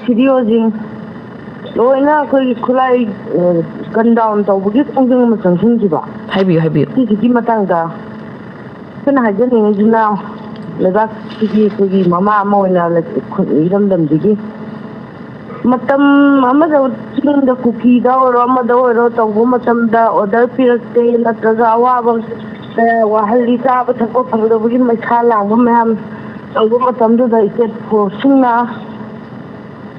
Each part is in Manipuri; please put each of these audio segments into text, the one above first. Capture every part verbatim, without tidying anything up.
ꯁꯤꯗꯤꯑꯣꯁꯤꯡ ꯂꯣꯏꯅ ꯑꯩꯈꯣꯏꯒꯤ ꯈꯨꯠꯂꯥꯏ ꯒꯟ ꯗꯥꯎꯟ ꯇꯧꯕꯒꯤ ꯈꯣꯡꯖꯪ ꯑꯃ ꯆꯪꯁꯤꯟꯈꯤꯕ꯫ ꯍꯥꯏꯕꯤꯌꯨ, ꯍꯥꯏꯕꯤꯌꯨ꯫ ꯁꯤꯁꯤꯒꯤ ꯃꯇꯥꯡꯗ ꯑꯩꯈꯣꯏꯅ ꯍꯥꯏꯖꯅꯤꯡꯉꯤꯁꯤꯅ, ꯂꯩꯕꯥꯛꯁꯤꯒꯤ ꯑꯩꯈꯣꯏꯒꯤ ꯃꯃꯥ ꯑꯃ ꯑꯣꯏꯅ ꯏꯔꯝꯗꯝꯁꯤꯒꯤ ꯃꯇꯝ ꯑꯃꯗ ꯆꯤꯡꯗ ꯀꯨꯀꯤꯗ ꯑꯣꯏꯔꯣ, ꯑꯃꯗ ꯑꯣꯏꯔꯣ, ꯇꯧꯕ ꯃꯇꯝꯗ ꯑꯣꯔꯗꯔ ꯄꯤꯔꯛꯇꯦ, ꯅꯠꯇ꯭ꯔꯒ ꯑꯋꯥꯕ ꯀꯌꯥ ꯋꯥꯍꯜꯂꯤ, ꯆꯥꯕ ꯊꯛꯄ ꯐꯪꯗꯕꯒꯤ ꯃꯩꯁꯥ ꯂꯥꯡꯕ ꯃꯌꯥꯝ ꯇꯧꯕ ꯃꯇꯝꯗꯨꯗ ꯏꯁꯇꯦꯠ ꯐꯣꯔꯁꯁꯤꯡꯅ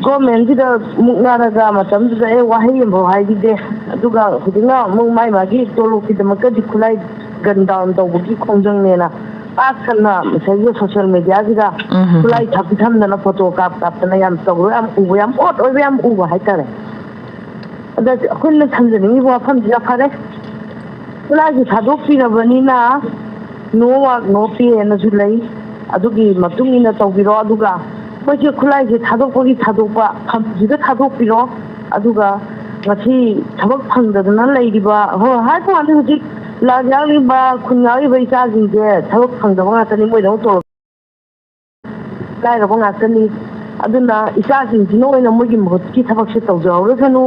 ꯒꯣꯔꯃꯦꯟꯁꯤꯗ ꯃꯨꯛꯅꯔꯒ ꯃꯇꯝꯗꯨꯗ ꯑꯦ ꯋꯥꯍꯩ ꯑꯃꯐꯥꯎ ꯍꯥꯏꯈꯤꯗꯦ꯫ ꯑꯗꯨꯒ ꯍꯧꯖꯤꯛꯅ ꯑꯃꯨꯛ ꯃꯥꯏ ꯃꯥꯒꯤ ꯇꯣꯂꯣꯞꯀꯤꯗꯃꯛꯇꯗꯤ ꯈꯨꯠꯂꯥꯏ ꯒꯟ ꯗꯥꯎꯟ ꯇꯧꯕꯒꯤ ꯈꯣꯡꯖꯪꯅꯦꯅ ꯄꯥꯛ ꯁꯟꯅ ꯉꯁꯥꯏꯒꯤ ꯁꯣꯁꯤꯌꯦꯜ ꯃꯦꯗꯤꯌꯥꯁꯤꯗ ꯎꯝ ꯍꯝ꯫ ꯈꯨꯠꯂꯥꯏ ꯊꯥꯕꯤ ꯊꯝꯗꯅ ꯐꯣꯇꯣ ꯀꯥꯞ ꯀꯥꯞꯇꯅ ꯌꯥꯝ ꯇꯧꯕ, ꯌꯥꯝ ꯎꯕ, ꯌꯥꯝ ꯑꯣꯠ ꯑꯣꯏꯕ ꯌꯥꯝ ꯎꯕ ꯍꯥꯏꯇꯥꯔꯦ꯫ ꯑꯗ ꯑꯩꯈꯣꯏꯅ ꯊꯝꯖꯅꯤꯡꯉꯤꯕ ꯋꯥꯐꯝꯁꯤꯅ, ꯐꯔꯦ, ꯈꯨꯠꯂꯥꯏꯁꯦ ꯊꯥꯗꯣꯛꯄꯤꯔꯕꯅꯤꯅ no work no pay ꯍꯥꯏꯅꯁꯨ ꯂꯩ, ꯑꯗꯨꯒꯤ ꯃꯇꯨꯡ ꯏꯟꯅ ꯇꯧꯕꯤꯔꯣ꯫ ꯑꯗꯨꯒ ꯃꯣꯏꯁꯦ ꯈꯨꯠꯂꯥꯏꯁꯦ ꯊꯥꯗꯣꯛꯄꯒꯤ ꯊꯥꯗꯣꯛꯄ, ꯐꯝꯁꯤꯗ ꯊꯥꯗꯣꯛꯄꯤꯔꯣ꯫ ꯑꯗꯨꯒ ꯉꯁꯤ ꯊꯕꯛ ꯐꯪꯗꯗꯅ ꯂꯩꯔꯤꯕ, ꯍꯣꯏ, ꯍꯥꯏꯕ ꯋꯥꯅꯤ, ꯍꯧꯖꯤꯛ ꯂꯥꯟ ꯌꯥꯎꯔꯤꯕ, ꯈꯨꯟ ꯌꯥꯎꯔꯤꯕ ꯏꯆꯥꯁꯤꯡꯁꯦ ꯊꯕꯛ ꯐꯪꯗꯕ ꯉꯥꯛꯇꯅꯤ, ꯃꯣꯏꯗꯧ ꯇꯧꯔ ꯂꯥꯏꯔꯕ ꯉꯥꯛꯇꯅꯤ꯫ ꯑꯗꯨꯅ ꯏꯆꯥꯁꯤꯡꯁꯤꯅ ꯑꯣꯏꯅ ꯃꯣꯏꯒꯤ ꯃꯍꯨꯠꯀꯤ ꯊꯕꯛꯁꯦ ꯇꯧꯖꯍꯧꯔꯁꯅꯨ꯫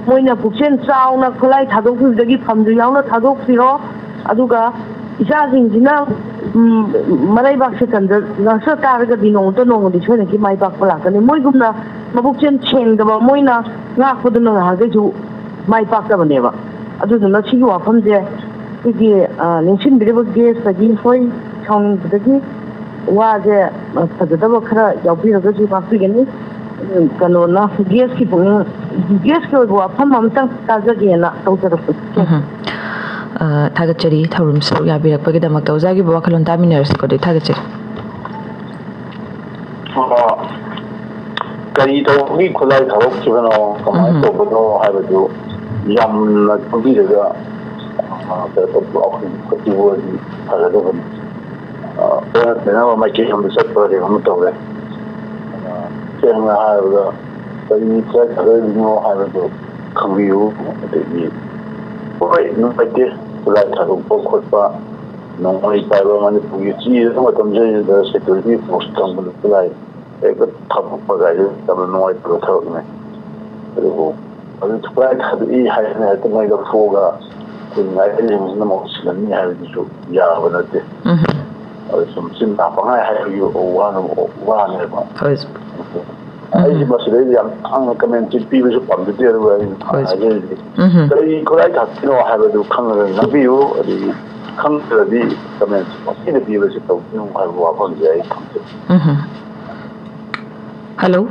ꯃꯣꯏꯅ ꯄꯨꯛꯆꯦꯜ ꯆꯥꯎꯅ ꯈꯨꯠꯂꯥꯏ ꯊꯥꯗꯣꯛꯄꯤꯕꯗꯒꯤ ꯐꯝꯗꯨ ꯌꯥꯎꯅ ꯊꯥꯗꯣꯛꯄꯤꯔꯣ꯫ ꯑꯗꯨꯒ ꯏꯆꯥꯁꯤꯡꯁꯤꯅ, ꯎꯝ, ꯃꯔꯩꯕꯥꯛꯁꯦ ꯀꯟꯖ-, ꯀꯟꯖ ꯇꯥꯔꯒꯗꯤ ꯅꯣꯡꯃꯇ ꯅꯣꯡꯃꯗꯤ ꯁꯣꯏꯗꯅꯀꯤ ꯃꯥꯏ ꯄꯥꯛꯄ ꯂꯥꯛꯀꯅꯤ꯫ ꯃꯣꯏꯒꯨꯝꯅ ꯃꯕꯨꯛꯆꯦꯜ ꯁꯦꯡꯗꯕ, ꯃꯣꯏꯅ ꯉꯥꯛꯄꯗꯨꯅ ꯉꯥꯏꯍꯥꯛꯈꯩꯁꯨ ꯃꯥꯏ ꯄꯥꯛꯇꯕꯅꯦꯕ꯫ ꯑꯗꯨꯗꯨꯅ ꯁꯤꯒꯤ ꯋꯥꯐꯝꯁꯦ ꯑꯩꯈꯣꯏꯒꯤ, ꯑ, ꯂꯦꯡꯁꯤꯟꯕꯤꯔꯤꯕ ꯒꯦꯁꯇꯒꯤ, ꯍꯣꯏ, ꯁꯥꯎꯅꯤꯡꯕꯗꯒꯤ ꯋꯥꯁꯦ, ꯑ, ꯐꯖꯗꯕ ꯈꯔ ꯌꯥꯎꯕꯤꯔꯒꯁꯨ ꯉꯥꯛꯄꯤꯒꯅꯤ꯫ ꯎꯝ, ꯀꯩꯅꯣꯅ, ꯒꯦꯁꯀꯤ ꯄꯨꯛꯅꯤꯡ, ꯒꯦꯁꯀꯤ ꯑꯣꯏꯕ ꯋꯥꯐꯝ ꯑꯃꯇꯪ ꯇꯥꯖꯒꯦꯅ ꯇꯧꯖꯔꯛꯄꯅꯤ꯫ ꯎꯝ꯫ ꯑ, ꯊꯥꯒꯠꯆꯔꯤ, ꯊꯧꯔꯝ ꯁꯔꯨꯛ ꯌꯥꯕꯤꯔꯛꯄꯒꯤꯗꯃꯛꯇ꯫ ꯑꯣꯖꯥꯒꯤꯕꯨ ꯋꯥꯈꯜꯂꯣꯟ ꯇꯥꯃꯤꯟꯅꯔꯁꯤꯀꯣ, ꯑꯗꯨꯗꯤ ꯊꯥꯒꯠꯆꯔꯤ꯫ ꯑ, ꯀꯔꯤ ꯇꯧꯕꯒꯤ ꯈꯨꯠꯂꯥꯏ ꯊꯕꯛꯈꯤꯕꯅꯣ, ꯀꯃꯥꯏꯅ ꯎꯝ꯫ ꯇꯧꯕꯅꯣ ꯍꯥꯏꯕꯗꯨ ꯌꯥꯝꯅ ꯈꯪꯕꯤꯔꯒ, ꯑ, ꯀꯩꯅꯣ ꯇꯧꯕ, ꯑꯩꯈꯣꯏ ꯈꯣꯠꯄꯤꯕ ꯑꯣꯏꯔꯗꯤ ꯐꯒꯗꯕꯅꯤ꯫ ꯑ, ꯑꯣꯟꯅ ꯇꯩꯅꯕ ꯃꯥꯏꯀꯩ ꯑꯃꯗ ꯆꯠꯄ ꯀꯩꯅꯣꯝ ꯇꯧꯔꯦ꯫ ꯑ, ꯁꯦꯡꯅ ꯍꯥꯏꯔꯕꯗ ꯀꯔꯤ ꯈꯨꯠꯂꯥꯏ ꯊꯥꯗꯣꯛꯏꯕꯅꯣ ꯍꯥꯏꯕꯗꯨ ꯈꯪꯕꯤꯌꯨ꯫ ꯑꯗꯒꯤ, ꯍꯣꯏ, ꯅꯨꯡꯉꯥꯏꯇꯦ, ꯈꯨꯠꯂꯥꯏ ꯊꯥꯗꯣꯛꯄ ꯈꯣꯠꯄ, ꯅꯣꯡꯃꯩ ꯄꯥꯏꯕ ꯃꯅꯤꯄꯨꯔꯒꯤ ꯆꯤꯗ ꯃꯇꯝꯁꯤꯗ ꯁꯦꯀ꯭ꯌꯨꯔꯤꯇꯤ ꯐꯣꯔꯁ ꯊꯝꯕꯗ ꯈꯨꯠꯂꯥꯏ ꯍꯦꯛꯇ ꯊꯝꯃꯛꯄ ꯀꯥꯏꯁꯦ ꯌꯥꯝꯅ ꯅꯨꯡꯉꯥꯏꯇꯕ ꯊꯕꯛꯅꯤ꯫ ꯑꯗꯨꯕꯨ ꯑꯗꯨ ꯈꯨꯠꯂꯥꯏ ꯊꯥꯗꯣꯛꯏ ꯍꯥꯏꯗꯅ ꯍꯦꯛꯇ ꯃꯩ ꯂꯧꯊꯣꯛꯑꯒ ꯑꯩꯈꯣꯏ ꯉꯥꯏꯔꯤꯕꯁꯤꯡꯁꯤꯅ ꯃꯍꯨꯠ ꯁꯤꯜꯂꯅꯤ ꯍꯥꯏꯕꯗꯨꯁꯨ ꯌꯥꯕ ꯅꯠꯇꯦ꯫ ꯎꯝ꯫ ꯑꯗꯨ ꯁꯨꯝ ꯆꯤꯟ ꯄꯪꯍꯥꯏ ꯍꯥꯏꯕꯒꯤ ꯋꯥꯅ-, ꯋꯥꯅꯦꯕ꯫ ꯍꯣꯏ꯫ ꯑꯩꯁꯦ ꯎꯝ꯫ ꯃꯁꯤꯗꯩꯗ ꯌꯥꯝ ꯇꯥꯡꯅ ꯀꯃꯦꯟ ꯄꯤꯕꯁꯨ ꯄꯥꯝꯖꯗꯦ, ꯑꯗꯨꯒ ꯑꯩꯅ ꯍꯣꯏ꯫ ꯍꯥꯏꯖꯔꯤꯁꯦ ꯎꯝ꯫ ꯀꯔꯤ ꯈꯨꯠꯂꯥꯏ ꯊꯥꯗꯣꯛꯏꯅꯣ ꯍꯥꯏꯕꯗꯨ ꯈꯪꯉꯒ ꯉꯥꯡꯕꯤꯌꯨ, ꯑꯗꯒꯤ ꯈꯪꯗ꯭ꯔꯗꯤ ꯀꯃꯦꯟ ꯄꯪꯄꯤꯗ ꯄꯤꯕꯁꯦ ꯇꯧꯕꯤꯌꯨ ꯍꯥꯏꯕ ꯋꯥꯐꯝꯁꯦ ꯑꯩ ꯊꯝꯖꯒꯦ꯫ Um. Hello.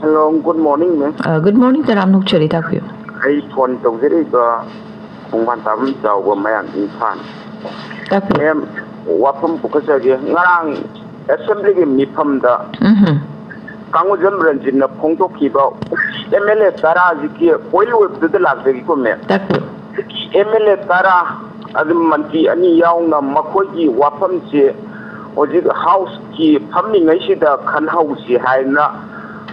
Hello, good morning, ma'am꯫ ꯑ, good morning, ꯇꯔꯥꯝꯅ ꯑꯣꯛꯆꯔꯤ, ꯇꯥꯛꯄꯤꯌꯨ꯫ ꯑꯩ ꯐꯣꯟ ꯇꯧꯖꯔꯛꯏꯕ ꯈꯣꯡꯕꯥꯟ ꯇꯥꯕꯝ ꯆꯥꯎꯕ, ꯃꯌꯥꯡ ꯏꯝꯐꯥꯜ꯫ ꯇꯥꯛꯄꯤꯌꯨ꯫ ꯃꯦꯝ, ꯋꯥꯐꯝ ꯄꯨꯈꯠꯆꯒꯦ꯫ ꯉꯔꯥꯡ ꯑꯦꯁꯦꯝꯕ꯭ꯂꯤꯒꯤ ꯃꯤꯐꯝꯗ ꯎꯝꯍꯨꯝ꯫ ꯀꯥꯡꯉꯨꯖꯝ ꯔꯟꯖꯤꯠꯅ ꯐꯣꯡꯗꯣꯛꯈꯤꯕ ꯑꯦꯝ ꯑꯦꯜ ꯑꯦ ꯇꯔꯥꯁꯤꯒꯤ ꯄꯣꯏꯟ ꯑꯣꯏꯕꯗꯨꯗ ꯂꯥꯛꯆꯒꯦꯀꯣ, ꯃꯦꯝ꯫ ꯇꯥꯛꯄꯤꯌꯨ꯫ ꯑꯦꯝ ꯑꯦꯜ ꯑꯦ ꯇꯔꯥ ꯑꯗꯨ ꯃꯟꯇ꯭ꯔꯤ ꯑꯅꯤ ꯌꯥꯎꯅ ꯃꯈꯣꯏꯒꯤ ꯋꯥꯐꯝꯁꯦ ꯍꯧꯖꯤꯛ ꯍꯥꯎꯁꯀꯤ ꯐꯝꯂꯤꯉꯩꯁꯤꯗ ꯈꯟꯅꯍꯧꯁꯤ ꯍꯥꯏꯅ,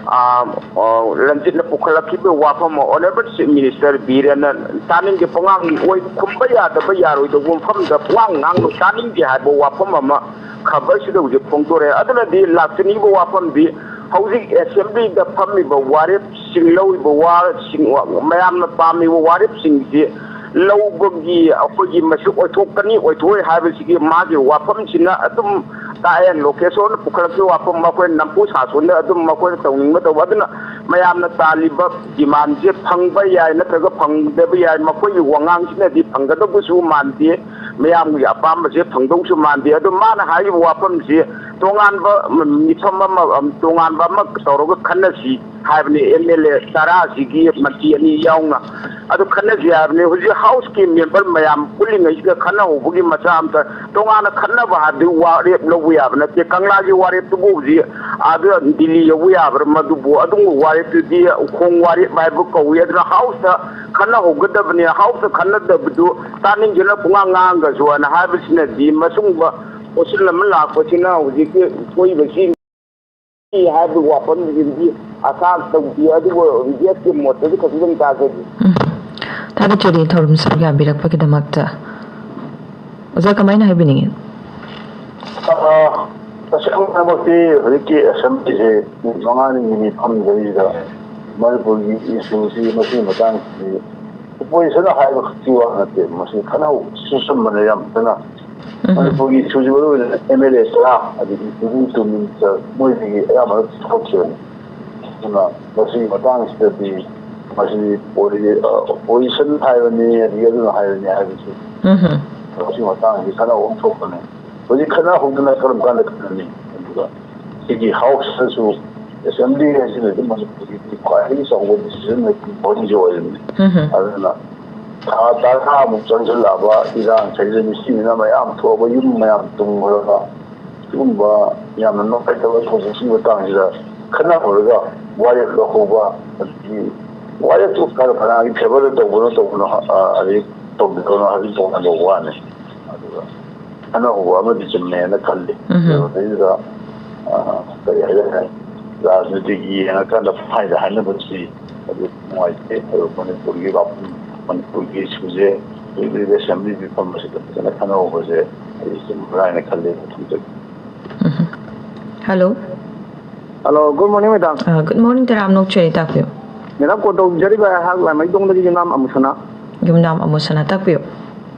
ꯑ, ꯑ, ꯔꯟꯖꯤꯠꯅ ꯄꯨꯈꯠꯂꯛꯈꯤꯕ ꯋꯥꯐꯝ ꯑꯃ ꯑꯣꯅꯔꯦꯕꯜ ꯆꯤꯐ ꯃꯤꯅꯤꯁꯇꯔ ꯕꯤꯔꯦꯟꯅ ꯇꯥꯅꯤꯡꯗꯦ, ꯄꯉꯥꯡ ꯑꯣꯏ ꯈꯨꯝꯕ ꯌꯥꯗꯕ ꯌꯥꯔꯣꯏꯗꯧꯕ ꯃꯐꯝꯗ ꯄꯉꯥꯡ ꯉꯥꯡꯅ ꯇꯥꯅꯤꯡꯗꯦ ꯍꯥꯏꯕ ꯋꯥꯐꯝ ꯑꯃ ꯈꯕꯔꯁꯤꯗ ꯍꯧꯖꯤꯛ ꯐꯣꯡꯗꯣꯔꯛꯑꯦ꯫ ꯑꯗꯨꯅꯗꯤ ꯂꯥꯛꯆꯅꯤꯡꯕ ꯋꯥꯐꯝꯗꯤ ꯍꯧꯖꯤꯛ ꯑꯦꯁꯦꯝꯕ꯭ꯂꯤꯗ ꯐꯝꯃꯤꯕ ꯋꯥꯔꯦꯞꯁꯤꯡ ꯂꯧꯔꯤꯕ ꯋꯥꯁꯤꯡ, ꯃꯌꯥꯝꯅ ꯄꯥꯝꯃꯤꯕ ꯋꯥꯔꯦꯞꯁꯤꯡꯁꯤ ꯂꯧꯕꯒꯤ ꯑꯩꯈꯣꯏꯒꯤ ꯃꯁꯤ ꯑꯣꯏꯊꯣꯛꯀꯅꯤ ꯑꯣꯏꯊꯣꯛꯑꯣꯏ ꯍꯥꯏꯕꯁꯤꯒꯤ ꯃꯥꯒꯤ ꯋꯥꯐꯝꯁꯤꯅ ꯑꯗꯨꯝ ꯇꯥꯛꯑꯦ꯫ ꯂꯣꯀꯦꯁꯣꯔꯅ ꯄꯨꯈꯠꯂꯛꯄ ꯋꯥꯐꯝ ꯃꯈꯣꯏ ꯅꯝꯐꯨ ꯁꯥꯁꯣꯟꯗ ꯑꯗꯨꯝ ꯃꯈꯣꯏꯅ ꯇꯧꯅꯤꯡꯕ ꯇꯧꯕ꯫ ꯑꯗꯨꯅ ꯃꯌꯥꯝꯅ ꯇꯥꯜꯂꯤꯕ ꯗꯤꯃꯥꯟꯁꯦ ꯐꯪꯕ ꯌꯥꯏ ꯅꯠꯇ꯭ꯔꯒ ꯐꯪꯗꯕ ꯌꯥꯏ, ꯃꯈꯣꯏꯒꯤ ꯋꯥꯉꯥꯡꯁꯤꯅꯗꯤ ꯐꯪꯒꯗꯧꯕꯁꯨ ꯃꯥꯟꯗꯦ꯫ ꯃꯌꯥꯝꯒꯤ ꯑꯄꯥꯝꯕꯁꯦ ꯐꯪꯗꯧꯁꯨ ꯃꯥꯟꯗꯦ꯫ ꯑꯗꯣ ꯃꯥꯅ ꯍꯥꯏꯔꯤꯕ ꯋꯥꯐꯝꯁꯤ ꯇꯣꯉꯥꯟꯕ ꯃꯤꯐꯝ ꯑꯃ, ꯇꯣꯉꯥꯟꯕ ꯑꯃ ꯇꯧꯔꯒ ꯈꯟꯅꯁꯤ ꯍꯥꯏꯕꯅꯤ꯫ ꯑꯦꯝ ꯑꯦꯜ ꯑꯦ ꯇꯔꯥꯁꯤꯒꯤ ꯃꯟꯇ꯭ꯔꯤ ꯑꯅꯤ ꯌꯥꯎꯅ ꯑꯗꯨ ꯈꯟꯅꯁꯤ ꯍꯥꯏꯕꯅꯤ꯫ ꯍꯧꯖꯤꯛ ꯍꯥꯎꯁꯀꯤ ꯃꯦꯝꯕꯔ ꯃꯌꯥꯝ ꯄꯨꯜꯂꯤꯉꯩꯁꯤꯗ ꯈꯟꯅꯍꯧꯕꯒꯤ ꯃꯆꯥ ꯑꯝꯇ, ꯇꯣꯉꯥꯟꯅ ꯈꯟꯅꯕ ꯍꯥꯏꯕꯗꯤ ꯋꯥꯔꯦꯞ ꯂꯧꯕ ꯌꯥꯕ ꯅꯠꯇꯦ꯫ ꯀꯪꯂꯥꯒꯤ ꯋꯥꯔꯦꯞꯇꯨꯕꯨ ꯍꯧꯖꯤꯛ ꯑꯥꯗ ꯗꯤꯜꯂꯤ ꯌꯧꯕ ꯌꯥꯕ꯭ꯔꯥ? ꯃꯗꯨꯕꯨ ꯑꯗꯨꯒꯨꯝꯕ ꯋꯥꯔꯦꯞꯇꯨꯗꯤ ꯎꯈꯣꯡ ꯋꯥꯔꯦꯞ ꯍꯥꯏꯕ ꯀꯧꯏ꯫ ꯑꯗꯨꯅ ꯍꯥꯎꯁꯇ ꯈꯟꯅꯍꯧꯒꯗꯕꯅꯤ꯫ ꯍꯥꯎꯁꯇ ꯈꯟꯅꯗꯕꯗꯨ ꯇꯥꯅꯤꯡꯗꯅ ꯄꯨꯡꯉꯥꯡ ꯉꯥꯡꯉꯒꯁꯨ ꯑꯅ ꯍꯥꯏꯕꯁꯤꯅꯗꯤ ꯃꯁꯤꯒꯨꯝꯕ ꯀꯣꯏꯁꯟ ꯑꯃ ꯂꯥꯛꯄꯁꯤꯅ ꯍꯧꯖꯤꯛꯀꯤ ꯊꯣꯛꯏꯕꯁꯤ ꯍꯥꯏꯕ ꯋꯥꯐꯝꯁꯤꯗꯤ ꯑꯁꯥ ꯇꯧꯗꯦ꯫ ꯑꯗꯨꯕꯨ ꯔꯤꯖꯦꯛꯀꯤ ꯃꯣꯠꯇꯗꯤ ꯈꯖꯤꯛꯇꯪ ꯇꯥꯖꯒꯦ꯫ ꯎꯝ꯫ ꯊꯥꯒꯠꯆꯔꯤ ꯊꯧꯔꯝꯁꯤꯗ ꯌꯥꯕꯤꯔꯛꯄꯒꯤꯗꯃꯛꯇ꯫ ꯑꯣꯖꯥ, ꯀꯃꯥꯏꯅ ꯍꯥꯏꯕꯤꯅꯤꯡꯉꯤ? ꯑ, ꯇꯁꯦꯡꯅꯃꯛꯇꯤ ꯍꯧꯖꯤꯛꯀꯤ ꯑꯦꯁꯦꯝꯕ꯭ꯂꯤꯁꯦ ꯅꯨꯃꯤꯠ ꯃꯉꯥꯅꯤ ꯅꯤꯅꯤ ꯐꯝꯗꯩꯁꯤꯗ ꯃꯅꯤꯄꯨꯔꯒꯤ ꯏꯁꯨꯁꯤ, ꯃꯁꯤꯒꯤ ꯃꯇꯥꯡꯁꯤꯗꯤ ꯑꯣꯄꯣꯖꯤꯁꯟꯅ ꯍꯥꯏꯕ ꯈꯛꯀꯤ ꯋꯥ ꯅꯠꯇꯦ, ꯃꯁꯤ ꯈꯟꯅꯍꯧꯕꯁꯨ ꯆꯨꯝꯕꯅ ꯌꯥꯝ ꯐꯖꯅ꯫ ꯎꯝ꯫ ꯃꯅꯤꯄꯨꯔꯒꯤ ꯏꯁꯨꯁꯤ ꯃꯔꯨ ꯑꯣꯏꯅ ꯑꯦꯝ ꯑꯦꯜ ꯑꯦ ꯇꯔꯥ ꯑꯗꯒꯤ ꯏꯟꯇꯤꯔꯤꯝ ꯆꯤꯐ ꯃꯤꯅꯤꯁꯇꯔ ꯃꯣꯏꯗꯒꯤ ꯑꯌꯥꯝꯕꯅ ꯊꯣꯛꯈꯤꯕꯅꯤ꯫ ꯑꯗꯨꯅ ꯃꯁꯤꯒꯤ ꯃꯇꯥꯡꯁꯤꯗꯗꯤ ꯃꯁꯤ ꯑꯣꯄꯣꯖꯤꯁꯟ ꯍꯥꯏꯕꯅꯤ ꯑꯗꯒꯤ ꯑꯗꯨꯅ ꯍꯥꯏꯕꯅꯤ ꯍꯥꯏꯕꯁꯤ ꯎꯝ꯫ ꯃꯁꯤꯒꯤ ꯃꯇꯥꯡꯁꯤ ꯈꯟꯅꯕ ꯑꯃ ꯊꯣꯛꯄꯅꯤ꯫ ꯍꯧꯖꯤꯛ ꯈꯟꯅꯍꯧꯗꯅ ꯀꯔꯝ ꯀꯥꯟꯗ ꯈꯟꯅꯅꯤ? ꯑꯗꯨꯒ ꯁꯤꯒꯤ ꯍꯥꯎꯁꯇꯁꯨ, ꯑꯦꯁꯦꯝꯕ꯭ꯂꯤ ꯍꯥꯏꯁꯤꯅꯗꯤ ꯃꯅꯤꯄꯨꯔꯒꯤ ꯈ꯭ꯋꯥꯏꯗꯒꯤ ꯆꯥꯎꯕ ꯗꯤꯁꯤꯖꯟ ꯃꯦꯀꯤꯡ ꯕꯣꯗꯤꯁꯨ ꯑꯣꯏꯔꯤꯕꯅꯤ꯫ ꯎꯝ꯫ ꯑꯗꯨꯅ ꯊꯥ ꯇꯔꯥꯃꯨꯛ ꯆꯪꯁꯤꯜꯂꯛꯑꯕ ꯏꯔꯥꯡ ꯁꯤꯗ ꯃꯤꯁꯤꯡꯁꯤꯅ ꯃꯌꯥꯝ ꯊꯣꯛꯑꯕ, ꯌꯨꯝ ꯃꯌꯥꯝ ꯊꯨꯝꯈ꯭ꯔꯕ, ꯁꯤꯒꯨꯝꯕ ꯌꯥꯝꯅ ꯅꯨꯡꯉꯥꯏꯇꯕ ꯊꯧꯗꯣꯛꯁꯤꯒꯤ ꯃꯇꯥꯡꯁꯤꯗ ꯈꯟꯅꯍꯧꯔꯒ ꯋꯥꯔꯦꯞ ꯂꯧꯍꯧꯕ, ꯑꯗꯒꯤ ꯋꯥꯔꯦꯞꯇꯨ ꯀꯅꯥꯒꯤ ꯐꯦꯚꯔꯗ ꯇꯧꯕꯅꯣ, ꯇꯧꯕꯅꯣ, ꯑ, ꯑꯗꯩ ꯇꯧꯕꯤꯗꯧꯅꯣ ꯍꯥꯏꯕꯗꯤ ꯇꯣꯉꯥꯟꯕ ꯋꯥꯅꯤ꯫ ꯑꯗꯨꯒ ꯈꯟꯅꯍꯧꯕ ꯑꯃꯗꯤ ꯆꯨꯝꯃꯦꯅ ꯈꯜꯂꯤ꯫ ꯎꯝ꯫ ꯑꯗꯨꯗꯩꯗꯨꯗ, ꯑ, ꯀꯔꯤ ꯍꯥꯏꯇꯥꯔꯦ, ꯔꯥꯖꯅꯤꯇꯤꯒꯤ ꯌꯦꯡꯉꯀꯥꯟꯗ ꯄꯪꯍꯥꯏꯗ ꯍꯥꯏꯅꯕꯁꯤ ꯑꯗꯨ ꯅꯨꯡꯉꯥꯏꯇꯦ꯫ ꯑꯗꯨ ꯃꯅꯤꯄꯨꯔꯒꯤ ꯋꯥꯐꯝ, ꯃꯅꯤꯄꯨꯔꯒꯤ ꯏꯁꯨꯁꯦ ꯍꯧꯖꯤꯛ ꯑꯦꯁꯦꯝꯕ꯭ꯂꯤ ꯃꯤꯐꯝ ꯑꯁꯤꯗ ꯐꯖꯅ ꯈꯟꯅꯍꯧꯕꯁꯦ ꯑꯩ ꯆꯨꯝꯕ꯭ꯔꯥ ꯍꯥꯏꯅ ꯈꯜꯂꯤ꯫ ꯊꯝꯖꯒꯦ꯫ Um. Hello. Hello, good morning, madam. Uh, good morning, ꯇꯔꯥꯝꯅ ꯑꯣꯛꯆꯔꯤ, ꯇꯥꯛꯄꯤꯌꯨ꯫ ꯃꯦꯗꯥꯝ, ꯀꯣꯜ ꯇꯧꯖꯔꯤꯕ ꯑꯩꯍꯥꯛ ꯂꯥꯃꯩꯗꯣꯡꯗꯒꯤ ꯌꯨꯝꯅꯥꯝ ꯑꯃꯨꯁꯅꯥ꯫ ꯌꯨꯝꯅꯥꯝ ꯑꯃꯨꯁꯅꯥ, ꯇꯥꯛꯄꯤꯌꯨ꯫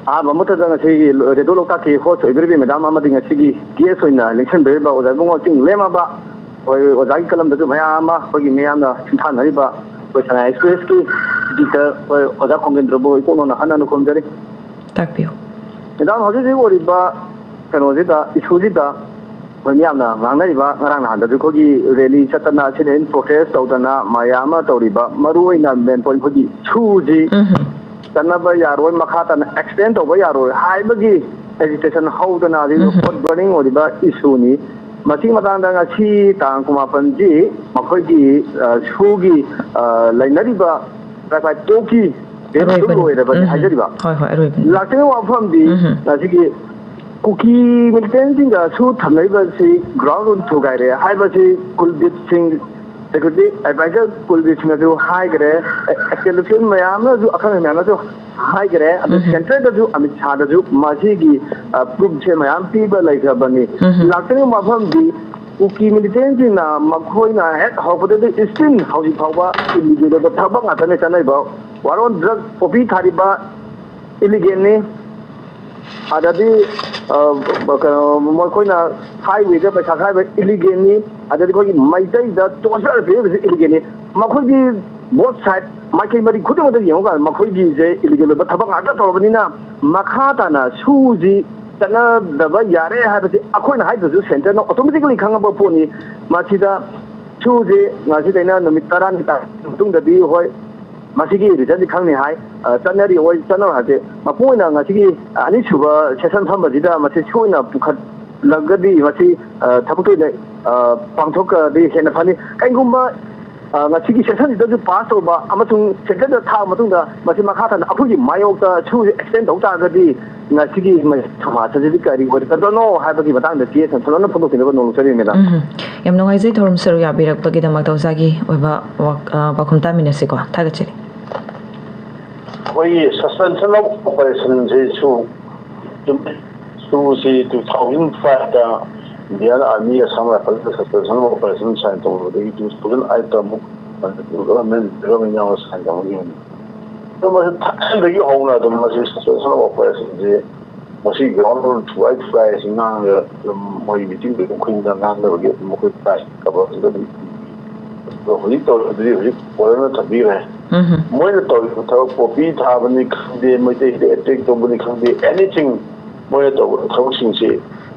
ꯑꯍꯥꯟꯕ ꯑꯃꯠꯇꯗ ꯉꯁꯤꯒꯤ ꯔꯦꯗꯤꯑꯣ ꯂꯣꯛꯇꯥꯛꯀꯤ ꯍꯣꯁ ꯑꯣꯏꯕꯤꯔꯤꯕ ꯃꯦꯗꯥꯝ ꯑꯃꯗꯤ ꯉꯁꯤꯒꯤ ꯒꯦꯁ ꯑꯣꯏꯅ ꯂꯦꯡꯁꯤꯟꯕꯤꯔꯤꯕ ꯑꯣꯖꯥ ꯏꯕꯨꯡꯉꯣ ꯆꯤꯡꯂꯦꯝꯃꯕ, ꯑꯩꯈꯣꯏ ꯑꯣꯖꯥꯒꯤ ꯀꯂꯝꯗꯁꯨ ꯃꯌꯥꯝ ꯑꯃ ꯑꯩꯈꯣꯏꯒꯤ ꯃꯤꯌꯥꯝꯅ ꯁꯤꯡꯊꯥꯅꯔꯤꯕ ꯑꯩꯈꯣꯏ ꯁꯉꯥꯏ ꯑꯦꯛꯁꯄ꯭ꯔꯦꯁꯀꯤ ꯏꯗꯤꯇꯔ ꯑꯩꯈꯣꯏ ꯑꯣꯖꯥ ꯈꯣꯡꯒꯦꯟꯗ꯭ꯔꯕꯨ ꯏꯀꯣꯛꯅꯧꯅ ꯍꯟꯅ ꯍꯟꯅ ꯈꯨꯔꯨꯝꯖꯔꯤ꯫ ꯇꯥꯛꯄꯤꯌꯨ꯫ ꯃꯦꯗꯥꯝ, ꯍꯧꯖꯤꯛ ꯍꯧꯖꯤꯛ ꯑꯣꯏꯔꯤꯕ ꯀꯩꯅꯣꯁꯤꯗ, ꯏꯁꯨꯁꯤꯗ ꯑꯩꯈꯣꯏ ꯃꯤꯌꯥꯝꯅ ꯉꯥꯡꯅꯔꯤꯕ, ꯉꯔꯥꯡ ꯅꯍꯥꯟꯗꯁꯨ ꯑꯩꯈꯣꯏꯒꯤ ꯔꯦꯂꯤ ꯆꯠꯇꯅ, ꯁꯤꯗ ꯄ꯭ꯔꯣꯇꯦꯁ ꯇꯧꯗꯅ, ꯃꯌꯥꯝ ꯑꯃ ꯇꯧꯔꯤꯕ, ꯃꯔꯨꯑꯣꯏꯅ ꯃꯦꯟ ꯄꯣꯏꯟ ꯑꯩꯈꯣꯏꯒꯤ ꯁꯨꯁꯤ ꯎꯝ꯫ ꯆꯠꯅꯕ ꯌꯥꯔꯣꯏ, ꯃꯈꯥ ꯇꯥꯅ ꯑꯦꯛꯁꯇꯦꯟ ꯇꯧꯕ ꯌꯥꯔꯣꯏ ꯍꯥꯏꯕꯒꯤ ꯑꯦꯖꯤꯇꯦꯁꯟ ꯍꯧꯗꯅ, ꯑꯗꯒꯤ ꯎꯝ꯫ ꯍꯣꯠ ꯕꯔꯅꯤꯡ ꯑꯣꯏꯔꯤꯕ ꯏꯁꯨꯅꯤ꯫ ꯃꯁꯤꯒꯤ ꯃꯇꯥꯡꯗ ꯉꯁꯤ ꯇꯥꯡ ꯀꯨꯟꯃꯥꯄꯟꯁꯤ ꯃꯈꯣꯏꯒꯤ, ꯑ, ꯁꯨꯒꯤ, ꯑ, ꯂꯩꯅꯔꯤꯕ ꯇ꯭ꯔꯥꯏꯕꯥꯏꯠ ꯇꯣꯛꯀꯤ ꯗꯦꯠ ꯑꯗꯨ ꯑꯔꯣꯏꯕꯅꯤ꯫ ꯂꯣꯏꯔꯕꯅꯤ ꯎꯝ꯫ ꯍꯥꯏꯖꯔꯤꯕ꯫ ꯍꯣꯏ, ꯍꯣꯏ, ꯑꯔꯣꯏꯕꯅꯤ꯫ ꯂꯥꯛꯇ꯭ꯔꯤꯕ ꯋꯥꯐꯝꯗꯤ ꯎꯝ꯫ ꯉꯁꯤꯒꯤ ꯀꯨꯀꯤ ꯃꯤꯂꯤꯇꯦꯟꯁꯤꯡꯒꯁꯨ ꯊꯝꯅꯔꯤꯕꯁꯤ ꯒ꯭ꯔꯥꯎꯟ ꯔꯨꯜ ꯊꯨꯒꯥꯏꯔꯦ ꯍꯥꯏꯕꯁꯤ ꯀꯨꯜꯗꯤꯞ ꯁꯤꯡ ꯑꯦꯛꯖꯤꯀ꯭ꯌꯨꯇꯤꯚ ꯑꯦꯗꯚꯥꯏꯖꯔ ꯀꯨꯜꯗꯤꯞ ꯁꯤꯡꯅꯁꯨ ꯍꯥꯏꯈ꯭ꯔꯦ, ꯑꯦꯛꯁꯇꯦꯂꯨꯁꯟ ꯃꯌꯥꯝꯅꯁꯨ, ꯑꯈꯪ ꯑꯍꯩ ꯃꯌꯥꯝꯅꯁꯨ ꯍꯥꯏꯈ꯭ꯔꯦ, ꯑꯗꯨ ꯎꯝ꯫ ꯁꯦꯟꯇꯔꯗꯁꯨ ꯑꯃꯤꯠ ꯁꯥꯍꯗꯁꯨ ꯃꯁꯤꯒꯤ, ꯑ, ꯄ꯭ꯔꯨꯐꯁꯦ ꯃꯌꯥꯝ ꯄꯤꯕ ꯂꯩꯈ꯭ꯔꯕꯅꯤ꯫ ꯎꯝ꯫ ꯂꯥꯛꯆꯔꯤꯕ ꯃꯐꯝꯗꯤ ꯀꯨꯀꯤ ꯃꯤꯂꯤꯇꯦꯟꯁꯤꯡꯅ ꯃꯈꯣꯏꯅ ꯍꯦꯛ ꯍꯧꯔꯛꯄꯗꯒꯤ ꯏꯁꯇꯤꯜ ꯍꯧꯖꯤꯛ ꯐꯥꯎꯕ ꯏꯜꯂꯤꯒꯦꯜ ꯑꯣꯏꯕ ꯊꯕꯛ ꯉꯥꯛꯇꯅꯦ ꯆꯠꯅꯔꯤꯕ꯫ ꯋꯥꯔꯣꯟ ꯗ꯭ꯔꯒ ꯄꯣꯄꯤ ꯊꯥꯔꯤꯕ ꯏꯜꯂꯤꯒꯦꯜꯅꯤ꯫ ꯑꯗꯗꯤ, ꯑ, ꯀꯩꯅꯣ, ꯃꯈꯣꯏꯅ ꯍꯥꯏꯋꯦꯗ ꯄꯩꯁꯥ ꯈꯥꯏꯕ ꯏꯜꯂꯤꯒꯦꯜꯅꯤ꯫ ꯑꯗꯗꯤ ꯑꯩꯈꯣꯏꯒꯤ ꯃꯩꯇꯩꯗ ꯇꯣꯔꯆꯔ ꯄꯤꯔꯤꯕꯁꯤ ꯏꯜꯂꯤꯒꯦꯜꯅꯤ꯫ ꯃꯈꯣꯏꯒꯤ ꯕꯣꯠ ꯁꯥꯏꯠ ꯃꯥꯏꯀꯩ ꯃꯔꯤ ꯈꯨꯗꯤꯡꯃꯛꯇ ꯌꯦꯡꯉꯨꯀꯥꯟꯗ ꯃꯈꯣꯏꯒꯤꯁꯦ ꯏꯜꯂꯤꯒꯦꯜ ꯑꯣꯏꯕ ꯊꯕꯛ ꯉꯥꯛꯇ ꯇꯧꯔꯕꯅꯤꯅ ꯃꯈꯥ ꯇꯥꯅ ꯁꯨꯁꯤ ꯆꯠꯅꯗꯕ ꯌꯥꯔꯦ ꯍꯥꯏꯕꯁꯤ ꯑꯩꯈꯣꯏꯅ ꯍꯥꯏꯗ꯭ꯔꯁꯨ ꯁꯦꯟꯇꯔꯅ ꯑꯣꯇꯣꯃꯦꯇꯤꯀꯦꯂꯤ ꯈꯪꯉꯕ ꯄꯣꯠꯅꯤ꯫ ꯃꯁꯤꯗ ꯁꯨꯁꯤ ꯉꯁꯤꯗꯩꯅ ꯅꯨꯃꯤꯠ ꯇꯔꯥꯅꯤ ꯇꯥꯔꯕ ꯃꯇꯨꯡꯗꯗꯤ ꯍꯣꯏ ꯃꯁꯤꯒꯤ ꯔꯤꯖꯜꯗꯤ ꯈꯪꯅꯤ ꯍꯥꯏ꯫ ꯑ, ꯆꯠꯅꯔꯤ ꯑꯣꯏ ꯆꯠꯅꯕ ꯍꯥꯏꯕꯁꯦ ꯃꯄꯨꯡ ꯑꯣꯏꯅ ꯉꯁꯤꯒꯤ ꯑꯅꯤꯁꯨꯕ ꯁꯦꯁꯟ ꯐꯝꯕꯁꯤꯗ ꯃꯁꯤ ꯁꯣꯏꯅ ꯄꯨꯈꯠꯂꯒꯗꯤ ꯃꯁꯤ, ꯑ, ꯊꯕꯛꯇ ꯑꯣꯏꯅ, ꯑ, ꯄꯥꯡꯊꯣꯛꯑꯗꯤ ꯍꯦꯟꯅ ꯐꯅꯤ꯫ ꯀꯔꯤꯒꯨꯝꯕ, ꯑ, ꯉꯁꯤꯒꯤ ꯁꯦꯁꯟꯁꯤꯗꯁꯨ ꯄꯥꯁ ꯇꯧꯕ ꯑꯃꯁꯨꯡ ꯁꯦꯟꯇꯔꯗ ꯊꯥꯕ ꯃꯇꯨꯡꯗ ꯃꯁꯤ ꯃꯈꯥ ꯇꯥꯅ ꯑꯩꯈꯣꯏꯒꯤ ꯃꯥꯌꯣꯛꯇ ꯁꯨ ꯑꯦꯛꯁꯇꯦꯟ ꯇꯧ ꯇꯥꯔꯒꯗꯤ ꯉꯁꯤꯒꯤ ꯁꯃꯥꯖ ꯑꯁꯤꯗꯤ ꯀꯔꯤ ꯑꯣꯏꯔꯛꯀꯗꯣꯏꯅꯣ ꯍꯥꯏꯕꯒꯤ ꯃꯇꯥꯡꯗ ꯆꯦ ꯁꯟꯗꯣꯛꯅ ꯐꯣꯡꯗꯣꯛꯄꯤꯅꯕ ꯅꯣꯡ ꯆꯠꯃꯤꯟꯅ꯫ ꯎꯝ꯫ ꯌꯥꯝ ꯅꯨꯡꯉꯥꯏꯖꯩ ꯊꯧꯔꯝ ꯁꯔꯨꯛ ꯌꯥꯕꯤꯔꯛꯄꯒꯤꯗꯃꯛꯇ ꯑꯣꯖꯥꯒꯤ ꯑꯣꯏꯕ ꯋꯥ-, ꯑ, ꯄꯥꯎꯈꯨꯝ ꯇꯥꯃꯤꯟꯅꯁꯤꯀꯣ꯫ ꯊꯥꯒꯠꯆꯔꯤ꯫ ꯑꯩꯈꯣꯏꯒꯤ suspension of operationꯁꯤꯁꯨ ꯆꯨꯝꯃꯤ꯫ Sushi two thousand fiveꯇ Indian Army Assam Riflesꯇ suspension of operation sign ꯇꯧꯔꯨꯕꯗꯒꯤ two thousand eightꯇ ꯑꯃꯨꯛ ꯃꯅꯤꯄꯨꯔ government, government ꯌꯥꯎꯅ sign ꯇꯧꯅꯈꯤꯕꯅꯤ꯫ ꯑꯗꯣ ꯃꯁꯤ ꯊꯥꯏꯅꯗꯒꯤ ꯍꯧꯅ ꯑꯗꯨꯝ ꯃꯁꯤ suspension of operationꯁꯤ ꯃꯁꯤ ground rule ꯊꯨꯒꯥꯏ ꯊꯨꯒꯥꯏ ꯑꯁꯤ ꯉꯥꯡꯉꯒ ꯑꯗꯨꯝ ꯃꯣꯏ meetingꯗ ꯑꯗꯨꯝ ꯑꯩꯈꯣꯏꯅ ꯉꯥꯡꯅꯕꯒꯤ ꯑꯗꯨꯝ ꯑꯩꯈꯣꯏ price coverꯁꯤꯗ ꯑꯗꯨꯝ ꯑꯗꯣ ꯍꯧꯖꯤꯛ ꯇꯧꯔꯤꯕꯗꯨꯗꯤ ꯍꯧꯖꯤꯛ ꯐꯣꯔꯦꯟꯅ ꯊꯝꯕꯤꯈ꯭ꯔꯦ꯫ ꯎꯝ꯫ ꯃꯣꯏꯅ ꯇꯧꯔꯤꯕ ꯊꯕꯛ ꯄꯣꯄꯤ ꯊꯥꯕꯅꯤ ꯈꯪꯗꯦ, ꯃꯩꯇꯩꯗ attack ꯇꯧꯕꯅꯤ ꯈꯪꯗꯦ, anything ꯃꯣꯏꯅ ꯇꯧꯕ ꯊꯕꯛꯁꯤꯡꯁꯤ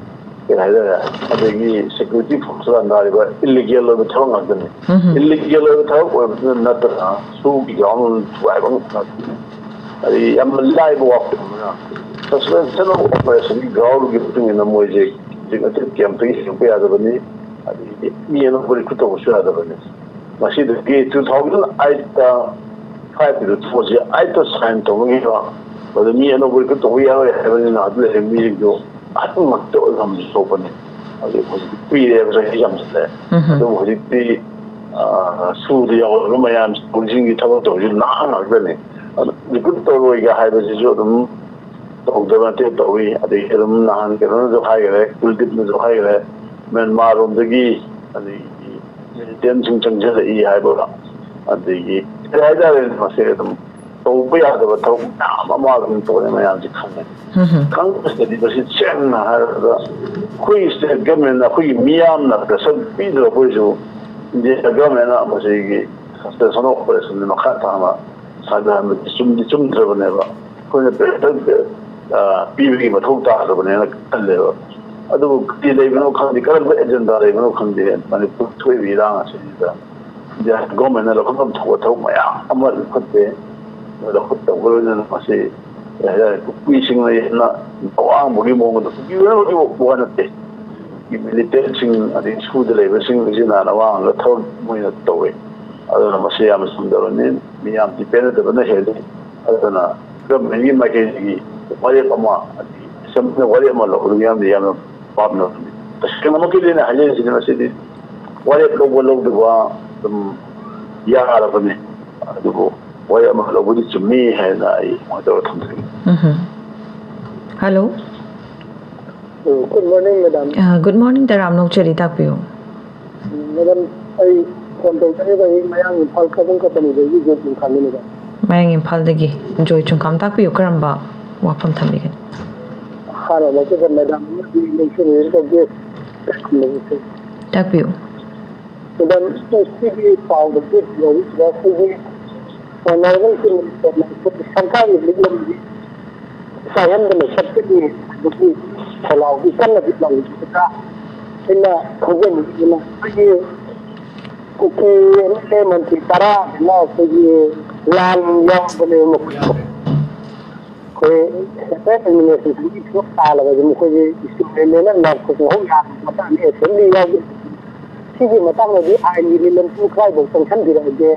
ꯀꯩ ꯍꯥꯏꯇꯥꯔꯦ, ꯑꯗꯒꯤ security forceꯇ ꯅꯥꯔꯤꯕ illegal ꯑꯣꯏꯕ ꯊꯕꯛ ꯉꯥꯛꯇꯅꯤ꯫ ꯎꯝ꯫ Illegal ꯑꯣꯏꯕ ꯊꯕꯛ ꯑꯣꯏꯕꯗꯨꯅ ꯅꯠꯇꯅ ꯁꯨꯒꯤ ground ꯊꯨꯒꯥꯏꯕ ꯉꯥꯛꯇꯅꯤ꯫ ꯑꯗꯒꯤ ꯌꯥꯝꯅ ꯂꯥꯏꯕ ꯋꯥꯐꯝ ꯑꯃꯅ suspension of operationꯒꯤ groundꯒꯤ ꯃꯇꯨꯡ ꯏꯟꯅ ꯃꯣꯏꯁꯦ ꯍꯧꯖꯤꯛ ꯑꯇꯩ campꯇꯒꯤ ꯍꯦꯟꯗꯣꯛꯄ ꯌꯥꯗꯕꯅꯤ꯫ ꯑꯗꯒꯤ ꯃꯤ ꯑꯅꯧꯕ recruit ꯇꯧꯕꯁꯨ ꯌꯥꯗꯕꯅꯤ꯫ ꯃꯁꯤꯗꯒꯤ two thousand eightꯇ fiveꯀꯤꯗꯨ ꯊꯣꯛꯑꯁꯤ, eightꯇ sign ꯇꯧꯅꯈꯤꯕ, ꯑꯗꯨ ꯃꯤ ꯑꯅꯧꯕ recruit ꯇꯧꯕ ꯌꯥꯔꯣꯏ ꯍꯥꯏꯕꯅꯤꯅ ꯑꯗꯨ ꯂꯩꯔꯤꯕ ꯃꯤꯁꯤꯡꯗꯨ ꯑꯍꯟ ꯉꯥꯛꯇ ꯑꯣꯏꯅ ꯊꯣꯛꯄꯅꯤ꯫ ꯍꯧꯖꯤꯛ, ꯍꯧꯖꯤꯛꯇꯤ ꯀꯨꯏꯔꯦꯕ, ꯆꯍꯤ ꯌꯥꯝꯁꯤꯜꯂꯦ꯫ ꯎꯝ꯫ ꯑꯗꯨꯕꯨ ꯍꯧꯖꯤꯛꯇꯤ ꯁꯨꯗ ꯌꯥꯎꯔꯕ ꯃꯌꯥꯝ ꯁ꯭ꯀꯨꯜꯁꯤꯡꯒꯤ ꯊꯕꯛ ꯇꯧꯔꯤꯁꯤ ꯅꯍꯥ ꯉꯥꯛꯇꯅꯤ꯫ ꯑꯗꯨ ꯔꯤꯀ꯭ꯔꯨꯠ ꯇꯧꯔꯣꯏꯒ ꯍꯥꯏꯕꯁꯤꯁꯨ ꯑꯗꯨꯝ ꯇꯧꯗꯕ ꯅꯠꯇꯦ, ꯇꯧꯏ꯫ ꯑꯗꯒꯤ ꯑꯗꯨꯝ ꯅꯍꯥꯟ ꯀꯩꯅꯣꯅꯁꯨ ꯍꯥꯏꯈ꯭ꯔꯦ, ꯀꯨꯜꯗꯤꯞꯅꯁꯨ ꯍꯥꯏꯈ꯭ꯔꯦ, ꯃ꯭ꯌꯥꯟꯃꯥꯔ ꯔꯣꯝꯗꯒꯤ ꯑꯗꯒꯤ ꯃꯤꯂꯤꯇꯦꯟꯁꯤꯡ ꯆꯪꯁꯤꯜꯂꯛꯏ ꯍꯥꯏꯕ, ꯑꯗꯒꯤ ꯀꯔꯤ ꯍꯥꯏꯇꯥꯔꯦ, ꯃꯁꯤ ꯑꯗꯨꯝ ꯇꯧꯕ ꯌꯥꯗꯕ ꯊꯕꯛ ꯃꯌꯥꯝ ꯑꯃ ꯑꯗꯨꯝ ꯇꯧꯔꯦ, ꯃꯌꯥꯝꯁꯦ ꯈꯪꯉꯦ꯫ ꯎꯝ꯫ ꯈꯪꯕꯁꯤꯗꯗꯤ ꯃꯁꯤ ꯁꯦꯡꯅ ꯍꯥꯏꯔꯕꯗ ꯑꯩꯈꯣꯏ ꯁ꯭ꯇꯦꯠ ꯒꯃꯦꯟꯅ ꯑꯩꯈꯣꯏꯒꯤ ꯃꯤꯌꯥꯝꯅ ꯄ꯭ꯔꯦꯁꯔ ꯄꯤꯗ꯭ꯔꯒ ꯑꯩꯈꯣꯏꯁꯨ ꯏꯟꯗꯤꯌꯥ ꯒꯃꯦꯟꯅ ꯃꯁꯤꯒꯤ ꯁꯁꯄꯦꯟꯁꯟ ꯑꯣꯐ ꯑꯣꯄꯔꯦꯁꯟꯁꯦ ꯃꯈꯥ ꯇꯥꯅ ꯁꯥꯟꯅꯍꯟꯕꯗꯤ ꯆꯨꯝꯗꯤ ꯆꯨꯝꯗ꯭ꯔꯕꯅꯦꯕ꯫ ꯑꯩꯈꯣꯏꯅ ꯄ꯭ꯔꯦꯁꯔ, ꯑ, ꯄꯤꯕꯒꯤ ꯃꯊꯧ ꯇꯥꯗꯕꯅꯦꯅ ꯈꯜꯂꯦꯕ꯫ ꯑꯗꯨꯕꯨ ꯀꯔꯤ ꯂꯩꯕꯅꯣ ꯈꯪꯗꯦ, ꯀꯔꯝꯕ ꯑꯦꯖꯦꯟꯗꯥ ꯂꯩꯕꯅꯣ ꯈꯪꯗꯦ, ꯃꯅꯤꯄꯨꯔ ꯊꯣꯛꯏꯕ ꯏꯔꯥꯡ ꯑꯁꯤꯗ ꯏꯟꯗꯤꯌꯥ ꯒꯣꯔꯃꯦꯟꯅ ꯂꯧꯈꯠꯐꯝ ꯊꯣꯛꯄ ꯊꯕꯛ ꯃꯌꯥꯝ ꯑꯃ ꯂꯧꯈꯠꯇꯦ꯫ ꯂꯧꯈꯠꯇꯕ ꯂꯣꯏꯅꯅ ꯃꯁꯤ ꯀꯩ ꯍꯥꯏꯇꯥꯔꯦ, ꯀꯨꯀꯤꯁꯤꯡꯅ ꯍꯦꯟꯅ ꯑꯋꯥꯡꯕꯒꯤ ꯃꯑꯣꯡꯗ, ꯀꯨꯀꯤ ꯑꯣꯏꯅꯃꯛꯀꯤ ꯋꯥ ꯅꯠꯇꯦ, ꯃꯤꯂꯤꯇꯦꯟꯁꯤꯡ ꯑꯗꯩ ꯁꯨꯗ ꯂꯩꯕꯁꯤꯡ ꯑꯁꯤꯅ ꯍꯥꯟꯅ ꯑꯋꯥꯡꯕ ꯊꯕꯛ ꯃꯣꯏꯅ ꯇꯧꯋꯦ꯫ ꯑꯗꯨꯅ ꯃꯁꯤ ꯌꯥꯝꯅ ꯆꯨꯝꯗꯕꯅꯤ꯫ ꯃꯤ ꯌꯥꯝ ꯗꯤꯄꯦꯟ ꯑꯣꯏꯗꯕꯅ ꯍꯦꯜꯂꯤ꯫ ꯑꯗꯨꯅ ꯒꯚꯔꯟꯃꯦꯟꯒꯤ ꯃꯥꯏꯀꯩꯗꯒꯤ ꯋꯥꯔꯦꯞ ꯑꯃ, ꯑꯗꯒꯤ ꯑꯦꯁꯦꯝꯕ꯭ꯂꯤꯅ ꯋꯥꯔꯦꯞ ꯑꯃ ꯂꯧꯕꯗꯨ ꯃꯤꯌꯥꯝꯅ ꯌꯥꯝꯅ ꯄꯥꯝꯅꯕꯅꯤ꯫ ꯇꯁꯦꯡꯅꯃꯛꯀꯤꯗꯤ ꯑꯩꯅ ꯍꯥꯏꯖꯔꯤꯁꯤꯗꯤ ꯃꯁꯤꯗꯤ ꯋꯥꯔꯦꯞ ꯂꯧꯕ ꯂꯧꯗꯕ ꯑꯗꯨꯝ ꯌꯥꯔꯕꯅꯤ꯫ ꯑꯗꯨꯕꯨ ꯋꯥꯔꯦꯞ ꯑꯃ ꯂꯧꯕꯗꯤ ꯆꯨꯝꯃꯤ ꯍꯥꯏꯅ ꯑꯩ ꯑꯗꯨꯃꯥꯏꯅ ꯇꯧꯔ ꯊꯝꯖꯒꯦ꯫ ꯎꯝ꯫ ꯍꯜꯂꯣ꯫ ꯎꯝ, good morning, madam꯫ ꯑ, good morning, ꯇꯔꯥꯝꯅ ꯑꯣꯛꯆꯔꯤ, ꯇꯥꯛꯄꯤꯌꯨ꯫ ꯎꯝ, madam, ꯑꯩ ꯐꯣꯟ ꯇꯧꯖꯔꯤꯕ ꯑꯩ ꯃꯌꯥꯡ ꯏꯝꯐꯥꯜ ꯀꯕꯨꯡ ꯀꯝꯄꯅꯤꯗꯒꯤ ꯖꯣꯏ ꯆꯨꯡꯈꯥꯝꯒꯤꯅꯤꯗ꯫ ꯃꯌꯥꯡ ꯏꯝꯐꯥꯜꯗꯒꯤ ꯖꯣꯏ ꯆꯨꯡꯈꯥꯝ, ꯇꯥꯛꯄꯤꯌꯨ, ꯀꯔꯝꯕ ꯋꯥꯐꯝ ꯊꯝꯕꯤꯒꯅꯤ? ꯍꯥꯟꯅ ꯃꯁꯤꯗ madam ꯑꯃꯗꯤ ꯂꯧꯁꯤꯟꯕꯤꯔꯤꯕ guest ꯀꯨꯝꯕꯁꯦ꯫ ꯇꯥꯛꯄꯤꯌꯨ꯫ Madam, ꯁꯤꯒꯤ ꯄꯥꯎꯗ guest ꯌꯥꯎꯔꯤꯁꯤꯗ ꯑꯩꯈꯣꯏꯒꯤ honourable chief ministerꯅ ꯑꯩꯈꯣꯏꯒꯤ ꯁꯔꯀꯥꯔꯒꯤ ꯃꯤꯠꯌꯦꯡꯗꯤ ꯆꯥꯏꯍꯟꯗꯅ ꯆꯠꯀꯅꯤ ꯍꯥꯏꯕꯒꯤ ꯈꯣꯜꯂꯥꯎꯗꯤ ꯀꯟꯅꯗꯤ ꯂꯥꯎꯔꯤꯕꯗ ꯑꯩꯅ ꯈꯪꯖꯅꯤꯡꯕꯅ ꯑꯩꯈꯣꯏꯒꯤ ꯀꯨꯀꯤ MLA ꯃꯟꯇ꯭ꯔꯤ ꯇꯔꯥꯁꯤꯅ ꯑꯩꯈꯣꯏꯒꯤ ꯂꯥꯟ ꯌꯥꯎꯕꯅꯦꯕ ꯃꯈꯣꯏꯗꯣ꯫ ꯑꯩꯈꯣꯏ central administrationꯒꯤ ꯐꯤꯕꯝ ꯇꯥꯜꯂꯕꯗꯤ ꯃꯈꯣꯏꯁꯦ instrumentꯅ ꯂꯥꯎꯊꯣꯛꯄ ꯍꯧ ꯌꯥꯕ ꯃꯇꯥꯡꯗ assembly ꯌꯥꯎꯗꯦ꯫ ꯁꯤꯒꯤ ꯃꯇꯥꯡꯗꯗꯤ ꯑꯥꯏꯟꯒꯤ ꯂꯝꯁꯨ ꯀꯗꯥꯏꯐꯥꯎ ꯆꯪꯁꯤꯟꯕꯤꯔꯛꯑꯒꯦ,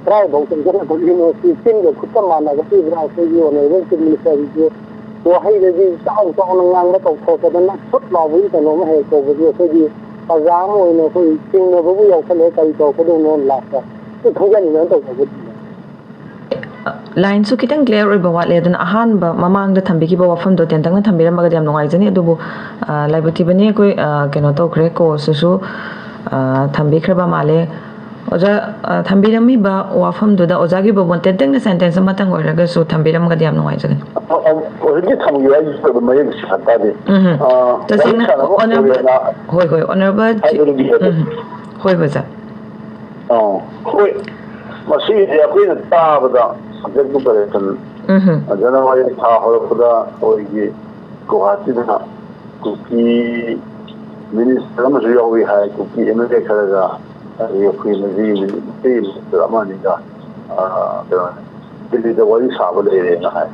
ꯀꯗꯥꯏꯐꯥꯎ ꯆꯪꯁꯤꯜꯂꯛꯀꯗꯣꯏꯅꯣ? ꯁꯤ ꯆꯤꯟꯒ ꯈꯨꯠꯀ ꯃꯥꯟꯅꯒꯗꯣꯏꯕ꯭ꯔꯥ? ꯑꯩꯈꯣꯏꯒꯤ honourable chief ministerꯒꯤꯁꯦ ꯋꯥꯍꯩꯗꯗꯤ ꯆꯥꯎ ꯆꯥꯎꯅ ꯉꯥꯡꯕ ꯇꯧꯊꯣꯛꯇꯅ ꯐꯨꯠ ꯂꯥꯎꯕꯒꯤ ꯀꯩꯅꯣꯝꯃ ꯍꯦꯛ ꯇꯧꯕꯗꯤ ꯑꯩꯈꯣꯏꯒꯤ ꯑꯣꯖꯥ ꯑꯃ ꯑꯣꯏꯅ ꯑꯩꯈꯣꯏ ꯆꯤꯡꯅꯕꯕꯨ ꯌꯥꯎꯁꯜꯂꯛꯑꯦ, ꯀꯔꯤ ꯇꯧꯔꯛꯀꯗꯧꯅꯣ ꯂꯥꯁꯇ? ꯑꯩ ꯈꯪꯖꯅꯤꯡꯗꯅ ꯇꯧꯖꯕꯗꯤ꯫ ꯂꯥꯏꯟꯁꯨ ꯈꯤꯇꯪ ꯀ꯭ꯂꯤꯌꯥꯔ ꯑꯣꯏꯕ ꯋꯥꯠꯂꯦ, ꯑꯗꯨꯅ ꯑꯍꯥꯟꯕ ꯃꯃꯥꯡꯗ ꯊꯝꯕꯤꯈꯤꯕ ꯋꯥꯐꯝꯗꯣ ꯇꯦꯟꯇꯛꯅ ꯊꯝꯕꯤꯔꯝꯃꯒꯗꯤ ꯌꯥꯝ ꯅꯨꯡꯉꯥꯏꯖꯅꯤ꯫ ꯑꯗꯨꯕꯨ ꯂꯥꯏꯕꯛ ꯊꯤꯕꯅꯤ, ꯑꯩꯈꯣꯏ ꯀꯩꯅꯣ ꯇꯧꯈ꯭ꯔꯦ, ꯀꯣꯜꯁꯤꯁꯨ ꯊꯝꯕꯤꯈ꯭ꯔꯕ ꯃꯥꯜꯂꯦ꯫ ꯑꯣꯖꯥ, ꯊꯝꯕꯤꯔꯝꯃꯤꯕ ꯋꯥꯐꯝꯗꯨꯗ ꯑꯣꯖꯥꯒꯤ ꯕꯣꯕꯣꯟ ꯇꯦꯟꯇꯛꯅ ꯁꯦꯟꯇꯦꯟꯁ ꯑꯃꯇꯪ ꯑꯣꯏꯔꯒꯁꯨ ꯊꯝꯕꯤꯔꯝꯃꯒꯗꯤ ꯌꯥꯝ ꯅꯨꯡꯉꯥꯏꯖꯒꯅꯤ꯫ ꯍꯧꯖꯤꯛꯀꯤ ꯊꯝꯈꯤꯕ ꯑꯩꯒꯤ ꯃꯌꯦꯛ ꯁꯦꯡꯅ ꯇꯥꯗꯦ꯫ ꯎꯝ꯫ ꯑ, ꯋꯥꯔꯤ ꯇꯁꯦꯡꯅ ꯁꯥꯟꯅꯕ ꯑꯣꯅꯔꯕꯜ ꯍꯧꯔꯦꯅ ꯍꯣꯏ, ꯍꯣꯏ, ꯑꯣꯅꯔꯕꯜ ꯆꯤ-, ꯍꯥꯏꯕꯗꯨꯒꯤ ꯍꯥꯏꯕ꯫ ꯎꯝ, ꯍꯣꯏ, ꯑꯣꯖꯥ꯫ ꯑ, ꯍꯣꯏ, ꯃꯁꯤꯁꯦ ꯑꯩꯈꯣꯏꯅ ꯇꯥꯕꯗ ꯁꯕꯖꯦꯛꯇꯨ ꯀꯔꯦꯛꯁꯟ ꯎꯝ꯫ ꯖꯅꯋꯥꯔꯤ ꯊꯥ ꯍꯧꯔꯛꯄꯗ ꯑꯩꯈꯣꯏꯒꯤ ꯒꯨꯋꯥꯍꯥꯇꯤꯗ ꯀꯨꯀꯤ ꯃꯤꯅꯤꯁꯇꯔ ꯑꯃꯁꯨ ꯌꯥꯎꯏ ꯍꯥꯏ, ꯀꯨꯀꯤ ꯑꯦꯝ ꯑꯦꯜ ꯑꯦ ꯈꯔꯒ, ꯑꯗꯒꯤ ꯑꯩꯈꯣꯏ ꯃꯩꯇꯩ ꯃꯩꯇꯩ ꯃꯤꯅꯤꯁꯇꯔ ꯑꯃ ꯑꯅꯤꯒ, ꯑ, ꯀꯩꯅꯣ, ꯗꯤꯜꯂꯤꯗ ꯋꯥꯔꯤ ꯁꯥꯕ ꯂꯩꯔꯦꯅ ꯍꯥꯏ꯫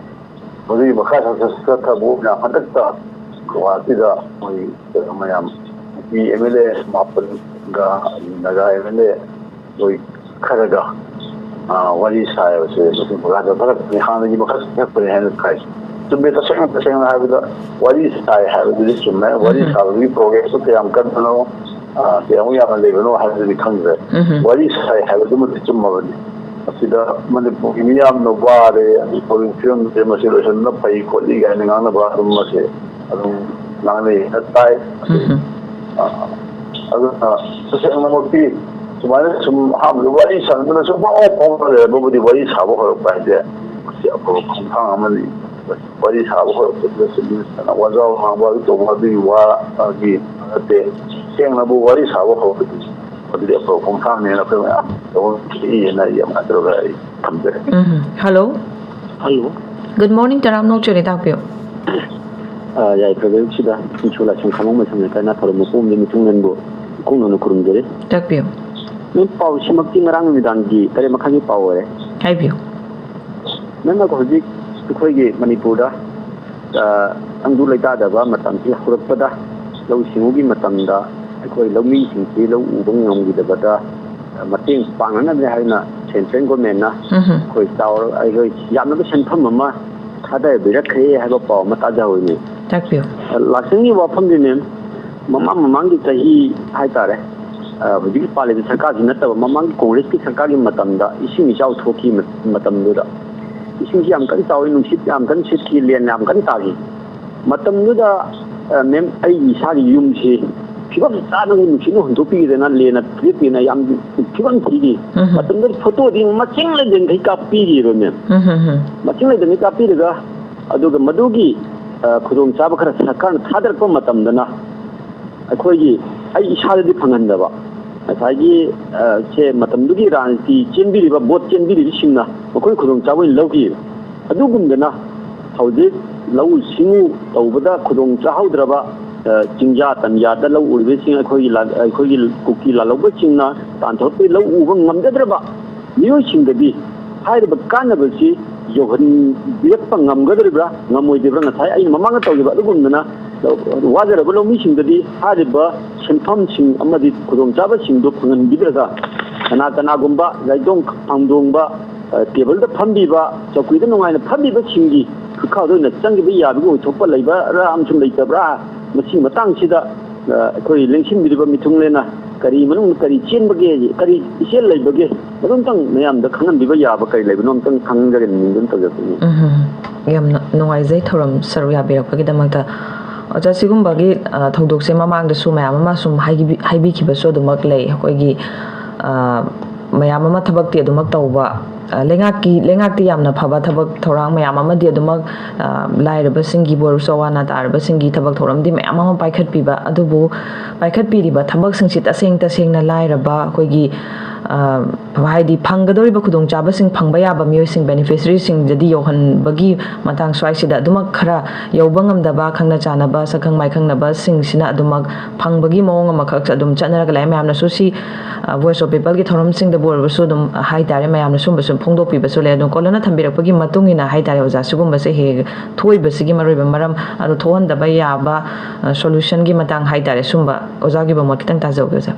ꯃꯗꯨꯒꯤ ꯃꯈꯥ ꯆꯠꯊꯕ ꯑꯣꯏꯅ ꯍꯟꯗꯛꯇ ꯒꯨꯋꯥꯍꯥꯇꯤꯗ ꯃꯣꯏ ꯀꯩꯅꯣ ꯃꯌꯥꯝ ꯅꯨꯄꯤ ꯑꯦꯝ ꯑꯦꯜ ꯑꯦ ꯃꯥꯄꯟꯒ ꯅꯥꯒꯥ ꯑꯦꯝ ꯑꯦꯜ ꯑꯦ ꯃꯣꯏ ꯈꯔꯒ, ꯑ, ꯋꯥꯔꯤ ꯁꯥꯏꯕꯁꯦ ꯃꯇꯨꯡ ꯃꯈꯥ ꯆꯠꯊꯔꯛꯄꯅꯤ, ꯍꯥꯟꯅꯒꯤ ꯃꯈꯥ ꯆꯠꯊꯔꯛꯄꯅꯤ ꯍꯥꯏꯅ ꯈꯥꯏ꯫ ꯆꯨꯝꯃꯦ, ꯇꯁꯦꯡꯅ, ꯇꯁꯦꯡꯅ ꯍꯥꯏꯕꯗ ꯋꯥꯔꯤ ꯁꯥꯏ ꯍꯥꯏꯕꯗꯨꯗꯤ ꯆꯨꯝꯃꯦ꯫ ꯋꯥꯔꯤ ꯎꯝ꯫ ꯁꯥꯕꯒꯤ ꯄ꯭ꯔꯣꯒ꯭ꯔꯦꯁꯇꯨ ꯀꯌꯥꯝ ꯀꯟꯕꯅꯣ, ꯑ, ꯀꯌꯥꯃꯨꯛ ꯌꯥꯝꯅ ꯂꯩꯕꯅꯣ ꯍꯥꯏꯕꯗꯨꯗꯤ ꯈꯪꯗ꯭ꯔꯦ꯫ ꯎꯝ꯫ ꯋꯥꯔꯤ ꯁꯥꯏ ꯍꯥꯏꯕꯗꯨꯃꯗꯤ ꯆꯨꯝꯃꯕꯅꯤ꯫ ꯃꯁꯤꯗ ꯃꯅꯤꯄꯨꯔꯒꯤ ꯃꯤꯌꯥꯝꯅ ꯋꯥꯔꯦ, ꯑꯗꯨ ꯍꯧꯖꯤꯛ ꯐꯤꯕꯝꯁꯦ ꯃꯁꯤ ꯂꯣꯏꯁꯤꯟꯕꯅ ꯐꯩ ꯈꯣꯠꯂꯤ ꯀꯥꯏꯅ ꯉꯥꯡꯅꯕ ꯑꯗꯨꯝ ꯃꯁꯦ ꯑꯗꯨꯝ ꯉꯥꯡꯅꯩ ꯍꯥꯏꯅ ꯇꯥꯏ꯫ ꯎꯝ꯫ ꯑ, ꯑꯗꯨꯅ ꯇꯁꯦꯡꯅꯃꯛꯇꯤ ꯁꯨꯃꯥꯏꯅ ꯁꯨꯝ ꯑꯍꯥꯟꯕꯗ ꯋꯥꯔꯤ ꯁꯥꯟꯅꯗꯅ ꯁꯨꯝ ꯄꯥꯎ ꯐꯥꯎꯅ ꯂꯩꯔꯝꯕꯕꯨꯗꯤ ꯋꯥꯔꯤ ꯁꯥꯕ ꯍꯧꯔꯛꯄ ꯍꯥꯏꯁꯦ ꯃꯁꯤ ꯑꯐꯕ ꯈꯣꯡꯊꯥꯡ ꯑꯃꯅꯤ꯫ ꯋꯥꯔꯤ ꯁꯥꯕ ꯍꯧꯔꯛꯄꯗꯨꯗ ꯁꯨꯝ ꯋꯥꯖꯥꯎ ꯉꯥꯡꯕ ꯑꯗꯨ ꯇꯧꯕ ꯑꯗꯨꯒꯤ ꯋꯥꯒꯤ ꯅꯠꯇꯦ꯫ ꯁꯦꯡꯅꯕꯨ ꯋꯥꯔꯤ ꯁꯥꯕ ꯍꯧꯔꯛꯄꯗꯨꯗꯤ ꯃꯗꯨꯗꯤ ꯑꯐꯕ ꯈꯣꯡꯊꯥꯡꯅꯦꯅ ꯑꯩꯈꯣꯏ ꯃꯌꯥꯝ ꯇꯧꯐꯝ ꯊꯣꯛꯏ ꯍꯥꯏꯅ ꯑꯩ ꯑꯃ ꯍꯥꯏꯖꯔꯒ ꯑꯩ ꯊꯝꯖꯔꯦ꯫ ꯎꯝ꯫ ꯍꯜꯂꯣ꯫ ꯍꯜꯂꯣ꯫ ꯒꯨꯗ ꯃꯣꯔꯅꯤꯡ, ꯇꯔꯥꯝꯅ ꯑꯣꯛꯆꯔꯤ, ꯇꯥꯛꯄꯤꯌꯨ꯫ ꯑ, ꯌꯥꯏꯐꯔꯕ ꯑꯌꯨꯛꯁꯤꯗ ꯏꯁꯨ ꯂꯥꯏꯁ꯭ꯔꯝ ꯈꯥꯉꯣꯝ ꯃꯁꯝ ꯂꯩꯀꯥꯏ ꯅꯥꯊꯧꯔꯝ ꯃꯄꯣꯝꯗ ꯃꯤꯊꯨꯡ ꯅꯟꯕꯨ ꯏꯀꯣꯡ ꯅꯧꯅ ꯈꯨꯔꯨꯝꯖꯔꯤ꯫ ꯇꯥꯛꯄꯤꯌꯨ꯫ ꯃꯦꯝ, ꯄꯥꯎꯁꯤꯃꯛꯇꯤ ꯉꯔꯥꯡ ꯅꯨꯃꯤꯗꯥꯡꯒꯤ ꯇꯔꯦꯠ ꯃꯈꯥꯏꯒꯤ ꯄꯥꯎ ꯑꯣꯏꯔꯦ꯫ ꯍꯥꯏꯕꯤꯌꯨ꯫ ꯃꯦꯝ, ꯍꯧꯖꯤꯛ ꯑꯩꯈꯣꯏꯒꯤ ꯃꯅꯤꯄꯨꯔꯗ, ꯑ, ꯇꯪꯗꯨ ꯂꯩꯇꯥꯗꯕ ꯃꯇꯝꯁꯤ ꯍꯧꯔꯛꯄꯗ ꯂꯧꯎ ꯁꯤꯡꯎꯒꯤ ꯃꯇꯝꯗ ꯑꯩꯈꯣꯏ ꯂꯧꯃꯤꯁꯤꯡꯁꯤ ꯂꯧ ꯎꯕ ꯉꯝꯈꯤꯗꯕꯗ, ꯑ, ꯃꯇꯦꯡ ꯄꯥꯡꯅꯅꯕꯅꯤ ꯍꯥꯏꯅ ꯁꯦꯟꯇ꯭ꯔꯦꯜ ꯒꯣꯔꯃꯦꯟꯅ ꯎꯝ꯫ ꯑꯩꯈꯣꯏ ꯆꯥꯎꯔ-, ꯑꯩꯈꯣꯏ ꯌꯥꯝꯂꯕ ꯁꯦꯟꯐꯝ ꯑꯃ ꯊꯥꯗꯕꯤꯔꯛꯈ꯭ꯔꯦ ꯍꯥꯏꯕ ꯄꯥꯎ ꯑꯃ ꯇꯥꯖꯍꯧꯏꯅꯦ꯫ ꯇꯥꯛꯄꯤꯌꯨ꯫ ꯂꯥꯛꯆꯅꯤꯡꯉꯤꯕ ꯋꯥꯐꯝꯗꯤ ꯃꯦꯝ, ꯃꯃꯥꯡ ꯃꯃꯥꯡꯒꯤ ꯆꯍꯤ ꯍꯥꯏꯇꯥꯔꯦ, ꯑ, ꯍꯧꯖꯤꯛꯀꯤ ꯄꯥꯜꯂꯤꯕ ꯁꯔꯀꯥꯔꯁꯤ ꯅꯠꯇꯕ, ꯃꯃꯥꯡꯒꯤ ꯀꯣꯡꯒ꯭ꯔꯦꯁꯀꯤ ꯁꯔꯀꯥꯔꯒꯤ ꯃꯇꯝꯗ ꯏꯁꯤꯡ ꯏꯆꯥꯎ ꯊꯣꯛꯈꯤꯕ ꯃꯇꯝꯗꯨꯗ, ꯏꯁꯤꯡꯁꯤ ꯌꯥꯝ ꯀꯟꯅ ꯆꯥꯎꯏ, ꯅꯨꯡꯁꯤꯠ ꯌꯥꯝ ꯀꯟꯅ ꯁꯤꯠꯈꯤ, ꯂꯦꯟ ꯌꯥꯝ ꯀꯟꯅ ꯇꯥꯈꯤ꯫ ꯃꯇꯝꯗꯨꯗ, ꯑ, ꯃꯦꯝ, ꯑꯩꯒꯤ ꯏꯁꯥꯒꯤ ꯌꯨꯝꯁꯤ ꯐꯤꯕꯝ ꯆꯥꯗꯅ ꯅꯨꯡꯁꯤꯠꯅ ꯍꯨꯟꯗꯣꯛꯄꯤꯈꯤꯗꯅ, ꯂꯦꯟꯅ ꯐꯨꯗꯠꯄꯤꯗꯅ ꯌꯥꯝ ꯐꯤꯕꯝ ꯊꯤꯈꯤ꯫ ꯎꯝ꯫ ꯃꯇꯝꯗꯨꯗ ꯐꯣꯇꯣꯗꯤ ꯃꯁꯤꯡ ꯂꯩꯇꯅꯈꯩ ꯀꯥꯞꯄꯤꯈꯤꯕ, ꯃꯦꯝ꯫ ꯎꯝ, ꯎꯝ, ꯎꯝ꯫ ꯃꯁꯤꯡ ꯂꯩꯇꯅꯈꯩ ꯀꯥꯞꯄꯤꯔꯒ, ꯑꯗꯨꯒ ꯃꯗꯨꯒꯤ, ꯑ, ꯈꯨꯗꯣꯡꯆꯥꯕ ꯈꯔ ꯁꯔꯀꯥꯔꯅ ꯊꯥꯗꯔꯛꯄ ꯃꯇꯝꯗꯅ, ꯑꯩꯈꯣꯏꯒꯤ, ꯑꯩ ꯏꯁꯥꯗꯗꯤ ꯐꯪꯍꯟꯗꯕ, ꯉꯁꯥꯏꯒꯤ, ꯑ, ꯁꯦ ꯃꯇꯝꯗꯨꯒꯤ ꯔꯥꯖꯅꯤꯇꯤ ꯆꯦꯟꯕꯤꯔꯤꯕ, ꯚꯣꯠ ꯆꯦꯟꯕꯤꯔꯤꯕꯁꯤꯡꯅ ꯃꯈꯣꯏ ꯈꯨꯗꯣꯡꯆꯥꯕ ꯑꯣꯏꯅ ꯂꯧꯈꯤꯕ꯫ ꯑꯗꯨꯒꯨꯝꯗꯅ ꯍꯧꯖꯤꯛ ꯂꯧꯎ ꯁꯤꯡꯎ ꯇꯧꯕꯗ ꯈꯨꯗꯣꯡ ꯆꯥꯍꯧꯗ꯭ꯔꯕ, ꯑ, ꯆꯤꯡꯖꯥ ꯇꯝꯌꯥꯗ ꯂꯧ ꯎꯔꯤꯕꯁꯤꯡ, ꯑꯩꯈꯣꯏꯒꯤ ꯂꯥ-, ꯑꯩꯈꯣꯏꯒꯤ ꯀꯨꯀꯤ ꯂꯥꯜꯍꯧꯕꯁꯤꯡꯅ ꯇꯥꯟꯊꯣꯔꯛꯄꯒꯤ ꯂꯧ ꯎꯕ ꯉꯝꯖꯗ꯭ꯔꯕ ꯃꯤꯑꯣꯏꯁꯤꯡꯗꯗꯤ ꯍꯥꯏꯔꯤꯕ ꯀꯥꯟꯅꯕꯁꯤ ꯌꯧꯍꯟꯕꯤꯔꯛꯄ ꯉꯝꯒꯗꯧꯔꯤꯕ꯭ꯔꯥ, ꯉꯝꯃꯣꯏꯗꯧꯔꯤꯕ꯭ꯔꯥ? ꯉꯁꯥꯏ ꯑꯩꯅ ꯃꯃꯥꯡꯗ ꯇꯧꯈꯤꯕ ꯑꯗꯨꯒꯨꯝꯗꯅ ꯋꯥꯖꯔꯕ ꯂꯧꯃꯤꯁꯤꯡꯗꯗꯤ ꯍꯥꯏꯔꯤꯕ ꯁꯦꯟꯐꯝꯁꯤꯡ ꯑꯃꯗꯤ ꯈꯨꯗꯣꯡꯆꯥꯕꯁꯤꯡꯗꯨ ꯐꯪꯍꯟꯕꯤꯗ꯭ꯔꯒ, ꯀꯅꯥ ꯀꯅꯥꯒꯨꯝꯕ ꯌꯥꯏꯗꯣꯡ ꯐꯥꯡꯗꯣꯡꯕ, ꯑ, ꯇꯦꯕꯜꯗ ꯐꯝꯕꯤꯕ, ꯆꯧꯀ꯭ꯔꯤꯗ ꯅꯨꯡꯉꯥꯏꯅ ꯐꯝꯕꯤꯕꯁꯤꯡꯒꯤ ꯈꯨꯠꯈꯥꯗ ꯑꯣꯏꯅ ꯆꯪꯈꯤꯕ ꯌꯥꯕꯒꯤ ꯑꯣꯏꯊꯣꯛꯄ ꯂꯩꯕ꯭ꯔꯥ ꯑꯃꯁꯨꯡ ꯂꯩꯇꯕ꯭ꯔꯥ? ꯃꯁꯤꯒꯤ ꯃꯇꯥꯡꯁꯤꯗ, ꯑ, ꯑꯩꯈꯣꯏ ꯂꯦꯡꯁꯤꯟꯕꯤꯔꯤꯕ ꯃꯤꯊꯨꯡꯂꯦꯟꯅ ꯀꯔꯤ ꯃꯅꯨꯡꯗ ꯀꯔꯤ ꯆꯦꯟꯕꯒꯦ, ꯀꯔꯤ ꯏꯆꯦꯜ ꯂꯩꯕꯒꯦ, ꯃꯗꯨ ꯑꯝꯇꯪ ꯃꯌꯥꯝꯗ ꯈꯪꯍꯟꯕꯤꯕ ꯌꯥꯕ ꯀꯔꯤ ꯂꯩꯕꯅꯣ ꯑꯝꯇꯪ ꯈꯪꯖꯒꯦꯅ ꯅꯤꯡꯗꯨꯅ ꯇꯧꯖꯔꯛꯄꯅꯤ꯫ ꯎꯝ, ꯌꯥꯝꯅ ꯅꯨꯡꯉꯥꯏꯖꯩ ꯊꯧꯔꯝ ꯁꯔꯨꯛ ꯌꯥꯕꯤꯔꯛꯄꯒꯤꯗꯃꯛꯇ꯫ ꯑꯣꯖꯥ, ꯁꯤꯒꯨꯝꯕꯒꯤ, ꯑ, ꯊꯧꯗꯣꯛꯁꯦ ꯃꯃꯥꯡꯗꯁꯨ ꯃꯌꯥꯝ ꯑꯃ ꯁꯨꯝ ꯍꯥꯏꯕꯤ-, ꯍꯥꯏꯕꯤꯈꯤꯕꯁꯨ ꯑꯗꯨꯃꯛ ꯂꯩ꯫ ꯑꯩꯈꯣꯏꯒꯤ, ꯑ, ꯃꯌꯥꯝ ꯑꯃ ꯊꯕꯛꯇꯤ ꯑꯗꯨꯃꯛ ꯇꯧꯕ, ꯑ, ꯂꯩꯉꯥꯛꯀꯤ, ꯂꯩꯉꯥꯛꯇꯤ ꯌꯥꯝꯅ ꯐꯕ ꯊꯕꯛ ꯊꯧꯔꯥꯡ ꯃꯌꯥꯝ ꯑꯃꯗꯤ ꯑꯗꯨꯃꯛ, ꯑ, ꯂꯥꯏꯔꯕꯁꯤꯡꯒꯤꯕꯨ ꯑꯣꯏꯔꯁꯨ, ꯑꯋꯥ ꯑꯅꯥ ꯇꯥꯔꯕꯁꯤꯡꯒꯤ ꯊꯕꯛ ꯊꯧꯔꯝꯗꯤ ꯃꯌꯥꯝ ꯑꯃ ꯄꯥꯏꯈꯠꯄꯤꯕ, ꯑꯗꯨꯕꯨ ꯄꯥꯏꯈꯠꯄꯤꯔꯤꯕ ꯊꯕꯛꯁꯤꯡꯁꯤ ꯇꯁꯦꯡ ꯇꯁꯦꯡꯅ ꯂꯥꯏꯔꯕ ꯑꯩꯈꯣꯏꯒꯤ, ꯑ, ꯍꯥꯏꯗꯤ ꯐꯪꯒꯗꯧꯔꯤꯕ ꯈꯨꯗꯣꯡꯆꯥꯕꯁꯤꯡ ꯐꯪꯕ ꯌꯥꯕ ꯃꯤꯑꯣꯏꯁꯤꯡ, ꯕꯦꯅꯤꯐꯤꯁꯔꯤꯁꯤꯡꯗꯗꯤ ꯌꯧꯍꯟꯕꯒꯤ ꯃꯇꯥꯡ ꯁ꯭ꯋꯥꯏꯁꯤꯗ ꯑꯗꯨꯃꯛ ꯈꯔ ꯌꯧꯕ ꯉꯝꯗꯕ, ꯈꯪꯅ ꯆꯥꯟꯅꯕ, ꯁꯛꯈꯪ ꯃꯥꯏꯈꯪꯅꯕꯁꯤꯡꯁꯤꯅ ꯑꯗꯨꯃꯛ ꯐꯪꯕꯒꯤ ꯃꯑꯣꯡ ꯑꯃꯈꯛ ꯑꯗꯨꯝ ꯆꯠꯅꯔꯒ ꯂꯩ꯫ ꯃꯌꯥꯝꯅꯁꯨ ꯁꯤ, ꯑ, Voice of Peopleꯒꯤ ꯊꯧꯔꯝꯁꯤꯡꯗꯕꯨ ꯑꯣꯏꯔꯕꯁꯨ ꯑꯗꯨꯝ ꯍꯥꯏ ꯇꯥꯔꯦ, ꯃꯌꯥꯝꯅ ꯁꯨꯝꯕꯁꯨ ꯐꯣꯡꯗꯣꯛꯄꯤꯕꯁꯨ ꯂꯩ꯫ ꯑꯗꯨꯝ ꯀꯣꯂꯔꯅ ꯊꯝꯕꯤꯔꯛꯄꯒꯤ ꯃꯇꯨꯡ ꯏꯟꯅ ꯍꯥꯏ ꯇꯥꯔꯦ, ꯑꯣꯖꯥ, ꯁꯤꯒꯨꯝꯕꯁꯦ ꯍꯦꯛ ꯍꯦꯛ ꯊꯣꯛꯏꯕꯁꯤꯒꯤ ꯃꯔꯨꯑꯣꯏꯕ ꯃꯔꯝ, ꯑꯗꯨ ꯊꯣꯛꯍꯟꯗꯕ ꯌꯥꯕ, ꯑ, solutionꯒꯤ ꯃꯇꯥꯡ ꯍꯥꯏ ꯇꯥꯔꯦ, ꯁꯨꯝꯕ ꯑꯣꯖꯥꯒꯤ ꯃꯣꯠ ꯈꯤꯇꯪ ꯇꯥꯖꯍꯧꯒꯦ, ꯑꯣꯖꯥ꯫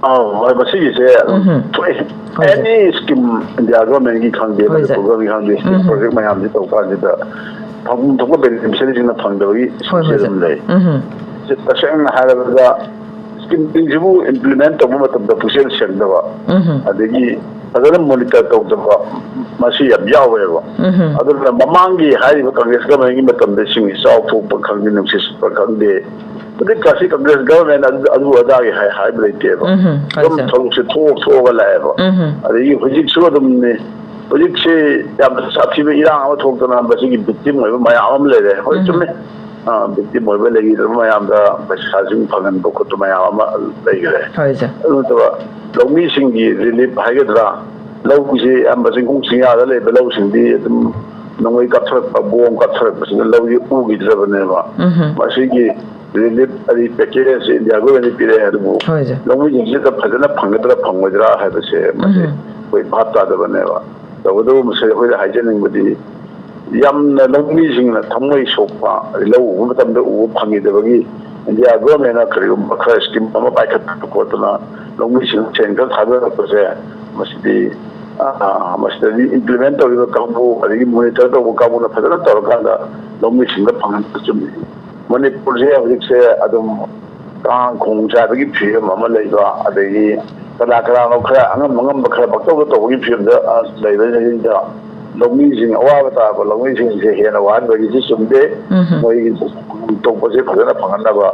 ꯑꯧ, ꯍꯣꯏ, ꯃꯁꯤꯒꯤꯁꯦ ꯑꯗꯨꯝ ꯎꯝꯍꯨꯝ꯫ ꯊꯣꯛꯑꯦ꯫ ꯍꯣꯏ, ꯁꯥꯔ꯫ Any scheme, India governmentꯀꯤ ꯈꯪꯗꯦ, ꯍꯣꯏ, ꯁꯥꯔ꯫ ꯃꯅꯤꯄꯨꯔ governmentꯀꯤ ꯈꯪꯗꯦ, ꯎꯝꯍꯨꯝ꯫ Project ꯃꯌꯥꯝꯁꯦ ꯇꯧ ꯀꯥꯟꯁꯤꯗ ꯐꯪꯐꯝ ꯊꯣꯛꯄ beneficiaryꯁꯤꯡꯅ ꯐꯪꯗꯕꯒꯤ ꯍꯣꯏ, ꯍꯣꯏ, ꯁꯤꯁꯦ ꯑꯗꯨꯝ ꯁꯥꯔ꯫ ꯂꯩ꯫ ꯎꯝꯍꯨꯝ꯫ ꯇꯁꯦꯡꯅ ꯍꯥꯏꯔꯕꯗ ꯁ꯭ꯀꯤꯝꯁꯤꯡꯁꯤꯕꯨ ꯏꯝꯄ꯭ꯂꯤꯃꯦꯟ ꯇꯧꯕ ꯃꯇꯝꯗ ꯄꯨꯛꯆꯦꯜ ꯁꯦꯡꯗꯕ, ꯎꯝ ꯑꯗꯒꯤ ꯐꯖꯅ ꯃꯣꯅꯤꯇꯔ ꯇꯧꯗꯕ, ꯃꯁꯤ ꯌꯥꯝ ꯌꯥꯎꯋꯦꯕ꯫ ꯎꯝ ꯑꯗꯨꯅ ꯃꯃꯥꯡꯒꯤ ꯍꯥꯏꯔꯤꯕ ꯀꯪꯒ꯭ꯔꯦꯁ ꯒꯚꯔꯟꯃꯦꯟꯒꯤ ꯃꯇꯝꯗ ꯏꯁꯤꯡ ꯏꯆꯥꯎ ꯊꯣꯛꯄ ꯈꯪꯗꯦ, ꯅꯨꯡꯁꯤꯠ ꯁꯤꯠꯄ ꯈꯪꯗꯦ, ꯍꯧꯖꯤꯛꯀꯥꯁꯤ ꯀꯪꯒ꯭ꯔꯦꯁ ꯒꯚꯔꯟꯃꯦꯟ ꯑꯗꯨ ꯑꯗꯨ ꯑꯗꯥꯒꯤ ꯍꯥꯏ ꯍꯥꯏꯕ ꯂꯩꯇꯦꯕ꯫ ꯎꯝ ꯑꯗꯨꯝ ꯊꯕꯛꯁꯦ ꯊꯣꯛ ꯊꯣꯛꯑꯒ ꯂꯥꯛꯑꯦꯕ꯫ ꯎꯝ ꯑꯗꯒꯤ ꯍꯧꯖꯤꯛꯁꯨ ꯑꯗꯨꯝꯅꯤ꯫ ꯍꯧꯖꯤꯛꯁꯤ ꯌꯥꯝꯅ ꯁꯥꯊꯤꯕ ꯏꯔꯥꯡ ꯑꯃ ꯊꯣꯛꯇꯅ ꯃꯁꯤꯒꯤ ꯚꯤꯛꯇꯤꯝ ꯑꯣꯏꯕ ꯃꯌꯥꯝ ꯑꯃ ꯂꯩꯔꯦ꯫ ꯍꯣꯏ, ꯎꯝ ꯆꯨꯝꯃꯦ꯫ ꯚꯤꯛꯇꯤꯝ ꯑꯣꯏꯕ ꯂꯩꯈꯤꯗ꯭ꯔꯕ ꯃꯌꯥꯝꯗ ꯄꯩꯁꯥꯁꯤꯡ ꯐꯪꯍꯟꯕ ꯈꯣꯠꯄ ꯃꯌꯥꯝ ꯑꯃ ꯂꯩꯈ꯭ꯔꯦ꯫ ꯍꯣꯏ ꯁꯥꯔ꯫ ꯑꯗꯨ ꯅꯠꯇꯕ ꯂꯧꯃꯤꯁꯤꯡꯒꯤ ꯔꯤꯂꯤꯞ ꯍꯥꯏꯒꯗ꯭ꯔꯥ, ꯂꯧꯁꯤ ꯑꯌꯥꯝꯕ ꯆꯤꯡꯈꯣꯡ ꯆꯤꯡꯌꯥꯗ ꯂꯩꯕ ꯂꯧꯁꯤꯡꯗꯤ ꯑꯗꯨꯝ ꯅꯣꯡꯃꯩ ꯀꯥꯞꯊꯔꯛꯄ, ꯕꯣꯝ ꯀꯥꯞꯊꯔꯛꯄꯁꯤꯅ ꯂꯧꯁꯤ ꯎꯈꯤꯗ꯭ꯔꯕꯅꯦꯕ꯫ ꯎꯝ ꯃꯁꯤꯒꯤ ꯔꯤꯂꯤꯞ ꯑꯗꯩ ꯄꯦꯀꯦꯖꯁꯤ ꯏꯟꯗꯤꯌꯥ ꯒꯣꯔꯃꯦꯟꯅ ꯄꯤꯔꯛꯑꯦ, ꯑꯗꯨꯕꯨ ꯍꯣꯏ ꯁꯥꯔ꯫ ꯂꯧꯃꯤꯁꯤꯡꯁꯤꯗ ꯐꯖꯅ ꯐꯪꯒꯗ꯭ꯔꯥ ꯐꯪꯉꯣꯏꯗ꯭ꯔꯥ ꯍꯥꯏꯕꯁꯦ ꯃꯁꯤ ꯎꯝ ꯑꯩꯈꯣꯏ ꯚꯥꯞ ꯇꯥꯗꯕꯅꯦꯕ꯫ ꯇꯧꯕꯇꯕꯨ ꯃꯁꯤ ꯑꯩꯈꯣꯏꯗ ꯍꯥꯏꯖꯅꯤꯡꯕꯗꯤ, ꯌꯥꯝꯅ ꯂꯧꯃꯤꯁꯤꯡꯅ ꯊꯃꯣꯏ ꯁꯣꯛꯄ, ꯂꯧ ꯎꯕ ꯃꯇꯝꯗ ꯎꯕ ꯐꯪꯈꯤꯗꯕꯒꯤ ꯏꯟꯗꯤꯌꯥ ꯒꯣꯔꯃꯦꯟꯅ ꯀꯔꯤꯒꯨꯝꯕ ꯈꯔ ꯁ꯭ꯀꯤꯝ ꯑꯃ ꯄꯥꯏꯈꯠꯇꯅ ꯈꯣꯠꯇꯅ ꯂꯧꯃꯤꯁꯤꯡ ꯁꯦꯟ ꯈꯔ ꯊꯥꯗꯔꯛꯄꯁꯦ, ꯃꯁꯤꯗꯤ, ꯑ, ꯃꯁꯤꯗꯗꯤ ꯏꯝꯄ꯭ꯂꯤꯃꯦꯟ ꯇꯧꯔꯤꯕ ꯀꯥꯡꯕꯨ, ꯑꯗꯒꯤ ꯃꯣꯅꯤꯇꯔ ꯇꯧꯕ ꯀꯥꯡꯕꯨꯅ ꯐꯖꯅ ꯇꯧꯔꯀꯥꯟꯗ ꯂꯧꯃꯤꯁꯤꯡꯗ ꯐꯪꯍꯟꯕ ꯆꯨꯝꯃꯤ꯫ ꯃꯅꯤꯄꯨꯔꯁꯦ ꯍꯧꯖꯤꯛꯁꯦ ꯑꯗꯨꯝ ꯀꯥꯡ ꯈꯣꯡ ꯆꯥꯏꯕꯒꯤ ꯐꯤꯕꯝ ꯑꯃ ꯂꯩꯕ, ꯑꯗꯒꯤ ꯀꯅꯥ ꯀꯅꯥꯅꯣ ꯈꯔ ꯑꯉꯝ ꯑꯉꯝꯕ ꯈꯔ ꯄꯪꯇꯧꯗ ꯇꯧꯕꯒꯤ ꯐꯤꯕꯝꯗ, ꯑ, ꯂꯩꯕꯁꯤꯡꯁꯤꯗ ꯂꯧꯃꯤꯁꯤꯡ, ꯑꯋꯥꯕ ꯇꯥꯔꯕ ꯂꯧꯃꯤꯁꯤꯡꯁꯦ ꯍꯦꯟꯅ ꯋꯥꯍꯟꯕꯒꯤꯁꯤ ꯆꯨꯝꯗꯦ꯫ ꯎꯝ ꯃꯣꯏꯒꯤ ꯇꯣꯛꯄꯁꯦ ꯐꯖꯅ ꯐꯪꯍꯟꯅꯕ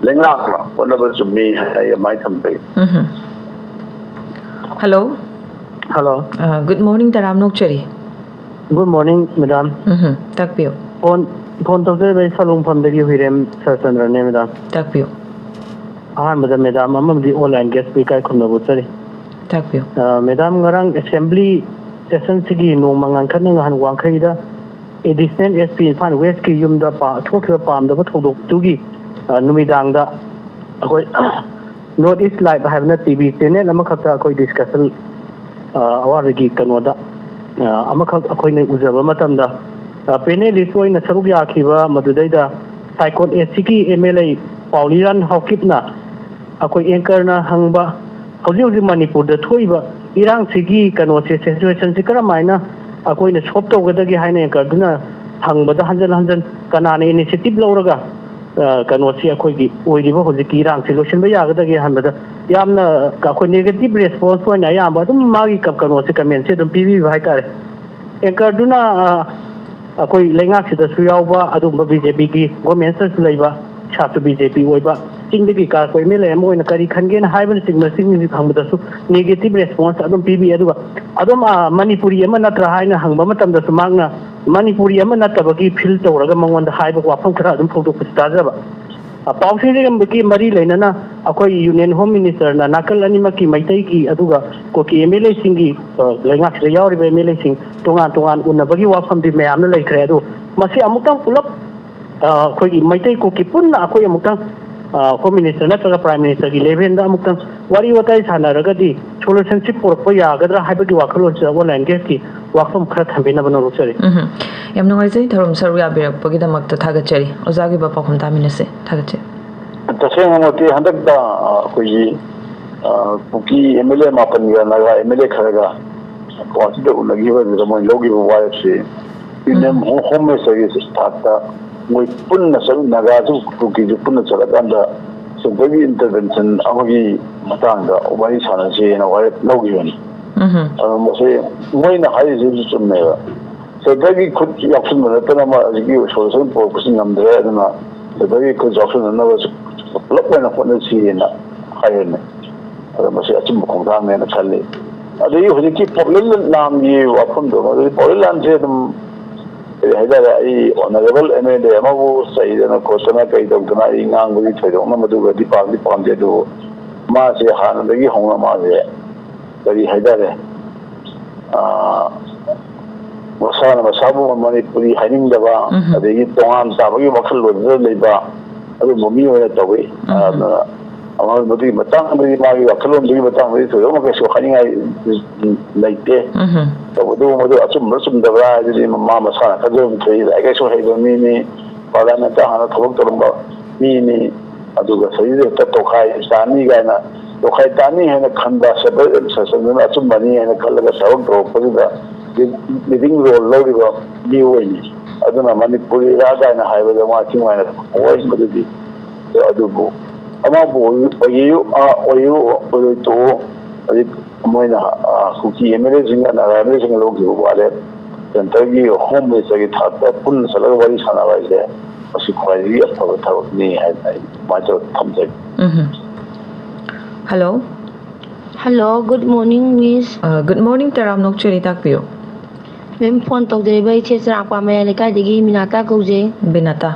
ꯂꯩꯉꯥꯛꯅ ꯍꯣꯠꯅꯕ ꯆꯨꯝꯃꯤ ꯍꯥꯏꯅ ꯑꯩ ꯑꯗꯨꯃꯥꯏꯅ ꯊꯝꯖꯒꯦ꯫ Um hello. Hello. Good morning, ꯇꯔꯥꯝꯅ ꯑꯣꯛꯆꯔꯤ꯫ Good morning madam. ꯎꯝ ꯇꯥꯛꯄꯤꯌꯨ꯫ ꯐꯣꯟ ꯐꯣꯟ ꯇꯧꯖꯔꯤꯕ ꯑꯩ ꯁꯂꯨꯡꯐꯝꯗꯒꯤ ꯍꯨꯏꯔꯦꯝ ꯁꯔꯆꯟꯗ꯭ꯔꯅꯦ ꯃꯦꯗꯥꯝ꯫ ꯇꯥꯛꯄꯤꯌꯨ꯫ ꯑꯍꯥꯟꯕꯗ ꯃꯦꯗꯥꯝ ꯑꯃꯗꯤ ꯑꯣꯟꯂꯥꯏꯟ ꯒꯦꯁꯄꯨ ꯏꯀꯥꯏ ꯈꯨꯝꯅꯕ ꯎꯠꯆꯔꯤ꯫ ꯇꯥꯛꯄꯤꯌꯨ꯫ ꯑ, ꯃꯦꯗꯥꯝ, ꯉꯔꯥꯡ ꯑꯦꯁꯦꯝꯕ꯭ꯂꯤ ꯁꯦꯁꯟꯁꯤꯒꯤ ꯅꯣꯡꯃ ꯉꯟꯈꯠꯅ ꯉꯍꯥꯟ ꯋꯥꯡꯈꯩꯗ ꯑꯦꯗꯤꯁꯅꯦꯜ ꯑꯦꯁ ꯄꯤ ꯏꯝꯐꯥꯜ ꯋꯦꯁꯀꯤ ꯌꯨꯝꯗ ꯄꯥ-, ꯊꯣꯛꯈꯤꯕ ꯄꯥꯝꯗꯕ ꯊꯧꯗꯣꯛꯇꯨꯒꯤ, ꯑ, ꯅꯨꯃꯤꯗꯥꯡꯗ ꯑꯩꯈꯣꯏ ꯅꯣꯔꯠ ꯏꯁ ꯂꯥꯏꯚ ꯍꯥꯏꯕꯅ ꯇꯤ ꯚꯤ ꯆꯦꯅꯦꯜ ꯑꯃꯈꯛꯇ ꯑꯩꯈꯣꯏ ꯗꯤꯁꯀꯁꯟ, ꯑ, ꯑꯋꯥꯔꯒꯤ ꯀꯩꯅꯣꯗ, ꯑ, ꯑꯃꯈꯛ ꯑꯩꯈꯣꯏꯅ ꯎꯖꯕ ꯃꯇꯝꯗ, ꯑ, ꯄꯦꯅꯦꯂꯤꯁ ꯑꯣꯏꯅ ꯁꯔꯨꯛ ꯌꯥꯈꯤꯕ ꯃꯗꯨꯗꯩꯗ ꯁꯥꯏꯀꯣꯠ ꯑꯦꯁ ꯁꯤꯒꯤ ꯑꯦꯝ ꯑꯦꯜ ꯑꯦ ꯄꯥꯎꯂꯤꯔꯥꯟ ꯍꯥꯎꯀꯤꯞꯅ ꯑꯩꯈꯣꯏ ꯑꯦꯡꯀꯔꯅ ꯍꯪꯕ, ꯍꯧꯖꯤꯛ ꯍꯧꯖꯤꯛ ꯃꯅꯤꯄꯨꯔꯗ ꯊꯣꯛꯏꯕ ꯏꯔꯥꯡꯁꯤꯒꯤ ꯀꯩꯅꯣꯁꯦ, ꯁꯤꯆꯨꯋꯦꯁꯟꯁꯦ ꯀꯔꯝꯍꯥꯏꯅ ꯑꯩꯈꯣꯏꯅ ꯁꯣꯜꯕ ꯇꯧꯒꯗꯒꯦ ꯍꯥꯏꯅ ꯑꯦꯡꯀꯔꯗꯨꯅ ꯍꯪꯕꯗ, ꯍꯟꯖꯟ ꯍꯟꯖꯟ ꯀꯅꯥꯅ ꯏꯅꯤꯁꯤꯌꯦꯇꯤꯚ ꯂꯧꯔꯒ ꯑ, ꯀꯩꯅꯣꯁꯤ, ꯑꯩꯈꯣꯏꯒꯤ ꯑꯣꯏꯔꯤꯕ ꯍꯧꯖꯤꯛꯀꯤ ꯏꯔꯥꯡꯁꯤ ꯂꯣꯏꯁꯤꯟꯕ ꯌꯥꯒꯗꯒꯦ ꯍꯥꯏꯕꯗ ꯌꯥꯝꯅ ꯑꯩꯈꯣꯏ negative response ꯑꯣꯏꯅ ꯑꯌꯥꯝꯕ ꯑꯗꯨꯝ ꯃꯥꯒꯤ ꯀ-, ꯀꯩꯅꯣꯁꯦ, commentꯁꯦ ꯑꯗꯨꯝ ꯄꯤꯕꯤꯕ ꯍꯥꯏꯇꯥꯔꯦ꯫ Anchorꯗꯨꯅ, ꯑ, ꯑꯩꯈꯣꯏ ꯂꯩꯉꯥꯛꯁꯤꯗꯁꯨ ꯌꯥꯎꯕ ꯑꯗꯨꯒꯨꯝꯕ BJPꯒꯤ governmentꯇꯁꯨ ꯂꯩꯕ, ꯏꯁꯥꯁꯨ BJP ꯑꯣꯏꯕ, ꯆꯤꯡꯗꯒꯤ ꯀꯥꯔꯛꯄ MLA ꯑꯃ ꯑꯣꯏꯅ ꯀꯔꯤ ꯈꯟꯒꯦꯅ ꯍꯥꯏꯕꯅꯆꯤꯡꯕꯁꯤꯡ ꯍꯪꯕꯗꯁꯨ negative response ꯑꯗꯨꯝ ꯄꯤꯕꯤ꯫ ꯑꯗꯨꯒ ꯑꯗꯨꯝ, ꯑ, ꯃꯅꯤꯄꯨꯔꯤ ꯑꯃ ꯅꯠꯇ꯭ꯔꯥ ꯍꯥꯏꯅ ꯍꯪꯕ ꯃꯇꯝꯗꯁꯨ ꯃꯍꯥꯛꯅ ꯃꯅꯤꯄꯨꯔꯤ ꯑꯃ ꯅꯠꯇꯕꯒꯤ feel ꯇꯧꯔꯒ ꯃꯉꯣꯟꯗ ꯍꯥꯏꯕ ꯋꯥꯐꯝ ꯈꯔ ꯑꯗꯨꯝ ꯐꯣꯡꯗꯣꯛꯄꯁꯨ ꯇꯥꯖꯕ꯫ ꯑ, ꯄꯥꯎꯁꯤꯡꯁꯤꯒ ꯃꯔꯤ ꯂꯩꯅꯅ ꯑꯩꯈꯣꯏ Union Home Ministerꯅ ꯅꯥꯀꯜ ꯑꯅꯤꯃꯛꯀꯤ ꯃꯩꯇꯩꯒꯤ ꯑꯗꯨꯒ ꯀꯨꯀꯤ MLAꯁꯤꯡꯒꯤ, ꯑ, ꯂꯩꯉꯥꯛꯁꯤꯗ ꯌꯥꯎꯔꯤꯕ MLAꯁꯤꯡ ꯇꯣꯉꯥꯟ ꯇꯣꯉꯥꯟ ꯎꯅꯕꯒꯤ ꯋꯥꯐꯝꯗꯤ ꯃꯌꯥꯝꯅ ꯂꯩꯈ꯭ꯔꯦ꯫ ꯑꯗꯨ ꯃꯁꯤ ꯑꯃꯨꯛꯇꯪ ꯄꯨꯂꯞ, ꯑ, ꯑꯩꯈꯣꯏꯒꯤ ꯃꯩꯇꯩ ꯀꯨꯀꯤ ꯄꯨꯟꯅ ꯑꯩꯈꯣꯏ ꯑꯃꯨꯛꯇꯪ, ꯑ, Home Minister ꯅꯠꯇ꯭ꯔꯒ Prime Ministerꯒꯤ levelꯗ ꯑꯃꯨꯛꯇꯪ ꯋꯥꯔꯤ ꯋꯥꯇꯥꯏ ꯁꯥꯟꯅꯔꯒꯗꯤ solutionꯁꯤ ꯄꯨꯔꯛꯄ ꯌꯥꯒꯗ꯭ꯔꯥ ꯍꯥꯏꯕꯒꯤ ꯋꯥꯈꯜꯂꯣꯟꯁꯤꯗ All India Gateꯀꯤ ꯋꯥꯐꯝ ꯈꯔ ꯊꯝꯕꯤꯅꯕ ꯅꯣꯡꯂꯨꯛꯆꯔꯤ꯫ ꯎꯝ, ꯌꯥꯝ ꯅꯨꯡꯉꯥꯏꯖꯩ ꯊꯧꯔꯝ ꯁꯔꯨꯛ ꯌꯥꯕꯤꯔꯛꯄꯒꯤꯗꯃꯛꯇ ꯊꯥꯒꯠꯆꯔꯤ꯫ ꯑꯣꯖꯥꯒꯤ ꯄꯥꯎꯈꯨꯝ ꯇꯥꯃꯤꯟꯅꯁꯦ꯫ ꯊꯥꯒꯠꯆꯔꯤ꯫ ꯇꯁꯦꯡꯅꯃꯛꯇꯤ ꯍꯟꯗꯛꯇ, ꯑ, ꯑꯩꯈꯣꯏꯒꯤ, ꯑ, ꯀꯨꯀꯤ MLA ꯃꯥꯄꯟꯒ ꯅꯥꯒꯥ MLA ꯈꯔꯒ ꯒꯨꯋꯥꯍꯥꯇꯤꯗ ꯎꯅꯈꯤꯕ ꯑꯗꯨꯗ ꯃꯣꯏ ꯂꯧꯈꯤꯕ ꯋꯥꯔꯦꯞꯁꯦ Union Home Ministerꯒꯤ ꯊꯥꯛꯇ ꯃꯣꯏ ꯄꯨꯟꯅ ꯆꯠꯃꯤꯟꯅꯒ ꯑꯗꯨ ꯀꯨꯀꯤꯁꯨ ꯄꯨꯟꯅ ꯆꯠꯂꯀꯥꯟꯗ centreꯒꯤ intervention ꯑꯃꯒꯤ ꯃꯇꯥꯡꯗ ꯋꯥꯔꯤ ꯁꯥꯟꯅꯁꯦꯅ ꯋꯥꯔꯦꯞ ꯂꯧꯈꯤꯕꯅꯤ꯫ ꯑꯗꯣ ꯃꯁꯤ ꯃꯣꯏꯅ ꯍꯥꯏꯔꯤꯁꯤꯁꯨ ꯆꯨꯝꯃꯦꯕ꯫ Centreꯒꯤ ꯈꯨꯠ ꯌꯥꯎꯁꯟꯕ ꯅꯠꯇꯅ ꯑꯃ ꯍꯧꯖꯤꯛꯀꯤ solution ꯄꯨꯔꯛꯄꯁꯤ ꯉꯝꯗ꯭ꯔꯦ꯫ ꯑꯗꯨꯅ centreꯒꯤ ꯈꯨꯠ ꯌꯥꯎꯁꯟꯅꯅꯕꯁꯨ ꯄꯨꯂꯞ ꯑꯣꯏꯅ ꯍꯣꯠꯅꯁꯤꯅ ꯍꯥꯏꯔꯅꯤ꯫ ꯑꯗꯣ ꯃꯁꯤ ꯑꯆꯨꯝꯕ ꯈꯣꯡꯊꯥꯡꯅꯦꯅ ꯈꯜꯂꯤ꯫ ꯑꯗꯒꯤ ꯍꯧꯖꯤꯛꯀꯤ ꯄꯥꯎꯂꯦꯟ ꯂꯥꯟꯒꯤ ꯋꯥꯐꯝꯗꯣ, ꯃꯗꯨꯗꯤ ꯄꯥꯎꯂꯦꯟ ꯂꯥꯟꯁꯦ ꯑꯗꯨꯝ ꯀꯔꯤ ꯍꯥꯏꯇꯥꯔꯦ, ꯑꯩ honourable MLA ꯑꯃꯕꯨ ꯆꯩꯗꯅ ꯈꯣꯠꯇꯅ ꯀꯩ ꯇꯧꯗꯅ ꯑꯩ ꯉꯥꯡꯕꯒꯤ ꯊꯣꯏꯗꯣꯛꯅ ꯃꯗꯨꯒꯗꯤ ꯄꯥꯝꯗꯤ ꯄꯥꯝꯗꯦ꯫ ꯑꯗꯨꯕꯨ ꯃꯥꯁꯦ ꯍꯥꯟꯅꯗꯒꯤ ꯍꯧꯅ ꯃꯥꯁꯦ ꯀꯔꯤ ꯍꯥꯏꯇꯥꯔꯦ, ꯑꯥ, ꯃꯁꯥꯅ ꯃꯁꯥꯕꯨ ꯃꯅꯤꯄꯨꯔꯤ ꯍꯥꯏꯅꯤꯡꯗꯕ, ꯑꯗꯒꯤ ꯇꯣꯉꯥꯟ ꯇꯥꯕꯒꯤ ꯋꯥꯈꯜꯂꯣꯟꯗ ꯂꯩꯕ ꯑꯗꯨꯒꯨꯝꯕ ꯃꯤ ꯑꯣꯏꯅ ꯇꯧꯏ꯫ ꯑꯗꯨꯅ ꯑꯃ ꯃꯗꯨꯒꯤ ꯃꯇꯥꯡꯗꯗꯤ, ꯃꯥꯒꯤ ꯋꯥꯈꯜꯂꯣꯟꯗꯨꯒꯤ ꯃꯇꯥꯡꯗꯗꯤ ꯊꯣꯏꯗꯣꯛꯅ ꯀꯩꯁꯨ ꯍꯥꯏꯅꯤꯡꯉꯥꯏ ꯂꯩꯇꯦ꯫ ꯇꯧꯕꯇꯕꯨ ꯃꯗꯨ ꯑꯆꯨꯝꯕ꯭ꯔꯥ ꯆꯨꯝꯗꯕ꯭ꯔꯥ ꯍꯥꯏꯗꯨꯗꯤ ꯃꯥ ꯃꯁꯥꯅ ꯈꯟꯖꯕ ꯊꯣꯛꯏ꯫ ꯂꯥꯏꯔꯤꯛ ꯂꯥꯏꯁꯨ ꯍꯩꯕ ꯃꯤꯅꯤ, ꯄꯥꯔꯂꯤꯌꯥꯃꯦꯟꯇ ꯍꯥꯟꯅ ꯊꯕꯛ ꯇꯧꯔꯝꯕ ꯃꯤꯅꯤ꯫ ꯑꯗꯨꯒ ꯁꯤꯗꯩꯁꯤꯗ ꯍꯦꯛꯇ ꯇꯣꯈꯥꯏ ꯇꯥꯅꯤ ꯀꯥꯏꯅ, ꯇꯣꯈꯥꯏ ꯇꯥꯅꯤ ꯍꯥꯏꯅ ꯈꯟꯕ separate administrationꯗꯨꯅ ꯑꯆꯨꯝꯕꯅꯤ ꯍꯥꯏꯅ ꯈꯜꯂꯒ ꯊꯕꯛ ꯇꯧꯔꯛꯄꯗꯨꯗ leading role ꯂꯧꯔꯤꯕ ꯃꯤꯑꯣꯏꯅꯤ꯫ ꯑꯗꯨꯅ ꯃꯅꯤꯄꯨꯔꯤ ꯏꯔꯥ ꯀꯥꯏꯅ ꯍꯥꯏꯕꯗ ꯃꯥ ꯊꯤꯡꯉꯥꯏꯅ ꯋꯥꯔꯤꯕꯗꯨꯗꯤ꯫ ꯑꯗꯨꯕꯨ ꯑꯃꯕꯨ ꯑꯣꯏꯌꯨ, ꯑꯣꯏꯌꯨ, ꯑꯣꯏꯔꯣꯏ ꯇꯣꯛꯎ꯫ ꯍꯧꯖꯤꯛ ꯃꯣꯏꯅ, ꯑ, ꯀꯨꯀꯤ ꯑꯦꯝ ꯑꯦꯜ ꯑꯦꯁꯤꯡꯒ ꯅꯥꯒꯥ ꯑꯦꯝ ꯑꯦꯜ ꯑꯦꯁꯤꯡꯒ ꯂꯧꯈꯤꯕ ꯋꯥꯔꯦꯞ, ꯁꯦꯟꯇꯔꯒꯤ ꯍꯣꯝ ꯃꯤꯅꯤꯁꯇꯔꯒꯤ ꯊꯥꯛꯇ ꯄꯨꯟꯅ ꯆꯠꯂꯒ ꯋꯥꯔꯤ ꯁꯥꯟꯅꯕ ꯍꯥꯏꯁꯦ, ꯃꯁꯤ ꯈ꯭ꯋꯥꯏꯗꯒꯤ ꯑꯐꯕ ꯊꯕꯛꯅꯤ ꯍꯥꯏꯅ ꯑꯩ ꯑꯗꯨꯃꯥꯏꯅ ꯇꯧꯔꯒ ꯊꯝꯖꯒꯦ꯫ ꯎꯝ꯫ Hello꯫ Hello, good morning, Miss꯫ ꯑ, good morning, ꯇꯔꯥꯝꯅ ꯑꯣꯛꯆꯔꯤ, ꯇꯥꯛꯄꯤꯌꯨ꯫ Ma'am, phone ꯇꯧꯖꯔꯤꯕ ꯑꯩꯁꯦ ꯆꯔꯥꯛꯄꯥꯝ ꯃꯌꯥꯏ ꯂꯩꯀꯥꯏꯗꯒꯤ ꯃꯤꯅꯥꯇꯥ ꯀꯧꯖꯩ꯫ ꯕꯤꯅꯥꯇꯥ,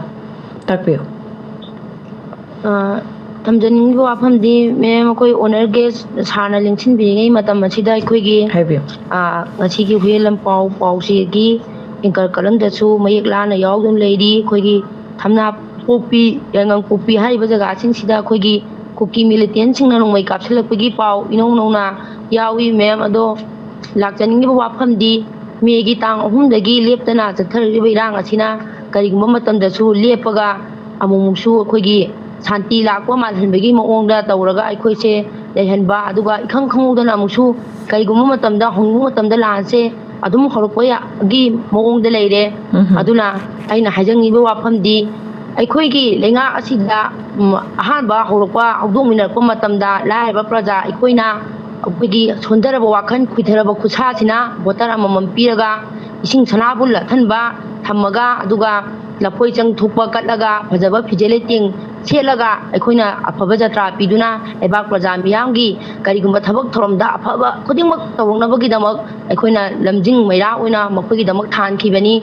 ꯇꯥꯛꯄꯤꯌꯨ꯫ ꯑ, ꯊꯝꯖꯅꯤꯡꯂꯤꯕ ꯋꯥꯐꯝꯗꯤ, Ma'am, ꯑꯩꯈꯣꯏ honour guest sirꯅ ꯂꯦꯡꯁꯤꯟꯕꯤꯔꯤꯉꯩ ꯃꯇꯝ ꯑꯁꯤꯗ ꯑꯩꯈꯣꯏꯒꯤ, ꯍꯥꯏꯕꯤꯌꯨ꯫ ꯑ, ꯉꯁꯤꯒꯤ ꯍꯨꯏꯌꯦꯟ ꯂꯟꯄꯥꯎ ꯄꯥꯎꯆꯦꯒꯤ anchor columnꯗꯁꯨ ꯃꯌꯦꯛ ꯂꯥꯅ ꯌꯥꯎꯗꯨꯅ ꯂꯩꯔꯤ꯫ ꯑꯩꯈꯣꯏꯒꯤ ꯊꯝꯅꯥꯄꯣꯛꯄꯤ, ꯌꯥꯏꯉꯪꯄꯣꯛꯄꯤ ꯍꯥꯏꯔꯤꯕ ꯖꯒꯥꯁꯤꯡꯁꯤꯗ ꯑꯩꯈꯣꯏꯒꯤ ꯀꯨꯀꯤ militantꯁꯤꯡꯅ ꯅꯣꯡꯃꯩ ꯀꯥꯞꯁꯤꯜꯂꯛꯄꯒꯤ ꯄꯥꯎ ꯏꯅꯧ ꯅꯧꯅ ꯌꯥꯎꯏ, Ma'am꯫ ꯑꯗꯣ ꯂꯥꯛꯆꯅꯤꯡꯉꯤꯕ ꯋꯥꯐꯝꯗꯤ, Mayꯒꯤ ꯇꯥꯡ ꯑꯍꯨꯝꯗꯒꯤ ꯂꯦꯞꯇꯅ ꯆꯠꯊꯔꯛꯂꯤꯕ ꯏꯔꯥꯡ ꯑꯁꯤꯅ ꯀꯔꯤꯒꯨꯝꯕ ꯃꯇꯝꯗꯁꯨ ꯂꯦꯞꯄꯒ ꯑꯃꯨꯛꯃꯨꯛꯁꯨ ꯑꯩꯈꯣꯏꯒꯤ ꯁꯥꯟꯇꯤ ꯂꯥꯛꯄ ꯃꯥꯜꯍꯟꯕꯒꯤ ꯃꯑꯣꯡꯗ ꯇꯧꯔꯒ ꯑꯩꯈꯣꯏꯁꯦ ꯂꯩꯍꯟꯕ, ꯑꯗꯨꯒ ꯏꯈꯪ ꯈꯪꯍꯧꯗꯅ ꯑꯃꯨꯛꯁꯨ ꯀꯔꯤꯒꯨꯝꯕ ꯃꯇꯝꯗ, ꯍꯧꯅꯤꯡꯕ ꯃꯇꯝꯗ ꯂꯥꯟꯁꯦ ꯑꯗꯨꯝ ꯍꯧꯔꯛꯄ ꯌꯥꯒꯤ ꯃꯑꯣꯡꯗ ꯂꯩꯔꯦ꯫ ꯎꯝꯍꯨꯝ꯫ ꯑꯗꯨꯅ ꯑꯩꯅ ꯍꯥꯏꯖꯅꯤꯡꯉꯤꯕ ꯋꯥꯐꯝꯗꯤ, ꯑꯩꯈꯣꯏꯒꯤ ꯂꯩꯉꯥꯛ ꯑꯁꯤꯗ, ꯎꯝ, ꯑꯍꯥꯟꯕ ꯍꯧꯔꯛꯄ, ꯍꯧꯗꯣꯛꯃꯤꯟꯅꯔꯛꯄ ꯃꯇꯝꯗ ꯂꯥꯏꯔꯕ ꯄ꯭ꯔꯖꯥ ꯑꯩꯈꯣꯏꯅ, ꯑꯩꯈꯣꯏꯒꯤ ꯁꯣꯟꯊꯔꯕ ꯋꯥꯈꯜ, ꯈꯨꯏꯊꯔꯕ ꯈꯨꯠꯁꯥꯁꯤꯅ ꯕꯣꯇꯜ ꯑꯃꯃꯝ ꯄꯤꯔꯒ, ꯏꯁꯤꯡ ꯁꯅꯥꯕꯨꯜ ꯑꯊꯟꯕ ꯊꯝꯃꯒ, ꯑꯗꯨꯒ ꯂꯐꯣꯏ ꯆꯪ ꯊꯣꯛꯄ ꯀꯠꯂꯒ, ꯐꯖꯕ ꯐꯤꯖꯦ ꯂꯩꯇꯦꯡ ꯁꯦꯠꯂꯒ, ꯑꯩꯈꯣꯏꯅ ꯑꯐꯕ ꯖꯇ꯭ꯔꯥ ꯄꯤꯗꯨꯅ ꯂꯩꯕꯥꯛ ꯄ꯭ꯔꯖꯥ ꯃꯤꯌꯥꯝꯒꯤ ꯀꯔꯤꯒꯨꯝꯕ ꯊꯕꯛ ꯊꯧꯔꯝꯗ ꯑꯐꯕ ꯈꯨꯗꯤꯡꯃꯛ ꯇꯧꯔꯛꯅꯕꯒꯤꯗꯃꯛ ꯑꯩꯈꯣꯏꯅ ꯂꯝꯖꯤꯡ ꯃꯩꯔꯥ ꯑꯣꯏꯅ ꯃꯈꯣꯏꯒꯤꯗꯃꯛ ꯊꯥꯟꯈꯤꯕꯅꯤ꯫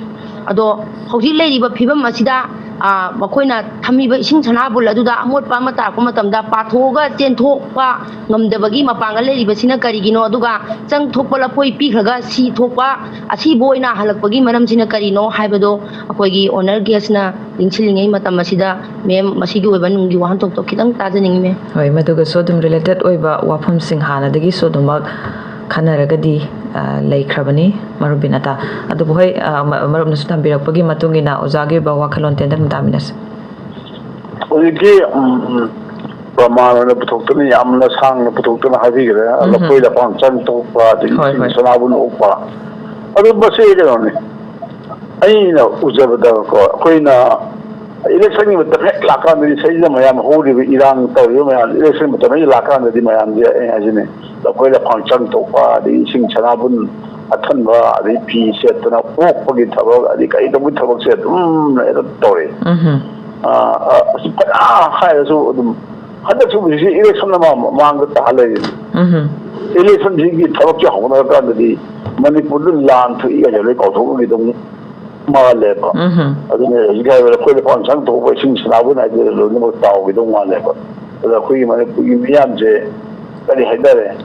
ꯑꯗꯣ ꯍꯧꯖꯤꯛ ꯂꯩꯔꯤꯕ ꯐꯤꯕꯝ ꯑꯁꯤꯗ, ꯑ, ꯃꯈꯣꯏꯅ ꯊꯝꯃꯤꯕ ꯏꯁꯤꯡ ꯁꯅꯥꯕꯨꯜ ꯑꯗꯨꯗ ꯑꯃꯣꯠꯄ ꯑꯃ ꯇꯥꯔꯛꯄ ꯃꯇꯝꯗ ꯄꯥꯊꯣꯛꯑꯒ ꯆꯦꯟꯊꯣꯛꯄ ꯉꯝꯗꯕꯒꯤ ꯃꯄꯥꯡꯒꯜ ꯂꯩꯔꯤꯕꯁꯤꯅ ꯀꯔꯤꯒꯤꯅꯣ? ꯑꯗꯨꯒ ꯆꯪ ꯊꯣꯛꯄ ꯂꯐꯣꯏ ꯄꯤꯈ꯭ꯔꯒ ꯁꯤ ꯊꯣꯛꯄ, ꯑꯁꯤꯕ ꯑꯣꯏꯅ ꯍꯜꯂꯛꯄꯒꯤ ꯃꯔꯝꯁꯤꯅ ꯀꯔꯤꯅꯣ ꯍꯥꯏꯕꯗꯣ ꯑꯩꯈꯣꯏꯒꯤ honour guestꯅ ꯂꯦꯡꯁꯤꯜꯂꯤꯉꯩ ꯃꯇꯝ ꯑꯁꯤꯗ, Ma'am, ꯃꯁꯤꯒꯤ ꯑꯣꯏꯕ ꯅꯨꯡꯒꯤ ꯋꯥꯍꯟꯊꯣꯛꯇꯣ ꯈꯤꯇꯪ ꯇꯥꯖꯅꯤꯡꯉꯤ, Ma'am꯫ ꯍꯣꯏ, ꯃꯗꯨꯒꯁꯨ ꯑꯗꯨꯝ related ꯑꯣꯏꯕ ꯋꯥꯐꯝꯁꯤꯡ ꯍꯥꯟꯅꯗꯒꯤꯁꯨ ꯑꯗꯨꯃꯛ ꯈꯟꯅꯔꯒꯗꯤ, ꯑ, ꯂꯩꯈ꯭ꯔꯕꯅꯤ, ꯃꯔꯨꯞ ꯕꯤꯅꯥꯇꯥ꯫ ꯑꯗꯨꯕꯨ ꯍꯣꯏ, ꯑ, ꯃ-, ꯃꯔꯨꯞꯅꯁꯨ ꯊꯝꯕꯤꯔꯛꯄꯒꯤ ꯃꯇꯨꯡ ꯏꯟꯅ ꯑꯣꯖꯥꯒꯤ ꯑꯣꯏꯕ ꯋꯥꯈꯜꯂꯣꯟ ꯇꯦꯟꯇꯛꯅ ꯇꯥꯃꯤꯟꯅꯁꯤ꯫ ꯍꯧꯖꯤꯛꯇꯤ, ꯎꯝ, ꯄ꯭ꯔꯃꯥꯟ ꯑꯣꯏꯅ ꯄꯨꯊꯣꯛꯇꯨꯅ, ꯌꯥꯝꯅ ꯁꯥꯡꯅ ꯄꯨꯊꯣꯛꯇꯨꯅ ꯍꯥꯏꯕꯤꯈ꯭ꯔꯦ꯫ ꯎꯝ꯫ ꯂꯐꯣꯏ ꯂꯐꯥꯡ ꯆꯪ ꯊꯣꯛꯄ, ꯑꯗꯒꯤ ꯍꯣꯏ, ꯍꯣꯏ꯫ ꯁꯅꯥꯕꯨꯟ ꯑꯣꯛꯄ꯫ ꯑꯗꯨ ꯃꯁꯤ ꯀꯩꯅꯣꯅꯤ꯫ ꯑꯩꯅ ꯎꯖꯕꯗꯀꯣ, ꯑꯩꯈꯣꯏꯅ ꯏꯂꯦꯛꯁꯟꯒꯤ ꯃꯇꯝ ꯍꯦꯛ ꯂꯥꯛꯀꯥꯟꯗꯗꯤ, ꯁꯤꯗꯩꯁꯤꯗ ꯃꯌꯥꯝ ꯍꯧꯔꯤꯕ ꯏꯔꯥꯡ ꯇꯧꯔꯤꯕ ꯃꯌꯥꯝ, ꯏꯂꯦꯛꯁꯟ ꯃꯇꯝ ꯍꯦꯛ ꯂꯥꯛꯀꯥꯟꯗꯗꯤ ꯃꯌꯥꯝꯁꯦ, ꯑꯩ ꯍꯥꯏꯁꯤꯅꯦ, ꯂꯐꯣꯏ ꯂꯐꯥꯡ ꯆꯪ ꯊꯣꯛꯄ, ꯑꯗꯩ ꯏꯁꯤꯡ ꯁꯅꯥꯕꯨꯟ ꯑꯊꯟꯕ, ꯑꯗꯩ ꯐꯤ ꯁꯦꯠꯇꯅ ꯑꯣꯛꯄꯒꯤ ꯊꯕꯛ, ꯑꯗꯩ ꯀꯔꯤ ꯇꯧꯕꯒꯤ ꯊꯕꯛꯁꯦ ꯑꯗꯨꯝ ꯍꯦꯛꯇ ꯇꯧꯔꯛꯑꯦ꯫ ꯎꯝ꯫ ꯑ, ꯑ, ꯑꯁꯤ ꯐꯖꯅ ꯍꯥꯏꯔꯁꯨ ꯑꯗꯨꯝ, ꯍꯟꯗꯛꯁꯨ ꯍꯧꯖꯤꯛꯁꯤ ꯏꯂꯦꯛꯁꯟ ꯑꯃ ꯃꯥꯡꯗ ꯇꯥꯍꯜ ꯂꯩꯔꯤꯅꯤ꯫ ꯎꯝ꯫ ꯏꯂꯦꯛꯁꯟꯁꯤꯒꯤ ꯊꯕꯛꯁꯦ ꯍꯧꯅꯔꯀꯥꯟꯗꯗꯤ ꯃꯅꯤꯄꯨꯔꯗ ꯂꯥꯟ ꯊꯣꯛꯏ ꯍꯥꯏꯁꯦ ꯂꯣꯏ ꯀꯥꯎꯊꯣꯛꯅꯈꯤꯗꯧ ꯃꯥꯜꯂꯦꯕ꯫ ꯎꯝ꯫ ꯑꯗꯨꯅ ꯍꯧꯖꯤꯛ ꯍꯥꯏꯕꯗ ꯑꯩꯈꯣꯏ ꯂꯨꯄꯥ ꯁꯪ ꯊꯣꯛꯄ ꯏꯁꯤꯡ ꯁꯅꯥꯕꯨꯟ ꯍꯥꯏꯗꯨ ꯂꯣꯏꯅꯃꯛ ꯇꯥꯎꯈꯤꯗꯧ ꯃꯥꯜꯂꯦꯕ꯫ ꯑꯗ ꯑꯩꯈꯣꯏꯒꯤ ꯃꯅꯤꯄꯨꯔꯒꯤ ꯃꯤꯌꯥꯝꯁꯦ, ꯀꯔꯤ ꯍꯥꯏꯇꯥꯔꯦ,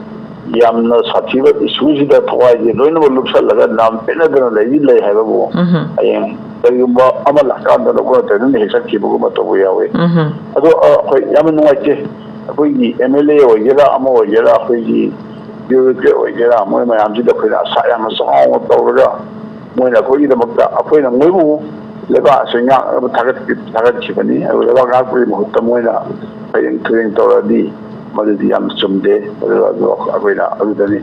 ꯌꯥꯝꯅ ꯁꯥꯊꯤꯕ ꯏꯁꯨꯁꯤꯗ ꯊꯋꯥꯏꯁꯦ ꯂꯣꯏꯅꯃꯛ ꯂꯨꯞꯁꯜꯂꯒ ꯅꯥꯝ ꯄꯦꯠꯅꯗꯅ ꯂꯩꯗꯤ ꯂꯩ ꯍꯥꯏꯕꯕꯨ, ꯎꯝ꯫ ꯍꯌꯦꯡ ꯀꯔꯤꯒꯨꯝꯕ ꯑꯃ ꯂꯥꯛꯀꯥꯟꯗ ꯂꯧꯕ ꯅꯠꯇ꯭ꯔꯒ ꯑꯗꯨꯝ ꯍꯦꯛ ꯆꯠꯈꯤꯕꯒꯨꯝꯕ ꯇꯧꯕ ꯌꯥꯎꯋꯤ꯫ ꯎꯝ꯫ ꯑꯗꯣ, ꯑ, ꯑꯩꯈꯣꯏ ꯌꯥꯝꯅ ꯅꯨꯡꯉꯥꯏꯇꯦ꯫ ꯑꯩꯈꯣꯏꯒꯤ ꯑꯦꯝ ꯑꯦꯜ ꯑꯦ ꯑꯣꯏꯒꯦꯔꯥ, ꯑꯃ ꯑꯣꯏꯒꯦꯔꯥ, ꯑꯩꯈꯣꯏꯒꯤ ꯕ꯭ꯌꯨꯔꯣꯀ꯭ꯔꯦꯠ ꯑꯣꯏꯒꯦꯔꯥ, ꯃꯣꯏ ꯃꯌꯥꯝꯁꯤꯗ ꯑꯩꯈꯣꯏꯅ ꯑꯁꯥ ꯌꯥꯝꯅ ꯆꯥꯎꯅ ꯇꯧꯔꯒ, ꯃꯣꯏꯅ ꯑꯩꯈꯣꯏꯒꯤꯗꯃꯛꯇ, ꯑꯩꯈꯣꯏꯅ ꯃꯣꯏꯕꯨ ꯂꯩꯕꯥꯛ ꯑꯁꯤ ꯉꯥꯛꯅꯕ ꯊꯥꯒꯠ-, ꯊꯥꯒꯠꯈꯤꯕꯅꯤ꯫ ꯑꯗꯨ ꯂꯩꯕꯥꯛ ꯉꯥꯛꯄꯒꯤ ꯃꯍꯨꯠꯇ ꯃꯣꯏꯅ ꯐꯌꯦꯡ ꯇꯨꯔꯦꯡ ꯇꯧꯔꯗꯤ, ꯃꯗꯨꯗꯤ ꯌꯥꯝ ꯆꯨꯝꯗꯦ꯫ ꯑꯗꯨ, ꯑꯗꯨ ꯑꯩꯈꯣꯏꯅ ꯑꯗꯨꯗꯅꯤ,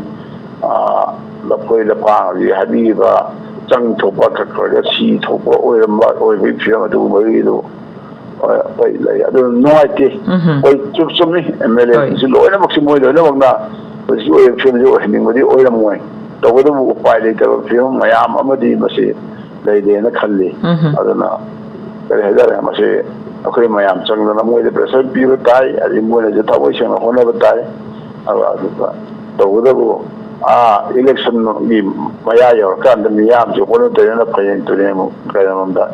ꯑꯥ, ꯂꯐꯣꯏ ꯂꯐꯥꯡ ꯍꯧꯖꯤꯛ ꯍꯥꯏꯕꯤꯔꯤꯕ ꯆꯪ ꯊꯣꯛꯄ ꯈꯛ ꯑꯣꯏꯔꯒ ꯁꯤ ꯊꯣꯛꯄ ꯑꯣꯏꯔꯝꯕ, ꯑꯣꯏꯕꯒꯤ ꯐꯤꯕꯝ ꯑꯗꯨꯒꯨꯝꯕꯒꯤꯗꯨ, ꯍꯣꯏ, ꯑꯩꯈꯣꯏ ꯂꯩ꯫ ꯑꯗꯨ ꯅꯨꯡꯉꯥꯏꯇꯦ꯫ ꯎꯝꯍꯨꯝ꯫ ꯍꯣꯏ, ꯆꯨꯝ-, ꯆꯨꯝꯃꯤ꯫ ꯑꯦꯝ ꯑꯦꯜ ꯑꯦ ꯍꯣꯏ꯫ ꯁꯤꯡꯁꯤ ꯂꯣꯏꯅꯃꯛꯁꯤ ꯃꯣꯏ ꯂꯣꯏꯅꯃꯛꯅ ꯍꯧꯖꯤꯛꯀꯤ ꯑꯣꯏꯔꯤꯕ ꯐꯤꯕꯝꯁꯤ ꯑꯣꯏꯍꯟꯅꯤꯡꯕꯗꯤ ꯑꯣꯏꯔꯝꯃꯣꯏ꯫ ꯇꯧꯕꯇꯕꯨ ꯎꯄꯥꯏ ꯂꯩꯇꯕ ꯐꯤꯕꯝ ꯃꯌꯥꯝ ꯑꯃꯗꯤ ꯃꯁꯤ ꯂꯩꯔꯦꯅ ꯈꯜꯂꯤ꯫ ꯎꯝꯍꯨꯝ꯫ ꯑꯗꯨꯅ ꯀꯔꯤ ꯍꯥꯏꯇꯥꯔꯦ, ꯃꯁꯤ ꯑꯩꯈꯣꯏ ꯃꯌꯥꯝ ꯆꯪꯗꯅ ꯃꯣꯏꯗ ꯄ꯭ꯔꯦꯁꯔ ꯄꯤꯕ ꯇꯥꯏ, ꯑꯗꯩ ꯃꯣꯏꯅꯁꯨ ꯊꯃꯣꯏ ꯁꯦꯡꯅ ꯍꯣꯠꯅꯕ ꯇꯥꯏ꯫ ꯑꯗꯨꯒ ꯑꯗꯨꯒ ꯇꯧꯕꯇꯕꯨ, ꯑꯥ, ꯏꯂꯦꯛꯁꯟꯒꯤ ꯃꯌꯥ ꯌꯧꯔꯀꯥꯟꯗ ꯃꯤꯌꯥꯝꯁꯦ ꯍꯣꯠꯅꯗꯣꯏꯅ ꯐꯌꯦꯡ ꯇꯨꯔꯦꯡ ꯀꯩꯅꯣꯔꯣꯝꯗ,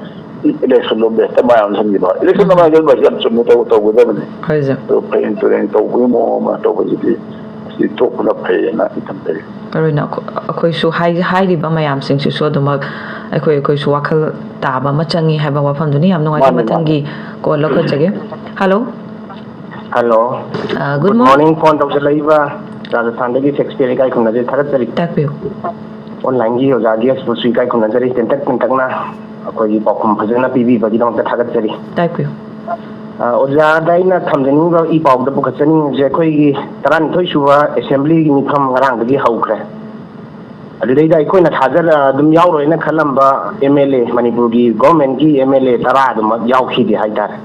ꯏꯂꯦꯛꯁꯟ ꯂꯣꯝꯗ ꯍꯦꯛꯇ ꯃꯌꯥꯝ ꯁꯟꯈꯤꯕ꯫ ꯏꯂꯦꯛꯁꯟ ꯎꯝ꯫ ꯃꯌꯥ ꯆꯟꯕ ꯍꯥꯏꯁꯦ ꯌꯥꯝ ꯆꯨꯝꯅ ꯇꯧ-, ꯇꯧꯒꯗꯕꯅꯤ꯫ ꯍꯣꯏ, ꯁꯥꯔ꯫ ꯑꯗꯣ ꯐꯌꯦꯡ ꯇꯨꯔꯦꯡ ꯇꯧꯕꯒꯤ ꯃꯑꯣꯡ ꯑꯃ ꯇꯧꯕꯁꯤꯗꯤ, ꯃꯁꯤ ꯇꯣꯛꯄꯅ ꯐꯩꯌꯦꯅ ꯑꯩ ꯊꯝꯖꯒꯦ꯫ ꯃꯔꯨ ꯑꯣꯏꯅ ꯑꯩꯈꯣ-, ꯑꯩꯈꯣꯏꯁꯨ ꯍꯥꯏ-, ꯍꯥꯏꯔꯤꯕ ꯃꯌꯥꯝꯁꯤꯡꯁꯤꯁꯨ ꯑꯗꯨꯃꯛ ꯑꯩꯈꯣꯏ, ꯑꯩꯈꯣꯏꯁꯨ ꯋꯥꯈꯜ ꯇꯥꯕ ꯑꯃ ꯆꯪꯉꯤ ꯍꯥꯏꯕ ꯋꯥꯐꯝꯗꯨꯅꯤ꯫ ꯌꯥꯝ ꯅꯨꯡꯉꯥꯏꯖꯩ꯫ ꯃꯥꯅꯤ, ꯃꯊꯪꯒꯤ ꯃꯥꯅꯤ꯫ ꯀꯣꯜ ꯂꯧꯈꯠꯆꯒꯦ꯫ Hello. Hello. Uh, good morning. Morning. Phone ꯇꯧꯖꯔꯛꯏꯕ ꯔꯥꯖꯁꯊꯥꯟꯗꯒꯤ ꯁꯦꯛꯁꯄꯤꯌꯔ ꯏꯀꯥꯏ ꯈꯨꯝꯅꯖꯩ, ꯊꯥꯒꯠꯆꯔꯤ꯫ ꯇꯥꯛꯄꯤꯌꯨ꯫ ꯑꯣꯟꯂꯥꯏꯟꯒꯤ ꯑꯣꯖꯥ ꯒꯦꯁꯄꯨꯁꯨ ꯏꯀꯥꯏ ꯈꯨꯝꯅꯖꯔꯤ, ꯇꯦꯟꯇꯛ ꯇꯦꯟꯇꯛꯅ ꯑꯩꯈꯣꯏꯒꯤ ꯄꯥꯎꯈꯨꯝ ꯐꯖꯅ ꯄꯤꯕꯤꯕꯒꯤꯗꯃꯛꯇ ꯊꯥꯒꯠꯆꯔꯤ꯫ ꯇꯥꯛꯄꯤꯌꯨ꯫ ꯑ, ꯑꯣꯖꯥꯗ ꯑꯩꯅ ꯊꯝꯖꯅꯤꯡꯕ, ꯏ ꯄꯥꯎꯗ ꯄꯨꯈꯠꯆꯅꯤꯡꯕꯁꯦ, ꯑꯩꯈꯣꯏꯒꯤ ꯇꯔꯥꯅꯤꯊꯣꯏ ꯁꯨꯕ ꯑꯦꯁꯦꯝꯕ꯭ꯂꯤꯒꯤ ꯃꯤꯐꯝ ꯉꯔꯥꯡꯗꯒꯤ ꯍꯧꯈ꯭ꯔꯦ꯫ ꯑꯗꯨꯗꯩꯗ ꯑꯩꯈꯣꯏꯅ ꯊꯥꯖꯔ ꯑꯗꯨꯝ ꯌꯥꯎꯔꯣꯏꯅ ꯈꯜꯂꯝꯕ ꯑꯦꯝ ꯑꯦꯜ ꯑꯦ, ꯃꯅꯤꯄꯨꯔꯒꯤ ꯒꯣꯔꯃꯦꯟꯒꯤ ꯑꯦꯝ ꯑꯦꯜ ꯑꯦ ꯇꯔꯥ ꯑꯗꯨꯃꯛ ꯌꯥꯎꯈꯤꯗꯦ ꯍꯥꯏꯇꯥꯔꯦ꯫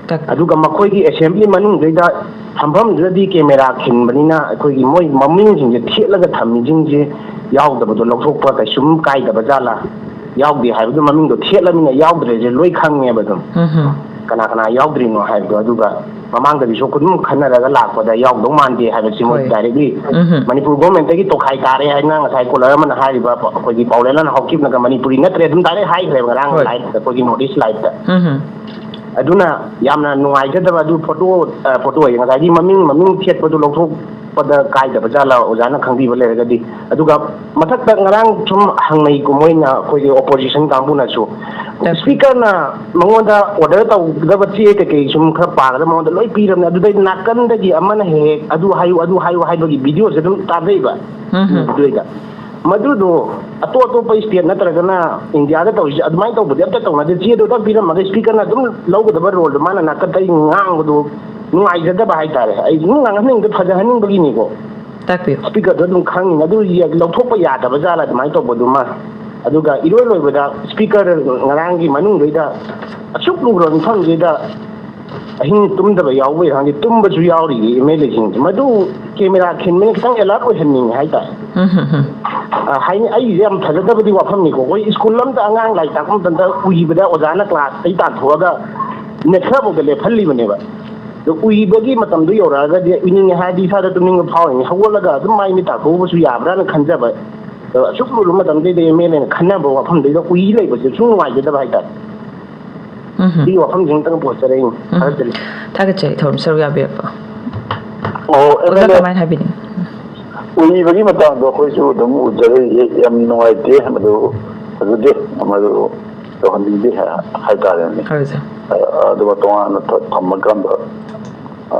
ꯇꯥꯛꯄꯤꯌꯨ꯫ ꯑꯗꯨꯒ ꯃꯈꯣꯏꯒꯤ ꯑꯦꯁꯦꯝꯕ꯭ꯂꯤ ꯃꯅꯨꯡꯗꯩꯗ ꯐꯝꯐꯝꯗꯨꯗꯗꯤ ꯀꯦꯃꯦꯔꯥ ꯈꯤꯟꯕꯅꯤꯅ ꯑꯩꯈꯣꯏꯒꯤ ꯃꯣꯏ ꯃꯃꯤꯡꯁꯤꯡꯁꯦ ꯊꯦꯠꯂꯒ ꯊꯝꯃꯤꯁꯤꯡꯁꯦ ꯌꯥꯎꯗꯕꯗꯣ ꯂꯧꯊꯣꯛꯄ ꯀꯩꯁꯨꯝ ꯀꯥꯏꯗꯕ ꯖꯥꯠꯂꯥ? ꯌꯥꯎꯗꯦ ꯍꯥꯏꯕꯗꯨ ꯃꯃꯤꯡꯗꯣ ꯊꯦꯠꯂꯃꯤꯅ ꯌꯥꯎꯗ꯭ꯔꯦꯁꯦ ꯂꯣꯏ ꯈꯪꯉꯦꯕ ꯑꯗꯨꯝ꯫ ꯎꯝ ꯍꯝ꯫ ꯀꯅꯥ ꯀꯅꯥ ꯌꯥꯎꯗ꯭ꯔꯤꯅꯣ ꯍꯥꯏꯕꯗꯣ꯫ ꯑꯗꯨꯒ ꯃꯃꯥꯡꯗꯗꯤꯁꯨ ꯑꯗꯨꯝ ꯈꯟꯅꯔꯒ ꯂꯥꯛꯄꯗ ꯌꯥꯎꯗꯧ ꯃꯥꯟꯗꯦ ꯍꯥꯏꯕꯁꯤ ꯃꯣꯏ ꯍꯣꯏ꯫ ꯗꯥꯏꯔꯦꯛꯂꯤ ꯎꯝ ꯍꯝ꯫ ꯃꯅꯤꯄꯨꯔ ꯒꯣꯔꯃꯦꯟꯇꯒꯤ ꯇꯣꯈꯥꯏ ꯇꯥꯔꯦ ꯍꯥꯏꯅ ꯉꯁꯥꯏ ꯀꯣꯂꯔ ꯑꯃꯅ ꯍꯥꯏꯔꯤꯕ ꯑꯩꯈꯣꯏꯒꯤ ꯄꯥꯎꯔꯦꯜꯂꯅ ꯍꯧꯈꯤꯕꯅꯒ ꯃꯅꯤꯄꯨꯔꯤ ꯅꯠꯇ꯭ꯔꯦ ꯑꯗꯨꯝ ꯗꯥꯏꯔꯦꯛ ꯍꯥꯏꯈ꯭ꯔꯦꯕ ꯉꯔꯥꯡ ꯍꯣꯏ꯫ ꯂꯥꯏꯐꯇ, ꯑꯩꯈꯣꯏꯒꯤ ꯅꯣꯔꯠ ꯏꯁ ꯂꯥꯏꯐꯇ꯫ ꯎꯝ ꯍꯝ꯫ ꯑꯗꯨꯅ ꯌꯥꯝꯅ ꯅꯨꯡꯉꯥꯏꯖꯗꯕ ꯑꯗꯨ ꯐꯣꯇꯣ, ꯑ, ꯐꯣꯇꯣ ꯍꯥꯏꯌꯦ, ꯉꯁꯥꯏꯒꯤ ꯃꯃꯤꯡ, ꯃꯃꯤꯡ ꯊꯦꯠꯄꯗꯨ ꯂꯧꯊꯣꯛꯄꯗ ꯀꯥꯏꯗꯕ ꯖꯥꯠꯂ ꯑꯣꯖꯥꯅ ꯈꯪꯕꯤꯕ ꯂꯩꯔꯒꯗꯤ? ꯑꯗꯨꯒ ꯃꯊꯛꯇ ꯉꯔꯥꯡ ꯁꯨꯝ ꯍꯪꯅꯩꯀꯣ ꯃꯣꯏꯅ, ꯑꯩꯈꯣꯏꯒꯤ ꯑꯣꯄꯣꯖꯤꯁꯟ ꯀꯥꯡꯕꯨꯅꯁꯨ, ꯇꯥꯛꯄꯤ꯫ ꯁ꯭ꯄꯤꯀꯔꯅ ꯃꯉꯣꯟꯗ ꯑꯣꯔꯗꯔ ꯇꯧꯒꯗꯕ ꯆꯦ ꯀꯩꯀꯩ ꯁꯨꯝ ꯈꯔ ꯄꯥꯒꯗꯕ ꯃꯉꯣꯟꯗ ꯂꯣꯏ ꯄꯤꯔꯕꯅꯦ, ꯑꯗꯨꯗꯩ ꯅꯥꯀꯟꯗꯒꯤ ꯑꯃꯅ ꯍꯦꯛ ꯍꯦꯛ ꯑꯗꯨ ꯍꯥꯏꯌꯨ, ꯑꯗꯨ ꯍꯥꯏꯌꯨ ꯍꯥꯏꯕꯒꯤ ꯚꯤꯗꯤꯑꯣꯁꯦ ꯑꯗꯨꯝ ꯇꯥꯖꯩꯕ꯫ ꯎꯝ ꯍꯝ꯫ ꯑꯗꯨꯗꯩꯗ ꯃꯗꯨꯗꯣ ꯑꯇꯣꯞ ꯑꯇꯣꯞꯄ ꯁ꯭ꯇꯦꯠ ꯅꯠꯇ꯭ꯔꯒꯅ ꯏꯟꯗꯤꯌꯥꯗ ꯇꯧꯔꯤꯁꯦ ꯑꯗꯨꯃꯥꯏꯅ ꯇꯧꯕꯗꯤ ꯑꯝꯇ ꯇꯧꯅꯗꯦ꯫ ꯆꯦꯗꯣ ꯑꯝꯇ ꯄꯤꯔꯝꯃꯒ ꯁ꯭ꯄꯤꯀꯔꯅ ꯑꯗꯨꯝ ꯂꯧꯒꯗꯕ ꯔꯣꯜꯗꯣ ꯃꯥꯅ ꯅꯥꯀꯟꯗ ꯑꯩ ꯉꯥꯡꯕꯗꯣ ꯅꯨꯡꯉꯥꯏꯖꯗꯕ ꯍꯥꯏꯇꯥꯔꯦ꯫ ꯑꯩ ꯑꯗꯨꯝ ꯉꯥꯡꯍꯟꯅꯤꯡꯗꯦ, ꯐꯖꯍꯟꯅꯤꯡꯕꯒꯤꯅꯤꯀꯣ꯫ ꯇꯥꯛꯄꯤꯌꯨ꯫ ꯁ꯭ꯄꯤꯀꯔꯗꯣ ꯑꯗꯨꯝ ꯈꯪꯉꯤꯅꯦ, ꯑꯗꯨ ꯌꯦ-, ꯂꯧꯊꯣꯛꯄ ꯌꯥꯗꯕ ꯖꯥꯠꯂ ꯑꯗꯨꯃꯥꯏꯅ ꯇꯧꯕꯗꯨꯃ꯫ ꯑꯗꯨꯒ ꯏꯔꯣꯏ ꯂꯣꯏꯕꯗ ꯁ꯭ꯄꯤꯀꯔ ꯉꯔꯥꯡꯒꯤ ꯃꯅꯨꯡꯗꯩꯗ ꯑꯁꯨꯛ ꯂꯨꯕ ꯃꯐꯝꯁꯤꯗ ꯑꯍꯤꯡ ꯇꯨꯝꯗꯕ ꯌꯥꯎꯕꯩ ꯈꯪꯗꯦ, ꯇꯨꯝꯕꯁꯨ ꯌꯥꯎꯔꯤꯌꯦ ꯑꯦꯝ ꯑꯦꯜ ꯑꯦꯁꯤꯡꯁꯦ꯫ ꯃꯗꯨ ꯀꯦꯃꯦꯔꯥ ꯈꯤꯟꯕꯅ ꯈꯤꯇꯪ ꯑꯦꯂꯔꯠ ꯑꯣꯏꯍꯟꯅꯤꯡꯉꯦ ꯍꯥꯏꯇꯥꯔꯦ꯫ ꯎꯝ ꯍꯝ ꯍꯝ꯫ ꯑ, ꯍꯥꯏꯅꯤ, ꯑꯩꯒꯤꯁꯦ ꯌꯥꯝ ꯐꯖꯗꯕꯗꯤ ꯋꯥꯐꯝꯅꯤꯀꯣ꯫ ꯑꯩꯈꯣꯏ ꯁ꯭ꯀꯨꯜ ꯑꯃꯗ ꯑꯉꯥꯡ ꯂꯥꯏꯔꯤꯛ ꯇꯥꯛꯄ ꯃꯇꯝꯗ ꯎꯏꯕꯗ ꯑꯣꯖꯥꯅ ꯀ꯭ꯂꯥꯁꯇꯩ ꯇꯥꯟꯊꯣꯛꯑꯒ ꯃꯤꯅꯠ ꯈꯔꯐꯥꯎꯗ ꯂꯦꯞꯍꯜꯂꯤꯕꯅꯦꯕ꯫ ꯑꯗꯣ ꯎꯏꯕꯒꯤ ꯃꯇꯝꯗꯣ ꯌꯧꯔꯛꯑꯒꯗꯤ ꯎꯏꯅꯤꯡꯉꯦ ꯍꯥꯏꯔꯗꯤ ꯏꯁꯥꯗ ꯇꯨꯝꯅꯤꯡꯕ ꯐꯥꯎꯔꯤꯅꯤ, ꯍꯧꯒꯠꯂꯒ ꯑꯗꯨꯝ ꯃꯥꯏ ꯃꯤꯠ ꯇꯥꯊꯣꯛꯎꯕꯁꯨ ꯌꯥꯕ꯭ꯔꯥꯅ ꯈꯟꯖꯕ꯫ ꯑꯗꯣ ꯑꯁꯨꯛ ꯂꯨꯔꯕ ꯃꯇꯝꯗꯩꯗ ꯑꯦꯝ ꯑꯦꯜ ꯑꯦꯅ ꯈꯟꯅꯕ ꯋꯥꯐꯝꯗꯩꯗ ꯎꯏ ꯂꯩꯕꯁꯦ ꯁꯨꯝ ꯅꯨꯡꯉꯥꯏꯖꯗꯕ ꯍꯥꯏꯇꯥꯔꯦ꯫ ꯎꯝ ꯍꯝ꯫ ꯁꯤꯒꯤ ꯋꯥꯐꯝꯁꯤꯡꯇꯪ ꯄꯨꯊꯣꯛꯆꯔꯛꯏꯅꯤ꯫ ꯎꯝ꯫ ꯊꯥꯒꯠꯆꯔꯤ꯫ ꯊꯥꯒꯠꯆꯔꯤ ꯊꯧꯔꯝ ꯁꯔꯨꯛ ꯌꯥꯕꯤꯔꯛꯄ꯫ ꯑꯣ, ꯑꯣꯖꯥ ꯑꯦꯝ ꯑꯦꯜ ꯑꯦ ꯀꯃꯥꯏꯅ ꯍꯥꯏꯕꯤꯅꯤꯡ? ꯎꯏꯕꯒꯤ ꯃꯇꯥꯡꯗꯣ ꯑꯩꯈꯣꯏꯁꯨ ꯑꯗꯨꯝ ꯎꯖꯔꯦ, ꯌꯥꯝ ꯅꯨꯡꯉꯥꯏꯇꯦ, ꯃꯗꯨ ꯐꯖꯗꯦ, ꯃꯗꯨ ꯇꯧꯍꯟꯅꯤꯡꯗꯦ ꯍꯥꯏ-, ꯍꯥꯏꯇꯥꯔꯦꯅꯦ꯫ ꯍꯣꯏ ꯑꯣꯖꯥ꯫ ꯑ, ꯑꯗꯨꯒ ꯇꯣꯉꯥꯟꯅ ꯊ-, ꯊꯝꯃꯀꯥꯟꯗ, ꯑ,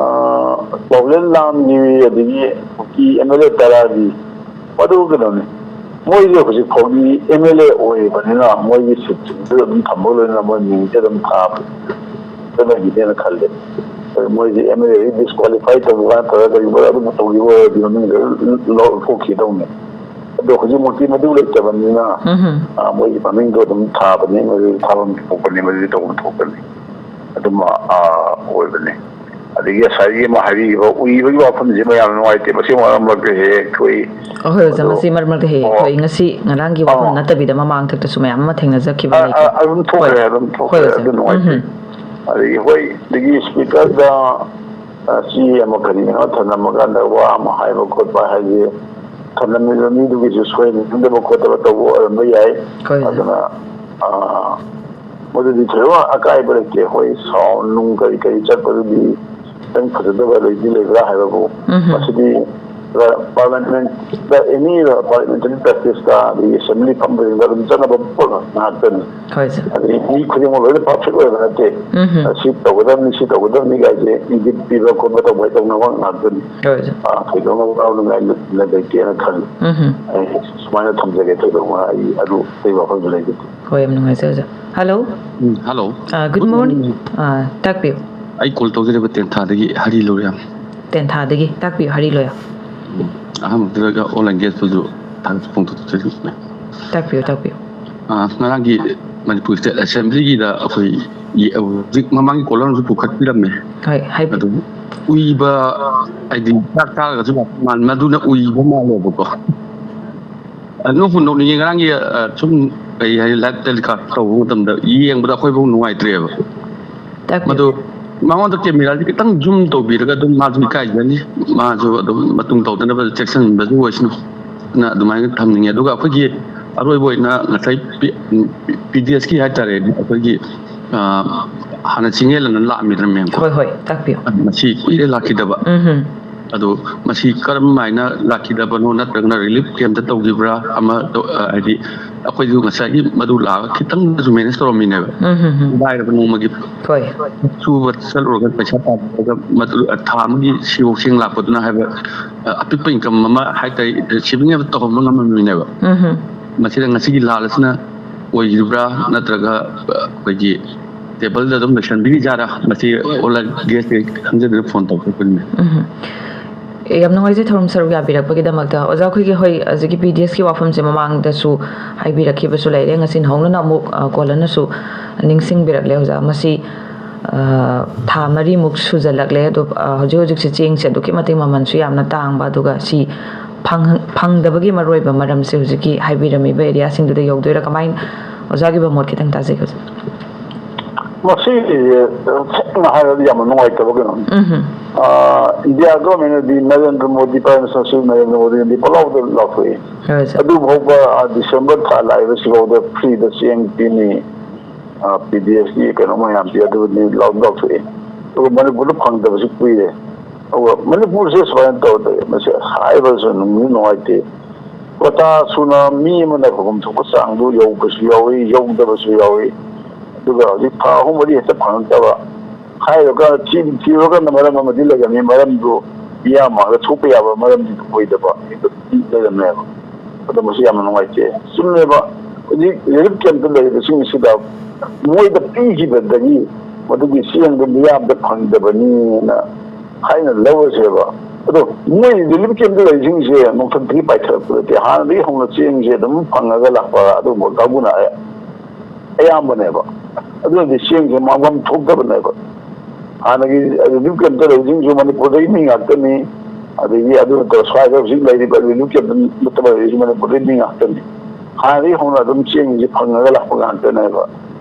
ꯄꯥꯎꯖꯦꯜ ꯂꯥꯝꯒꯤ ꯑꯗꯒꯤ ꯀꯨꯀꯤ ꯑꯦꯝ ꯑꯦꯜ ꯑꯦ ꯇꯔꯥꯒꯤ ꯃꯗꯨ ꯀꯩꯅꯣꯅꯤ, ꯃꯣꯏꯁꯦ ꯍꯧꯖꯤꯛ ꯐꯥꯎꯒꯤ ꯑꯦꯝ ꯑꯦꯜ ꯑꯦ ꯑꯣꯏꯔꯤꯕꯅꯤꯅ ꯃꯣꯏꯒꯤ ꯁꯤꯠꯁꯤꯡꯗꯨ ꯑꯗꯨꯝ ꯊꯝꯕ ꯂꯣꯏꯅꯅ ꯃꯣꯏ ꯃꯤꯡꯁꯦ ꯑꯗꯨꯝ ꯊꯥꯕ ꯆꯠꯅꯈꯤꯅꯦꯅ ꯈꯜꯂꯦ꯫ ꯑꯗꯨ ꯃꯣꯏꯁꯦ ꯑꯦꯝ ꯑꯦꯜ ꯑꯦ ꯗꯤꯁꯀ꯭ꯋꯥꯂꯤꯐꯥꯏ ꯇꯧꯕ ꯀꯥꯟ ꯇꯧꯔꯒ ꯀꯔꯤꯒꯨꯝꯕ ꯑꯗꯨꯝ ꯇꯧꯈꯤꯕ ꯑꯣꯏꯔꯗꯤ ꯃꯃꯤꯡꯗ ꯂꯧꯊꯣꯛꯈꯤꯗꯧꯅꯦ꯫ ꯑꯗꯣ ꯍꯧꯖꯤꯛꯃꯛꯇꯤ ꯃꯗꯨ ꯂꯩꯇꯕꯅꯤꯅ, ꯎꯝ꯫ ꯑ, ꯃꯣꯏꯒꯤ ꯃꯃꯤꯡꯗꯣ ꯑꯗꯨꯝ ꯊꯥꯕꯅꯤ, ꯃꯗꯨꯗꯤ ꯊꯥꯐꯝ ꯊꯣꯛꯄꯅꯤ, ꯃꯗꯨꯗꯤ ꯇꯧꯐꯝ ꯊꯣꯛꯄꯅꯤ꯫ ꯑꯗꯨꯝ, ꯑ, ꯑꯣꯏꯕꯅꯤ꯫ ꯑꯗꯒꯤ ꯉꯁꯥꯏꯒꯤ ꯑꯃ ꯍꯥꯏꯕꯤꯈꯤꯕ ꯎꯏꯕꯒꯤ ꯋꯥꯐꯝꯁꯦ ꯃꯌꯥꯝ ꯅꯨꯡꯉꯥꯏꯇꯦ꯫ ꯃꯁꯤ ꯃꯔꯛ ꯃꯔꯛꯇ ꯍꯦꯛ ꯍꯦꯛ ꯊꯣꯛꯏ꯫ ꯑꯍꯣꯏ, ꯑꯣꯖꯥ, ꯑꯗꯣ, ꯃꯁꯤ ꯃꯔꯛ ꯃꯔꯛꯇ ꯍꯦꯛ ꯍꯦꯛ ꯑꯣ꯫ ꯊꯣꯛꯏ꯫ ꯉꯁꯤ, ꯉꯔꯥꯡꯒꯤ ꯋꯥꯐꯝ ꯑꯥ꯫ ꯅꯠꯇꯕꯤꯗ ꯃꯃꯥꯡꯊꯛꯇꯁꯨ ꯃꯌꯥꯝ ꯑꯃ ꯊꯦꯡꯅꯖꯈꯤꯕ ꯑ, ꯑ, ꯂꯩꯀꯣ꯫ ꯑꯗꯨꯝ ꯊꯣꯛꯈ꯭ꯔꯦ, ꯍꯣꯏ꯫ ꯑꯗꯨꯝ ꯍꯣꯏ, ꯊꯣꯛꯈ꯭ꯔꯦ꯫ ꯑꯣꯖꯥ꯫ ꯑꯗꯨ ꯎꯝ ꯅꯨꯡꯉꯥꯏꯇꯦ꯫ ꯍꯝ꯫ ꯑꯗꯒꯤ ꯍꯣꯏ, ꯑꯗꯒꯤ ꯁ꯭ꯄꯤꯀꯔꯗ, ꯑ, ꯆꯦ ꯑꯃ ꯀꯔꯤ ꯑꯃ ꯊꯝꯂꯝꯃꯀꯥꯟꯗ ꯋꯥ ꯑꯃ ꯍꯥꯏꯕ ꯈꯣꯠꯄ ꯍꯥꯏꯁꯦ, ꯊꯝꯂꯝꯃꯤꯕ ꯃꯤꯗꯨꯒꯤꯁꯨ ꯁꯣꯏꯍꯟꯅꯤꯡꯗꯕ ꯈꯣꯠꯇꯕ ꯇꯧꯕ ꯑꯣꯏꯔꯝꯕ ꯌꯥꯏ꯫ ꯍꯣꯏ, ꯑꯣꯖꯥ꯫ ꯑꯗꯨꯅ, ꯑ, ꯃꯗꯨꯗꯤ ꯊꯣꯏꯗꯣꯛꯅ ꯑꯀꯥꯏꯕ ꯂꯩꯇꯦ꯫ ꯑꯩꯈꯣꯏ ꯁꯥꯎꯟ ꯅꯨꯡ ꯀꯔꯤ ꯀꯔꯤ ꯆꯠꯄꯗꯨꯗꯤ ꯈꯤꯇꯪ ꯐꯖꯗꯕ ꯂꯩꯗꯤ ꯂꯩꯕ꯭ꯔꯥ ꯍꯥꯏꯕꯕꯨ, ꯎꯝ꯫ ꯃꯁꯤꯗꯤ ꯄꯥꯔꯂꯤꯌꯥꯃꯦꯟꯠꯇ, ꯑꯦꯅꯤ ꯄꯥꯔꯂꯤꯌꯥꯃꯦꯟꯇꯔꯤ ꯄ꯭ꯔꯦꯛꯇꯤꯁꯇ, ꯑꯗꯒꯤ ꯑꯦꯁꯦꯝꯕ꯭ꯂꯤ ꯐꯝꯕꯁꯤꯡꯗ ꯑꯗꯨꯝ ꯆꯠꯅꯕ ꯄꯣꯠ ꯉꯥꯛꯇꯅꯤ꯫ ꯍꯣꯏ, ꯁꯥꯔ꯫ ꯑꯗꯒꯤ ꯃꯤ ꯈꯨꯗꯤꯡꯃꯛ ꯂꯣꯏꯅ ꯄꯔꯐꯦꯛ ꯑꯣꯏꯕ ꯅꯠꯇꯦ꯫ ꯎꯝ꯫ ꯁꯤ ꯇꯧꯒꯗꯕꯅꯤ, ꯁꯤ ꯇꯧꯒꯗꯕꯅꯤ ꯀꯥꯏꯁꯦ ꯏꯪꯒꯤꯠ ꯄꯤꯕ ꯈꯣꯠꯄ ꯇꯧꯕ ꯇꯧꯅꯕ ꯉꯥꯛꯇꯅꯤ꯫ ꯍꯣꯏ, ꯁꯥꯔ꯫ ꯑ, ꯊꯣꯏꯗꯣꯛꯅ ꯋꯥꯔꯧꯅꯤꯡꯉꯥꯏ ꯂꯩꯇꯦꯅ ꯈꯜꯂꯤ꯫ ꯎꯝ꯫ ꯑꯩ ꯁꯨꯃꯥꯏꯅ ꯊꯝꯖꯒꯦ, ꯊꯣꯏꯗꯣꯛꯅ ꯑꯩ ꯑꯗꯨ ꯑꯇꯩ ꯋꯥꯐꯝꯁꯨ ꯂꯩꯖꯗꯦ꯫ ꯍꯣꯏ, ꯌꯥꯝ ꯅꯨꯡꯉꯥꯏꯖꯩ, ꯑꯣꯖꯥ꯫ ꯍꯜꯂꯣ꯫ ꯎꯝ, ꯍꯜꯂꯣ꯫ ꯑ, good morning꯫ ꯑ, ꯇꯥꯛꯄꯤꯌꯨ꯫ ꯑꯩ ꯀꯣꯜ ꯇꯧꯖꯔꯤꯕ ꯇꯦꯟꯊꯥꯗꯒꯤ ꯍꯔꯤ ꯂꯣꯔꯤꯌꯥꯝ꯫ ꯇꯦꯟꯊꯥꯗꯒꯤ꯫ ꯇꯥꯛꯄꯤꯌꯨ, ꯍꯔꯤ ꯂꯣꯔꯤꯌꯥꯝ꯫ ꯎꯝ, ꯑꯍꯥꯟꯕꯗ ꯑꯣꯜ ꯏꯟꯗꯤꯌꯥ ꯔꯦꯗꯤꯑꯣꯗꯁꯨ ꯊꯥꯒꯠꯄ ꯐꯣꯡꯗꯣꯛꯆꯔꯤ꯫ ꯇꯥꯛꯄꯤꯌꯨ, ꯇꯥꯛꯄꯤꯌꯨ꯫ ꯑ, ꯉꯔꯥꯡꯒꯤ ꯃꯅꯤꯄꯨꯔ ꯁ꯭ꯇꯦꯠ ꯑꯦꯁꯦꯝꯕ꯭ꯂꯤꯒꯤꯗ ꯑꯩꯈꯣꯏ ꯌꯦ-, ꯍꯧꯖꯤꯛ ꯃꯃꯥꯡꯒꯤ ꯀꯣꯂꯔ ꯑꯃꯁꯨ ꯄꯨꯈꯠꯄꯤꯔꯝꯃꯦ꯫ ꯍꯣꯏ, ꯍꯥꯏꯕꯤꯌꯨ꯫ ꯑꯗꯨ ꯎꯏꯕ, ꯍꯥꯏꯗꯤ ꯆꯥꯛ ꯆꯥꯔꯒꯁꯨ ꯌꯥꯝ ꯃꯥꯟ-, ꯃꯗꯨꯅ ꯎꯏꯕ ꯃꯥꯜꯂꯦꯕꯀꯣ꯫ ꯑ, ꯅꯣꯛꯄꯨ ꯅꯣꯛꯅꯤꯡꯉꯦ꯫ ꯉꯔꯥꯡꯒꯤ, ꯑ, ꯁꯨꯝ ꯀꯩ ꯍꯥꯏ, ꯂꯥꯏꯚ ꯇꯦꯂꯤꯀꯥꯁ ꯇꯧꯕ ꯃꯇꯝꯗ ꯌꯦꯡꯕꯗ ꯑꯩꯈꯣꯏꯐꯥꯎ ꯅꯨꯡꯉꯥꯏꯇ꯭ꯔꯦꯕ꯫ ꯇꯥꯛꯄꯤꯌꯨ꯫ ꯃꯗꯨ ꯃꯉꯣꯟꯗ ꯀꯦꯃꯦꯔꯥꯁꯤ ꯈꯤꯇꯪ ꯖꯨꯝ ꯇꯧꯕꯤꯔꯒ ꯑꯗꯨꯝ ꯃꯥꯁꯨ ꯏꯀꯥꯏꯖꯅꯤ, ꯃꯥꯁꯨ ꯑꯗꯨꯝ ꯃꯇꯨꯡ ꯇꯧꯗꯅꯕ ꯆꯦꯛꯁꯤꯟꯕꯁꯨ ꯑꯣꯏꯁꯅꯨ꯫ ꯅ ꯑꯗꯨꯃꯥꯏꯅ ꯊꯝꯅꯤꯡꯉꯦ꯫ ꯑꯗꯨꯒ ꯑꯩꯈꯣꯏꯒꯤ ꯑꯔꯣꯏꯕ ꯑꯣꯏꯅ ꯉꯁꯥꯏ ꯄꯤ-, ꯄꯤ ꯗꯤ ꯑꯦꯁꯀꯤ ꯍꯥꯏꯇꯥꯔꯦꯅꯦ, ꯑꯩꯈꯣꯏꯒꯤ, ꯑ, ꯍꯥꯟꯅ ꯆꯤꯡꯌꯦꯜ ꯑꯅ ꯂꯥꯛꯑꯝꯃꯤꯗꯅ ꯃꯌꯥꯝ꯫ ꯍꯣꯏ, ꯍꯣꯏ, ꯇꯥꯛꯄꯤꯌꯨ꯫ ꯃꯁꯤ ꯀꯨꯏꯔꯦ ꯂꯥꯛꯈꯤꯗꯕ꯫ ꯎꯝ ꯍꯝ꯫ ꯑꯗꯣ ꯃꯁꯤ ꯀꯔꯝ ꯍꯥꯏꯅ ꯂꯥꯛꯈꯤꯗꯕꯅꯣ, ꯅꯠꯇ꯭ꯔꯒꯅ ꯔꯤꯂꯤꯐ ꯀꯦꯝꯞꯇ ꯇꯧꯈꯤꯕ꯭ꯔꯥ? ꯑꯃ ꯇꯧ-, ꯑ, ꯍꯥꯏꯗꯤ ꯑꯩꯈꯣꯏꯁꯨ ꯉꯁꯥꯏꯒꯤ ꯃꯗꯨ ꯂꯥꯛꯑꯒ ꯈꯤꯇꯪꯗꯁꯨ ꯃꯦꯅꯦꯖ ꯇꯧꯔꯝꯃꯤꯅꯦꯕ꯫ ꯎꯝ ꯍꯝ ꯍꯝ꯫ ꯂꯥꯏꯔꯕ ꯅꯣꯡꯃꯒꯤ ꯍꯣꯏ꯫ ꯁꯨꯕ ꯆꯠꯂꯨꯔꯒ ꯄꯩꯁꯥ ꯇꯥꯜꯂꯒ ꯃꯗꯨ, ꯑ, ꯊꯥ ꯑꯃꯒꯤ ꯁꯤꯑꯣ ꯆꯦꯡ ꯂꯥꯛꯄꯗꯨꯅ ꯍꯥꯏꯕ, ꯑ, ꯑꯄꯤꯛꯄ ꯏꯟꯀꯝ ꯑꯃ ꯍꯥꯏꯇꯥꯔꯦ, ꯁꯦꯚꯤꯡ ꯑꯃ ꯇꯧꯍꯧꯕ ꯉꯝꯃꯝꯃꯤꯅꯦꯕ꯫ ꯎꯝ ꯍꯝ꯫ ꯃꯁꯤꯗ ꯉꯁꯤꯒꯤ ꯂꯥꯜ ꯑꯁꯤꯅ ꯑꯣꯏꯈꯤꯕ꯭ꯔꯥ, ꯅꯠꯇ꯭ꯔꯒ, ꯑ, ꯑꯩꯈꯣꯏꯒꯤ ꯇꯦꯕꯜꯗ ꯑꯗꯨꯝ ꯂꯣꯏꯁꯟꯕꯤꯔꯤꯖꯥꯠꯔꯥ? ꯃꯁꯤ ꯑꯣꯟꯂꯥꯏꯟ ꯒꯦꯁ ꯈꯪꯖꯗꯅ ꯐꯣꯟ ꯇꯧꯔꯛꯄꯅꯤ꯫ ꯎꯝ꯫ ꯌꯥꯝ ꯅꯨꯡꯉꯥꯏꯖꯩ ꯊꯧꯔꯝ ꯁꯔꯨꯛ ꯌꯥꯕꯤꯔꯛꯄꯒꯤꯗꯃꯛꯇ꯫ ꯑꯣꯖꯥ, ꯑꯩꯈꯣꯏꯒꯤ, ꯍꯣꯏ, ꯍꯧꯖꯤꯛꯀꯤ ꯄꯤ ꯗꯤ ꯑꯦꯁꯀꯤ ꯋꯥꯐꯝꯁꯦ ꯃꯃꯥꯡꯗꯁꯨ ꯍꯥꯏꯕꯤꯔꯛꯈꯤꯕꯁꯨ ꯂꯩꯔꯦ, ꯉꯁꯤ ꯅꯧꯍꯧꯅꯅ ꯑꯃꯨꯛ, ꯑ, ꯀꯣꯜ ꯑꯃꯅꯁꯨ ꯅꯤꯡꯁꯤꯡꯕꯤꯔꯛꯂꯦ꯫ ꯑꯣꯖꯥ, ꯃꯁꯤ, ꯑ, ꯊꯥ ꯃꯔꯤꯃꯨꯛ ꯁꯨꯖꯜꯂꯛꯂꯦ, ꯑꯗꯣ, ꯑ, ꯍꯧꯖꯤꯛ ꯍꯧꯖꯤꯛꯁꯦ ꯆꯦꯡꯁꯦ ꯑꯗꯨꯛꯀꯤ ꯃꯇꯤꯛ ꯃꯃꯜꯁꯨ ꯌꯥꯝꯅ ꯇꯥꯡꯕ, ꯑꯗꯨꯒ ꯁꯤ ꯐꯪ-, ꯐꯪꯗꯕꯒꯤ ꯃꯔꯨꯑꯣꯏꯕ ꯃꯔꯝꯁꯦ ꯍꯧꯖꯤꯛꯀꯤ ꯍꯥꯏꯕꯤꯔꯝꯃꯤꯕ ꯑꯦꯔꯤꯌꯥꯁꯤꯡꯗꯨꯗ ꯌꯧꯗꯣꯏꯔꯥ? ꯀꯃꯥꯏꯅ, ꯑꯣꯖꯥꯒꯤ ꯃꯣꯠ ꯈꯤꯇꯪ ꯇꯥꯖꯒꯦ, ꯑꯣꯖꯥ꯫ ꯃꯁꯤꯒꯤꯁꯦ ꯁꯦꯡꯅ ꯍꯥꯏꯔꯗꯤ ꯌꯥꯝꯅ ꯅꯨꯡꯉꯥꯏꯇꯕ ꯀꯩꯅꯣꯅꯤ꯫ ꯎꯝ꯫ ꯑ, ꯏꯟꯗꯤꯌꯥ ꯒꯣꯔꯃꯦꯟꯅꯗꯤ, ꯅꯔꯦꯟꯗ꯭ꯔ ꯃꯣꯗꯤ, ꯄ꯭ꯔꯥꯏꯝ ꯃꯤꯅꯤꯁꯇꯔ ꯁ꯭ꯔꯤ ꯅꯔꯦꯟꯗ꯭ꯔ ꯃꯣꯗꯤꯅꯗꯤ ꯄꯪꯂꯥꯎꯗ ꯂꯥꯎꯊꯣꯛꯏ꯫ ꯍꯣꯏ, ꯁꯥꯔ꯫ ꯑꯗꯨ ꯐꯥꯎꯕ, ꯑ, ꯗꯤꯁꯦꯝꯕꯔ ꯊꯥ ꯂꯥꯛꯏꯕꯁꯤꯐꯥꯎꯗ ꯐ꯭ꯔꯤꯗ ꯆꯦꯡ ꯄꯤꯅꯤ, ꯑ, ꯄꯤ ꯗꯤ ꯑꯦꯁꯀꯤ ꯀꯩꯅꯣ ꯃꯌꯥꯝꯁꯦ ꯑꯗꯨꯅꯤ ꯂꯥꯎ-, ꯂꯥꯎꯊꯣꯛꯏ꯫ ꯑꯗꯨꯒ ꯃꯅꯤꯄꯨꯔꯗ ꯐꯪꯗꯕꯁꯨ ꯀꯨꯏꯔꯦ꯫ ꯑꯗꯨꯒ ꯃꯅꯤꯄꯨꯔꯁꯦ ꯁꯨꯃꯥꯏꯅ ꯇꯧꯗꯦ, ꯃꯁꯤ ꯍꯥꯏꯕꯁꯨ ꯅꯨꯡꯗꯤ ꯅꯨꯡꯉꯥꯏꯇꯦ꯫ ꯀꯣꯇꯥ ꯁꯨꯅ ꯃꯤ ꯑꯃꯅ ꯐꯪꯐꯝ ꯊꯣꯛꯄ ꯆꯥꯡꯗꯨ ꯌꯧꯕꯁꯨ ꯌꯥꯎꯏ, ꯌꯧꯗꯕꯁꯨ ꯌꯥꯎꯏ꯫ ꯑꯗꯨꯒ ꯍꯧꯖꯤꯛ ꯊꯥ ꯑꯍꯨꯝ ꯃꯔꯤ ꯍꯦꯛꯇ ꯐꯪꯉꯛꯇꯕ ꯍꯥꯏꯔꯤꯕ ꯀꯥꯟꯗ ꯊꯤ-, ꯊꯤꯔꯨꯔꯀꯥꯟꯗ ꯃꯔꯝ ꯑꯃꯗꯤ ꯂꯩꯔꯝꯃꯤ꯫ ꯃꯔꯝꯗꯨ ꯃꯤꯌꯥꯝ ꯃꯥꯡꯗ ꯊꯣꯛꯄ ꯌꯥꯕ ꯃꯔꯝꯗꯤ ꯑꯣꯏꯗꯕ ꯂꯩꯔꯝꯃꯦꯕ꯫ ꯑꯗꯣ ꯃꯁꯤ ꯌꯥꯝꯅ ꯅꯨꯡꯉꯥꯏꯇꯦ꯫ ꯆꯨꯝꯃꯦꯕ, ꯍꯧꯖꯤꯛ ꯔꯤꯂꯤꯐ ꯀꯦꯝꯞꯇ ꯂꯩꯔꯤꯕꯁꯤꯡ ꯑꯁꯤꯗ ꯃꯣꯏꯗ ꯄꯤꯈꯤꯕꯗꯒꯤ ꯃꯗꯨꯒꯤ ꯆꯦꯡꯗꯨ ꯃꯤꯌꯥꯝꯗ ꯐꯪꯗꯕꯅꯤꯅ ꯍꯥꯏꯅ ꯂꯧꯔꯁꯦꯕ꯫ ꯑꯗꯣ ꯃꯣꯏ ꯔꯤꯂꯤꯐ ꯀꯦꯝꯞꯇ ꯂꯩꯔꯤꯁꯤꯡꯁꯦ ꯅꯣꯡꯊꯛꯇꯒꯤ ꯄꯥꯏꯊꯔꯛꯄ ꯅꯠꯇꯦ, ꯍꯥꯟꯅꯗꯒꯤ ꯍꯧꯅ ꯆꯦꯡꯁꯦ ꯑꯗꯨꯝ ꯐꯪꯉꯒ ꯂꯥꯛꯄ ꯑꯗꯨꯒꯨꯝꯕ ꯀꯥꯡꯕꯨꯅ ꯑꯌꯥꯝꯕꯅꯦꯕ꯫ ꯑꯗꯨꯅꯗꯤ ꯆꯦꯡꯁꯦ ꯃꯥꯡꯐꯝ ꯊꯣꯛꯇꯕꯅꯦꯕ꯫ ꯍꯥꯟꯅꯒꯤ ꯔꯤꯂꯤꯐ ꯀꯦꯝꯞꯇ ꯂꯩꯕꯁꯤꯡꯁꯨ ꯃꯅꯤꯄꯨꯔꯗꯒꯤ ꯃꯤ ꯉꯥꯛꯇꯅꯤ, ꯑꯗꯒꯤ ꯑꯗꯨ ꯅꯠꯇꯕ ꯁ꯭ꯋꯥꯏꯗ ꯍꯧꯖꯤꯛ ꯂꯩꯔꯤꯕ ꯔꯤꯂꯤꯐ ꯀꯦꯝꯞꯇ ꯅꯠꯇꯕ ꯂꯩꯔꯤꯁꯤ ꯃꯅꯤꯄꯨꯔꯗꯒꯤ ꯃꯤ ꯉꯥꯛꯇꯅꯤ꯫ ꯍꯥꯟꯅꯗꯒꯤ ꯍꯧꯅ ꯑꯗꯨꯝ ꯆꯦꯡꯁꯤ ꯐꯪꯉꯒ ꯂꯥꯛꯄ ꯉꯥꯛꯇꯅꯦꯕ꯫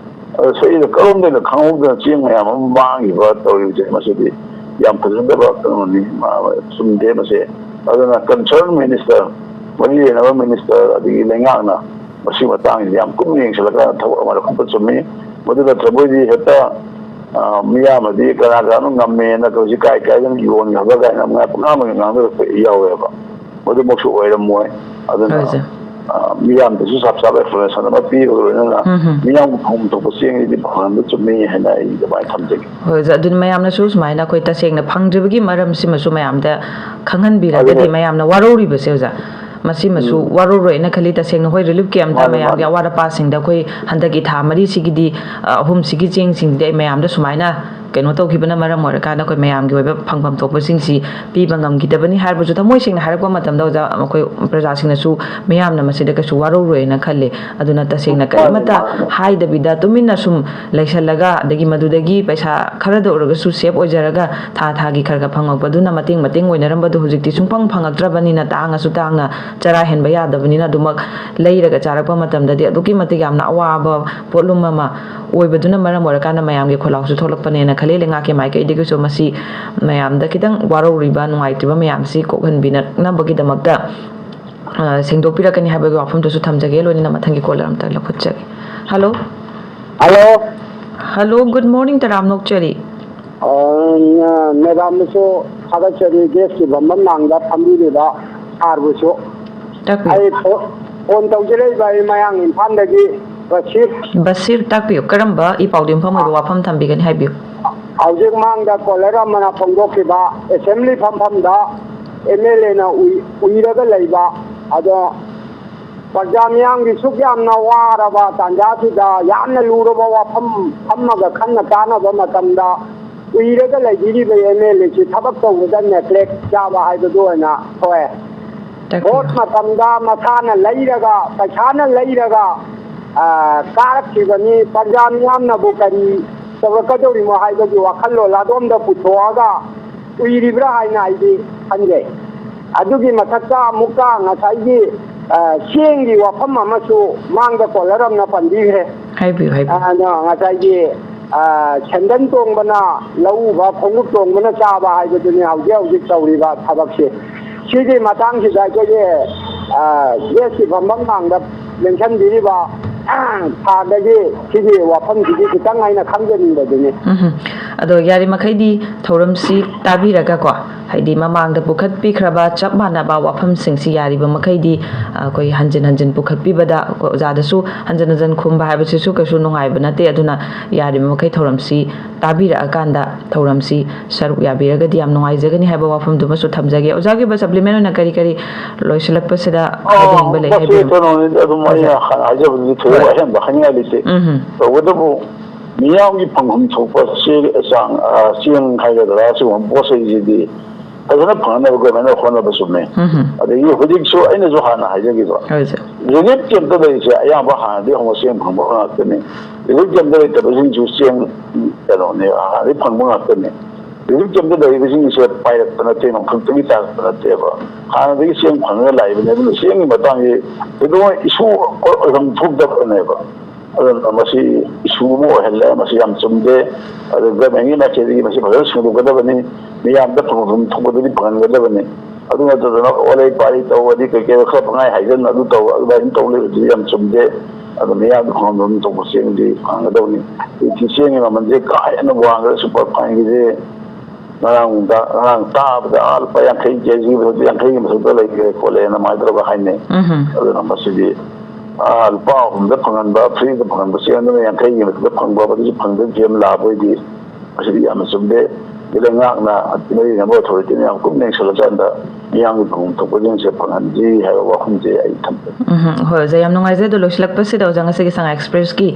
ꯑꯗꯣ ꯁꯤꯗ ꯀꯔꯣꯝꯗꯩꯅꯣ ꯈꯪꯍꯧꯗꯅ ꯆꯦꯡ ꯃꯌꯥꯝ ꯑꯃ ꯃꯥꯡꯈꯤꯕ ꯇꯧꯔꯤꯕꯁꯦ, ꯃꯁꯤꯗꯤ ꯌꯥꯝ ꯐꯖꯗꯕ ꯀꯩꯅꯣꯅꯤ, ꯃꯥ-, ꯆꯨꯝꯗꯦ ꯃꯁꯦ꯫ ꯑꯗꯨꯅ ꯀꯟꯁꯔꯟ ꯃꯤꯅꯤꯁꯇꯔ, ꯃꯔꯤ ꯂꯩꯅꯕ ꯃꯤꯅꯤꯁꯇꯔ, ꯑꯗꯒꯤ ꯂꯩꯉꯥꯛꯅ ꯃꯁꯤꯒꯤ ꯃꯇꯥꯡꯁꯤꯗ ꯌꯥꯝ ꯀꯨꯞꯅ ꯌꯦꯡꯁꯤꯜꯂꯒ ꯊꯕꯛ ꯑꯃ ꯂꯧꯈꯠꯄ ꯆꯨꯝꯃꯤ꯫ ꯃꯗꯨ ꯅꯠꯇ꯭ꯔꯕ ꯑꯣꯏꯗꯤ ꯍꯦꯛꯇ, ꯑ, ꯃꯤꯌꯥꯝꯅꯗꯤ ꯀꯅꯥ ꯀꯅꯥꯅꯣ ꯉꯝꯃꯦꯅ ꯇꯧꯔꯤꯁꯤ ꯀꯥꯏ ꯀꯥꯏꯗꯅ ꯌꯣꯟꯈ꯭ꯔꯕ ꯀꯥꯏꯅ ꯃꯉꯥ ꯄꯉꯥꯡ ꯑꯃ ꯉꯥꯡꯅꯔꯛꯄ ꯌꯥꯎꯋꯦꯕ꯫ ꯃꯗꯨꯃꯛꯁꯨ ꯑꯣꯏꯔꯝꯃꯣꯏ꯫ ꯑꯗꯨꯅ, ꯍꯣꯏ, ꯁꯥꯔ꯫ ꯑ, ꯃꯤꯌꯥꯝꯗꯁꯨ ꯆꯞ ꯆꯥꯕ ꯑꯦꯛꯁꯄ꯭ꯂꯦꯅꯦꯁꯟ ꯑꯃ ꯄꯤꯕꯒ ꯂꯣꯏꯅꯅ ꯎꯝ ꯍꯝ꯫ ꯃꯤꯌꯥꯝꯒꯤ ꯐꯪꯐꯝ ꯊꯣꯛꯄ ꯆꯦꯡꯁꯤꯗꯤ ꯐꯪꯍꯟꯕ ꯆꯨꯝꯃꯤ ꯍꯥꯏꯅ ꯑꯩ ꯑꯗꯨꯃꯥꯏꯅ ꯊꯝꯖꯒꯦ꯫ ꯍꯣꯏ, ꯑꯣꯖꯥ, ꯑꯗꯨꯅ ꯃꯌꯥꯝꯅꯁꯨ ꯁꯨꯃꯥꯏꯅ ꯑꯩꯈꯣꯏ ꯇꯁꯦꯡꯅ ꯐꯪꯗ꯭ꯔꯤꯕꯒꯤ ꯃꯔꯝꯁꯤꯃꯁꯨ ꯃꯌꯥꯝꯗ ꯈꯪꯍꯟꯕꯤꯔꯒꯗꯤ ꯑꯗꯨꯅꯦ꯫ ꯃꯌꯥꯝꯅ ꯋꯥꯔꯧꯔꯤꯕꯁꯦ, ꯑꯣꯖꯥ, ꯃꯁꯤꯃꯁꯨ ꯎꯝ꯫ ꯋꯥꯔꯧꯔꯣꯏꯅ ꯈꯜꯂꯤ꯫ ꯇꯁꯦꯡꯅ ꯍꯣꯏ, relief camp ꯇ ꯃꯥꯅꯤ, ꯃꯌꯥꯝꯒꯤ ꯃꯥꯅꯤ꯫ ꯑꯋꯥꯠ ꯑꯄꯥꯁꯤꯡꯗ ꯑꯩꯈꯣꯏ ꯍꯟꯗꯛꯀꯤ ꯊꯥ ꯃꯔꯤꯁꯤꯒꯤꯗꯤ, ꯑ, ꯑꯍꯨꯝꯁꯤꯒꯤ ꯆꯦꯡꯁꯤꯡꯁꯤꯗꯤ ꯑꯩ ꯃꯌꯥꯝꯗ ꯁꯨꯃꯥꯏꯅ ꯀꯩꯅꯣ ꯇꯧꯈꯤꯕꯅ ꯃꯔꯝ ꯑꯣꯏꯔꯀꯥꯟꯗ ꯑꯩꯈꯣꯏ ꯃꯌꯥꯝꯒꯤ ꯑꯣꯏꯕ ꯐꯪꯐꯝ ꯊꯣꯛꯄꯁꯤꯡꯁꯤ ꯄꯤꯕ ꯉꯝꯈꯤꯗꯕꯅꯤ ꯍꯥꯏꯔꯕꯁꯨ, ꯊꯃꯣꯏ ꯁꯦꯡꯅ ꯍꯥꯏꯔꯛꯄ ꯃꯇꯝꯗ ꯑꯣꯖꯥ, ꯑꯩꯈꯣꯏ ꯄ꯭ꯔꯖꯥꯁꯤꯡꯅꯁꯨ ꯃꯤꯌꯥꯝꯅ ꯃꯁꯤꯗ ꯀꯩꯁꯨ ꯋꯥꯔꯧꯔꯣꯏꯅ ꯈꯜꯂꯤ꯫ ꯑꯗꯨꯅ ꯇꯁꯦꯡꯅ ꯃꯥꯅꯤ, ꯀꯔꯤꯃꯠꯇ ꯃꯥꯅꯤ꯫ ꯍꯥꯏꯗꯕꯤꯗ ꯇꯨꯃꯤꯟꯅ ꯁꯨꯝ ꯂꯩꯁꯜꯂꯒ, ꯑꯗꯒꯤ ꯃꯗꯨꯗꯒꯤ ꯄꯩꯁꯥ ꯈꯔꯗ ꯑꯣꯏꯔꯒꯁꯨ save ꯑꯣꯏꯖꯔꯒ ꯊꯥ ꯊꯥꯒꯤ ꯈꯔ ꯈꯔ ꯐꯪꯉꯛꯄꯗꯨꯅ ꯃꯇꯦꯡ ꯃꯇꯦꯡ ꯑꯣꯏꯅꯔꯝꯕꯗꯨ ꯍꯧꯖꯤꯛꯇꯤ ꯁꯨꯡꯐꯪ ꯐꯪꯉꯛꯇ꯭ꯔꯕꯅꯤꯅ ꯇꯥꯡꯉꯁꯨ ꯇꯥꯡꯅ ꯆꯔꯥ ꯍꯦꯟꯕ ꯌꯥꯗꯕꯅꯤꯅ ꯑꯗꯨꯃꯛ ꯂꯩꯔꯒ ꯆꯥꯔꯛꯄ ꯃꯇꯝꯗꯗꯤ ꯑꯗꯨꯛꯀꯤ ꯃꯇꯤꯛ ꯌꯥꯝꯅ ꯑꯋꯥꯕ ꯄꯣꯠꯂꯨꯝ ꯑꯃ ꯑꯣꯏꯕꯗꯨꯅ ꯃꯔꯝ ꯑꯣꯏꯔꯀꯥꯟꯗ ꯃꯌꯥꯝꯒꯤ ꯈꯣꯜꯂꯥꯎꯁꯨ ꯊꯣꯛꯂꯛꯄꯅꯦꯅ ꯈꯜꯂꯤ꯫ ꯂꯩꯉꯥꯛꯀꯤ ꯃꯥꯏꯀꯩꯗꯒꯤꯁꯨ ꯃꯁꯤ ꯃꯌꯥꯝꯗ ꯈꯤꯇꯪ ꯋꯥꯔꯧꯔꯤꯕ, ꯅꯨꯡꯉꯥꯏꯇ꯭ꯔꯤꯕ ꯃꯌꯥꯝꯁꯤ ꯀꯣꯛꯍꯟꯕꯤꯅꯅꯕꯒꯤꯗꯃꯛꯇ, ꯑ, ꯁꯦꯡꯗꯣꯛꯄꯤꯔꯛꯀꯅꯤ ꯍꯥꯏꯕꯒꯤ ꯋꯥꯐꯝꯗꯨꯁꯨ ꯊꯝꯖꯒꯦ꯫ ꯂꯣꯏꯅꯅ ꯃꯊꯪꯒꯤ caller ꯑꯝꯇ ꯂꯧꯈꯠꯆꯒꯦ꯫ Hello꯫ Hello꯫ Hello, good morning, ꯇꯔꯥꯝꯅ ꯑꯣꯛꯆꯔꯤ꯫ ꯑ, ꯃꯦꯗꯥꯝꯕꯨꯁꯨ ꯊꯥꯒꯠꯆꯔꯤ, ꯒꯦꯁꯀꯤ ꯐꯝꯐꯝ ꯃꯥꯡꯗ ꯐꯝꯕꯤꯔꯤꯕ ꯁꯥꯔꯕꯨꯁꯨ꯫ ꯇꯥꯛꯄꯤꯌꯨ꯫ ꯑꯩ ꯐꯣ-, ꯐꯣꯟ ꯇꯧꯖꯔꯛꯏꯕ ꯑꯩ ꯃꯌꯥꯡ ꯏꯝꯐꯥꯜꯗꯒꯤ ꯕꯁꯤꯔ꯫ ꯕꯁꯤꯔ, ꯇꯥꯛꯄꯤꯌꯨ, ꯀꯔꯝꯕ ꯏ ꯄꯥꯎꯗ ꯌꯨꯝꯐꯝ ꯑꯣꯏꯕ ꯋꯥꯐꯝ ꯊꯝꯕꯤꯒꯅꯤ, ꯍꯥꯏꯕꯤꯌꯨ꯫ ꯍꯧꯖꯤꯛ ꯃꯥꯡꯗ caller ꯑꯃꯅ ꯐꯣꯡꯗꯣꯛꯈꯤꯕ ꯑꯦꯁꯦꯝꯕ꯭ꯂꯤ ꯐꯝꯐꯝꯗ ꯑꯦꯝ ꯑꯦꯜ ꯑꯦꯅ ꯎꯏ-, ꯎꯏꯔꯒ ꯂꯩꯕ, ꯑꯗꯣ ꯄ꯭ꯔꯖꯥ ꯃꯤꯌꯥꯝꯒꯤ ꯁꯨꯛ ꯌꯥꯝꯅ ꯋꯥꯔꯕ ꯇꯥꯟꯖꯥꯁꯤꯗ ꯌꯥꯝꯅ ꯂꯨꯔꯕ ꯋꯥꯐꯝ ꯐꯝꯃꯒ ꯈꯟꯅ ꯇꯥꯅꯕ ꯃꯇꯝꯗ ꯎꯏꯔꯒ ꯂꯩꯕꯤꯔꯤꯕ ꯑꯦꯝ ꯑꯦꯜ ꯑꯦꯁꯤ ꯊꯕꯛ ꯇꯧꯕꯗ neglect ꯆꯥꯕ ꯍꯥꯏꯕꯗꯨ ꯑꯣꯏꯅ ꯊꯣꯛꯑꯦ꯫ ꯇꯥꯛꯄꯤꯌꯨ꯫ ꯚꯣꯠ ꯃꯇꯝꯗ ꯃꯁꯥꯅ ꯂꯩꯔꯒ, ꯄꯩꯁꯥꯅ ꯂꯩꯔꯒ, ꯑ, ꯀꯥꯔꯛꯈꯤꯕꯅꯤ꯫ ꯄ꯭ꯔꯖꯥ ꯃꯤꯌꯥꯝꯅꯕꯨ ꯀꯔꯤ ꯇꯧꯔꯛꯀꯗꯧꯔꯤꯃꯣ ꯍꯥꯏꯕꯒꯤ ꯋꯥꯈꯜꯂꯣꯟ ꯑꯗꯣꯝꯗ ꯄꯨꯊꯣꯛꯑꯒ ꯎꯏꯔꯤꯕ꯭ꯔꯥ ꯍꯥꯏꯅ ꯑꯩꯗꯤ ꯈꯟꯖꯩ꯫ ꯑꯗꯨꯒꯤ ꯃꯊꯛꯇ ꯑꯃꯨꯛꯀ ꯉꯁꯥꯏꯒꯤ, ꯑ, ꯆꯦꯡꯒꯤ ꯋꯥꯐꯝ ꯑꯃꯁꯨ ꯃꯥꯡꯗ caller ꯑꯃꯅ ꯄꯟꯕꯤꯈ꯭ꯔꯦ꯫ ꯍꯥꯏꯕꯤꯌꯨ, ꯍꯥꯏꯕꯤꯌꯨ꯫ ꯑ, ꯑꯗꯣ ꯉꯁꯥꯏꯒꯤ, ꯑ, ꯁꯦꯟꯗꯟ ꯇꯣꯡꯕꯅ ꯂꯧ ꯎꯕ, ꯈꯣꯡꯎꯞ ꯇꯣꯡꯕꯅ ꯆꯥꯕ ꯍꯥꯏꯕꯗꯨꯅꯤ ꯍꯧꯖꯤꯛ ꯍꯧꯖꯤꯛ ꯇꯧꯔꯤꯕ ꯊꯕꯛꯁꯦ꯫ ꯁꯤꯒꯤ ꯃꯇꯥꯡꯁꯤꯗ ꯑꯩꯈꯣꯏꯒꯤ, ꯑ, ꯒꯦꯁꯀꯤ ꯐꯝꯐꯝ ꯃꯥꯡꯗ ꯂꯦꯡꯁꯟꯕꯤꯔꯤꯕ, ꯑ, ꯁꯥꯔꯗꯒꯤ ꯁꯤꯒꯤ ꯋꯥꯐꯝꯁꯤꯗꯤ ꯈꯤꯇꯪ ꯑꯩꯅ ꯈꯪꯖꯅꯤꯡꯕꯗꯨꯅꯤ꯫ ꯎꯝ꯫ ꯑꯗꯣ ꯌꯥꯔꯤꯃꯈꯩꯗꯤ ꯊꯧꯔꯝꯁꯤ ꯇꯥꯕꯤꯔꯒꯀꯣ, ꯍꯥꯏꯗꯤ ꯃꯃꯥꯡꯗ ꯄꯨꯈꯠꯄꯤꯈ꯭ꯔꯕ ꯆꯞ ꯃꯥꯟꯅꯕ ꯋꯥꯐꯝꯁꯤꯡꯁꯤ ꯌꯥꯔꯤꯕ ꯃꯈꯩꯗꯤ, ꯑ, ꯑꯩꯈꯣꯏ ꯍꯟꯖꯤꯟ ꯍꯟꯖꯤꯟ ꯄꯨꯈꯠꯄꯤꯕꯗ ꯑꯩꯈꯣꯏ ꯑꯣꯖꯥꯗꯁꯨ ꯍꯟꯖꯤꯟ ꯍꯟꯖꯤꯟ ꯈꯨꯝꯕ ꯍꯥꯏꯕꯁꯤꯁꯨ ꯀꯩꯁꯨ ꯅꯨꯡꯉꯥꯏꯕ ꯅꯠꯇꯦ꯫ ꯑꯗꯨꯅ ꯌꯥꯔꯤꯕ ꯃꯈꯩ ꯊꯧꯔꯝꯁꯤ ꯇꯥꯕꯤꯔꯛꯑꯀꯥꯟꯗ ꯊꯧꯔꯝꯁꯤ ꯁꯔꯨꯛ ꯌꯥꯕꯤꯔꯒꯗꯤ ꯌꯥꯝ ꯅꯨꯡꯉꯥꯏꯖꯒꯅꯤ ꯍꯥꯏꯕ ꯋꯥꯐꯝꯗꯨꯃꯁꯨ ꯊꯝꯖꯒꯦ꯫ ꯑꯣꯖꯥꯒꯤ ꯑꯣꯏꯕ supplement ꯑꯣꯏꯅ ꯀꯔꯤ ꯀꯔꯤ ꯂꯣꯏꯁꯤꯜꯂꯛꯄꯁꯤꯗ ꯍꯥꯏꯕꯤꯅꯤꯡꯕ ꯂꯩ? ꯃꯁꯤ ꯍꯥꯏꯕꯤꯔꯝꯃꯨ꯫ ꯀꯩꯅꯣꯅꯤ, ꯑꯗꯨꯝ ꯑꯩꯅ ꯍꯣꯏ꯫ ꯍꯥꯟꯅ ꯍꯥꯏꯖꯕꯗꯨꯗꯤ ꯊꯣꯏꯗꯣꯛꯄ ꯍꯣꯏ꯫ ꯑꯍꯦꯟꯕ ꯍꯥꯏꯅꯤꯡꯉꯥꯏ ꯂꯩꯇꯦ꯫ ꯎꯝ꯫ ꯇꯧꯕꯇꯕꯨ ꯃꯤꯌꯥꯝꯒꯤ ꯐꯪꯐꯝ ꯊꯣꯛꯄ ꯆꯦ-, ꯆꯥꯡ, ꯑ, ꯆꯦꯡ ꯍꯥꯏꯒꯗ꯭ꯔꯥ, ꯁꯤꯒꯨꯝꯕ ꯄꯣꯠ ꯆꯩꯁꯤꯗꯤ ꯐꯖꯅ ꯐꯪꯅꯕ government ꯅ ꯍꯣꯠꯅꯕ ꯆꯨꯝꯃꯦ꯫ ꯎꯝ꯫ ꯑꯗꯒꯤ ꯍꯧꯖꯤꯛꯁꯨ ꯑꯩꯅꯁꯨ ꯍꯥꯟꯅ ꯍꯥꯏꯖꯈꯤꯕ, ꯍꯣꯏ, ꯁꯥꯔ꯫ relief camp ꯇ ꯂꯩꯔꯤꯁꯦ ꯑꯌꯥꯝꯕ ꯍꯥꯟꯅꯗꯤ ꯍꯧꯅ ꯆꯦꯡ ꯐꯪꯕ ꯉꯥꯛꯇꯅꯤ꯫ Relief camp ꯇ ꯂꯩꯇꯕꯁꯤꯡꯁꯨ ꯆꯦꯡ, ꯀꯩꯅꯣꯅꯦ, ꯍꯥꯟꯅꯗꯤ ꯐꯪꯕ ꯉꯥꯛꯇꯅꯤ꯫ Relief camp ꯇ ꯂꯩꯔꯤꯕꯁꯤꯡꯁꯦ ꯄꯥꯏꯔꯛꯄ ꯅꯠꯇꯦ, ꯅꯣꯡꯊꯛꯇꯒꯤ ꯇꯥꯔꯛꯄ ꯅꯠꯇꯦꯕ꯫ ꯍꯥꯟꯅꯗꯒꯤ ꯆꯦꯡ ꯐꯪꯉꯒ ꯂꯥꯛꯏꯕꯅꯦ꯫ ꯑꯗꯨꯅ ꯆꯦꯡꯒꯤ ꯃꯇꯥꯡꯁꯤ ꯊꯣꯏꯗꯣꯛꯅ issue ꯑꯣꯏꯐꯝ ꯊꯣꯛꯇꯕꯅꯦꯕ꯫ ꯑꯗꯨꯅ ꯃꯁꯤ issue ꯑꯃ ꯑꯣꯏꯍꯜꯂꯦ, ꯃꯁꯤ ꯌꯥꯝ ꯆꯨꯝꯗꯦ꯫ ꯑꯗꯨ government ꯀꯤ ꯃꯥꯏꯀꯩꯗꯒꯤ ꯃꯁꯤ ꯐꯖꯅ ꯁꯦꯡꯗꯣꯛꯀꯗꯕꯅꯤ, ꯃꯤꯌꯥꯝꯗ ꯐꯪꯐꯝ ꯊꯣꯛꯄꯗꯨꯗꯤ ꯐꯪꯍꯟꯒꯗꯕꯅꯤ꯫ ꯑꯗꯨ ꯅꯠꯇꯗꯅ ꯑꯣꯂꯩ ꯄꯥꯂꯩ ꯇꯧꯕꯗꯤ, ꯀꯩ ꯀꯩꯅꯣ ꯈꯔ ꯄꯪꯍꯥꯏ ꯍꯥꯏꯖꯟ, ꯑꯗꯨ ꯇꯧ, ꯑꯗꯨꯃꯥꯏꯅ ꯇꯧ ꯂꯩꯕꯗꯨꯗꯤ ꯌꯥꯝ ꯆꯨꯝꯗꯦ꯫ ꯑꯗꯣ ꯃꯤꯌꯥꯝꯗ ꯐꯪꯐꯝ ꯊꯣꯛꯄ ꯆꯦꯡꯗꯤ ꯐꯪꯒꯗꯕꯅꯤ꯫ ꯍꯧꯖꯤꯛꯇꯤ ꯆꯦꯡꯒꯤ ꯃꯃꯜꯁꯦ ꯀꯥ ꯍꯦꯟꯅ ꯋꯥꯡꯈ꯭ꯔꯦ꯫ Super fine ꯒꯤꯁꯦ ꯉꯔꯥꯡ ꯅꯨꯡꯗꯥꯡ, ꯉꯔꯥꯡ ꯇꯥꯕꯗ, "ꯑꯥ, ꯂꯨꯄꯥ ꯌꯥꯡꯈꯩ, ꯀꯦ ꯖꯤ ꯃꯊꯛꯇ ꯌꯥꯡꯈꯩꯒꯤ ꯃꯊꯛꯇ ꯂꯩꯈ꯭ꯔꯦ ꯈꯣꯠꯂꯦꯅ" ꯑꯗꯨꯃꯥꯏꯅ ꯇꯧꯔꯒ ꯍꯥꯏꯅꯩ꯫ ꯎꯝ꯫ ꯑꯗꯨꯅ ꯃꯁꯤꯗꯤ, ꯑꯥ, ꯂꯨꯄꯥ ꯑꯍꯨꯝꯗ ꯐꯪꯍꯟꯕ, free ꯗ ꯐꯪꯍꯟꯕ ꯆꯦꯡꯗꯨꯅ ꯌꯥꯡꯈꯩꯒꯤ ꯃꯊꯛꯇ ꯐꯪꯕ, ꯃꯗꯨꯁꯨ ꯐꯪꯗꯕꯒꯤ ꯐꯤꯕꯝ ꯂꯥꯛꯄ ꯑꯣꯏꯗꯤ, ꯃꯁꯤꯗꯤ ꯌꯥꯝꯅ ꯆꯨꯝꯗꯦ꯫ ꯁꯤꯗ ꯉꯥꯛꯅ ꯃꯔꯤ ꯂꯩꯅꯕ authority ꯅ ꯌꯥꯝ ꯀꯨꯞꯅ ꯌꯦꯡꯁꯤꯜꯂꯀꯥꯟꯗ ꯃꯤꯌꯥꯝꯒꯤ ꯐꯪꯐꯝ ꯊꯣꯛꯄꯁꯤꯡꯁꯦ ꯐꯪꯍꯟꯁꯤ ꯍꯥꯏꯕ ꯋꯥꯐꯝꯁꯦ ꯑꯩ ꯊꯝꯖꯒꯦ꯫ ꯎꯝ, ꯍꯣꯏ, ꯑꯣꯖꯥ, ꯌꯥꯝ ꯅꯨꯡꯉꯥꯏꯖꯩ꯫ ꯑꯗꯣ ꯂꯣꯏꯁꯤꯜꯂꯛꯄꯁꯤꯗ, ꯑꯣꯖꯥ, ꯉꯁꯤꯒꯤ ꯁꯉꯥꯏ Express ꯀꯤ,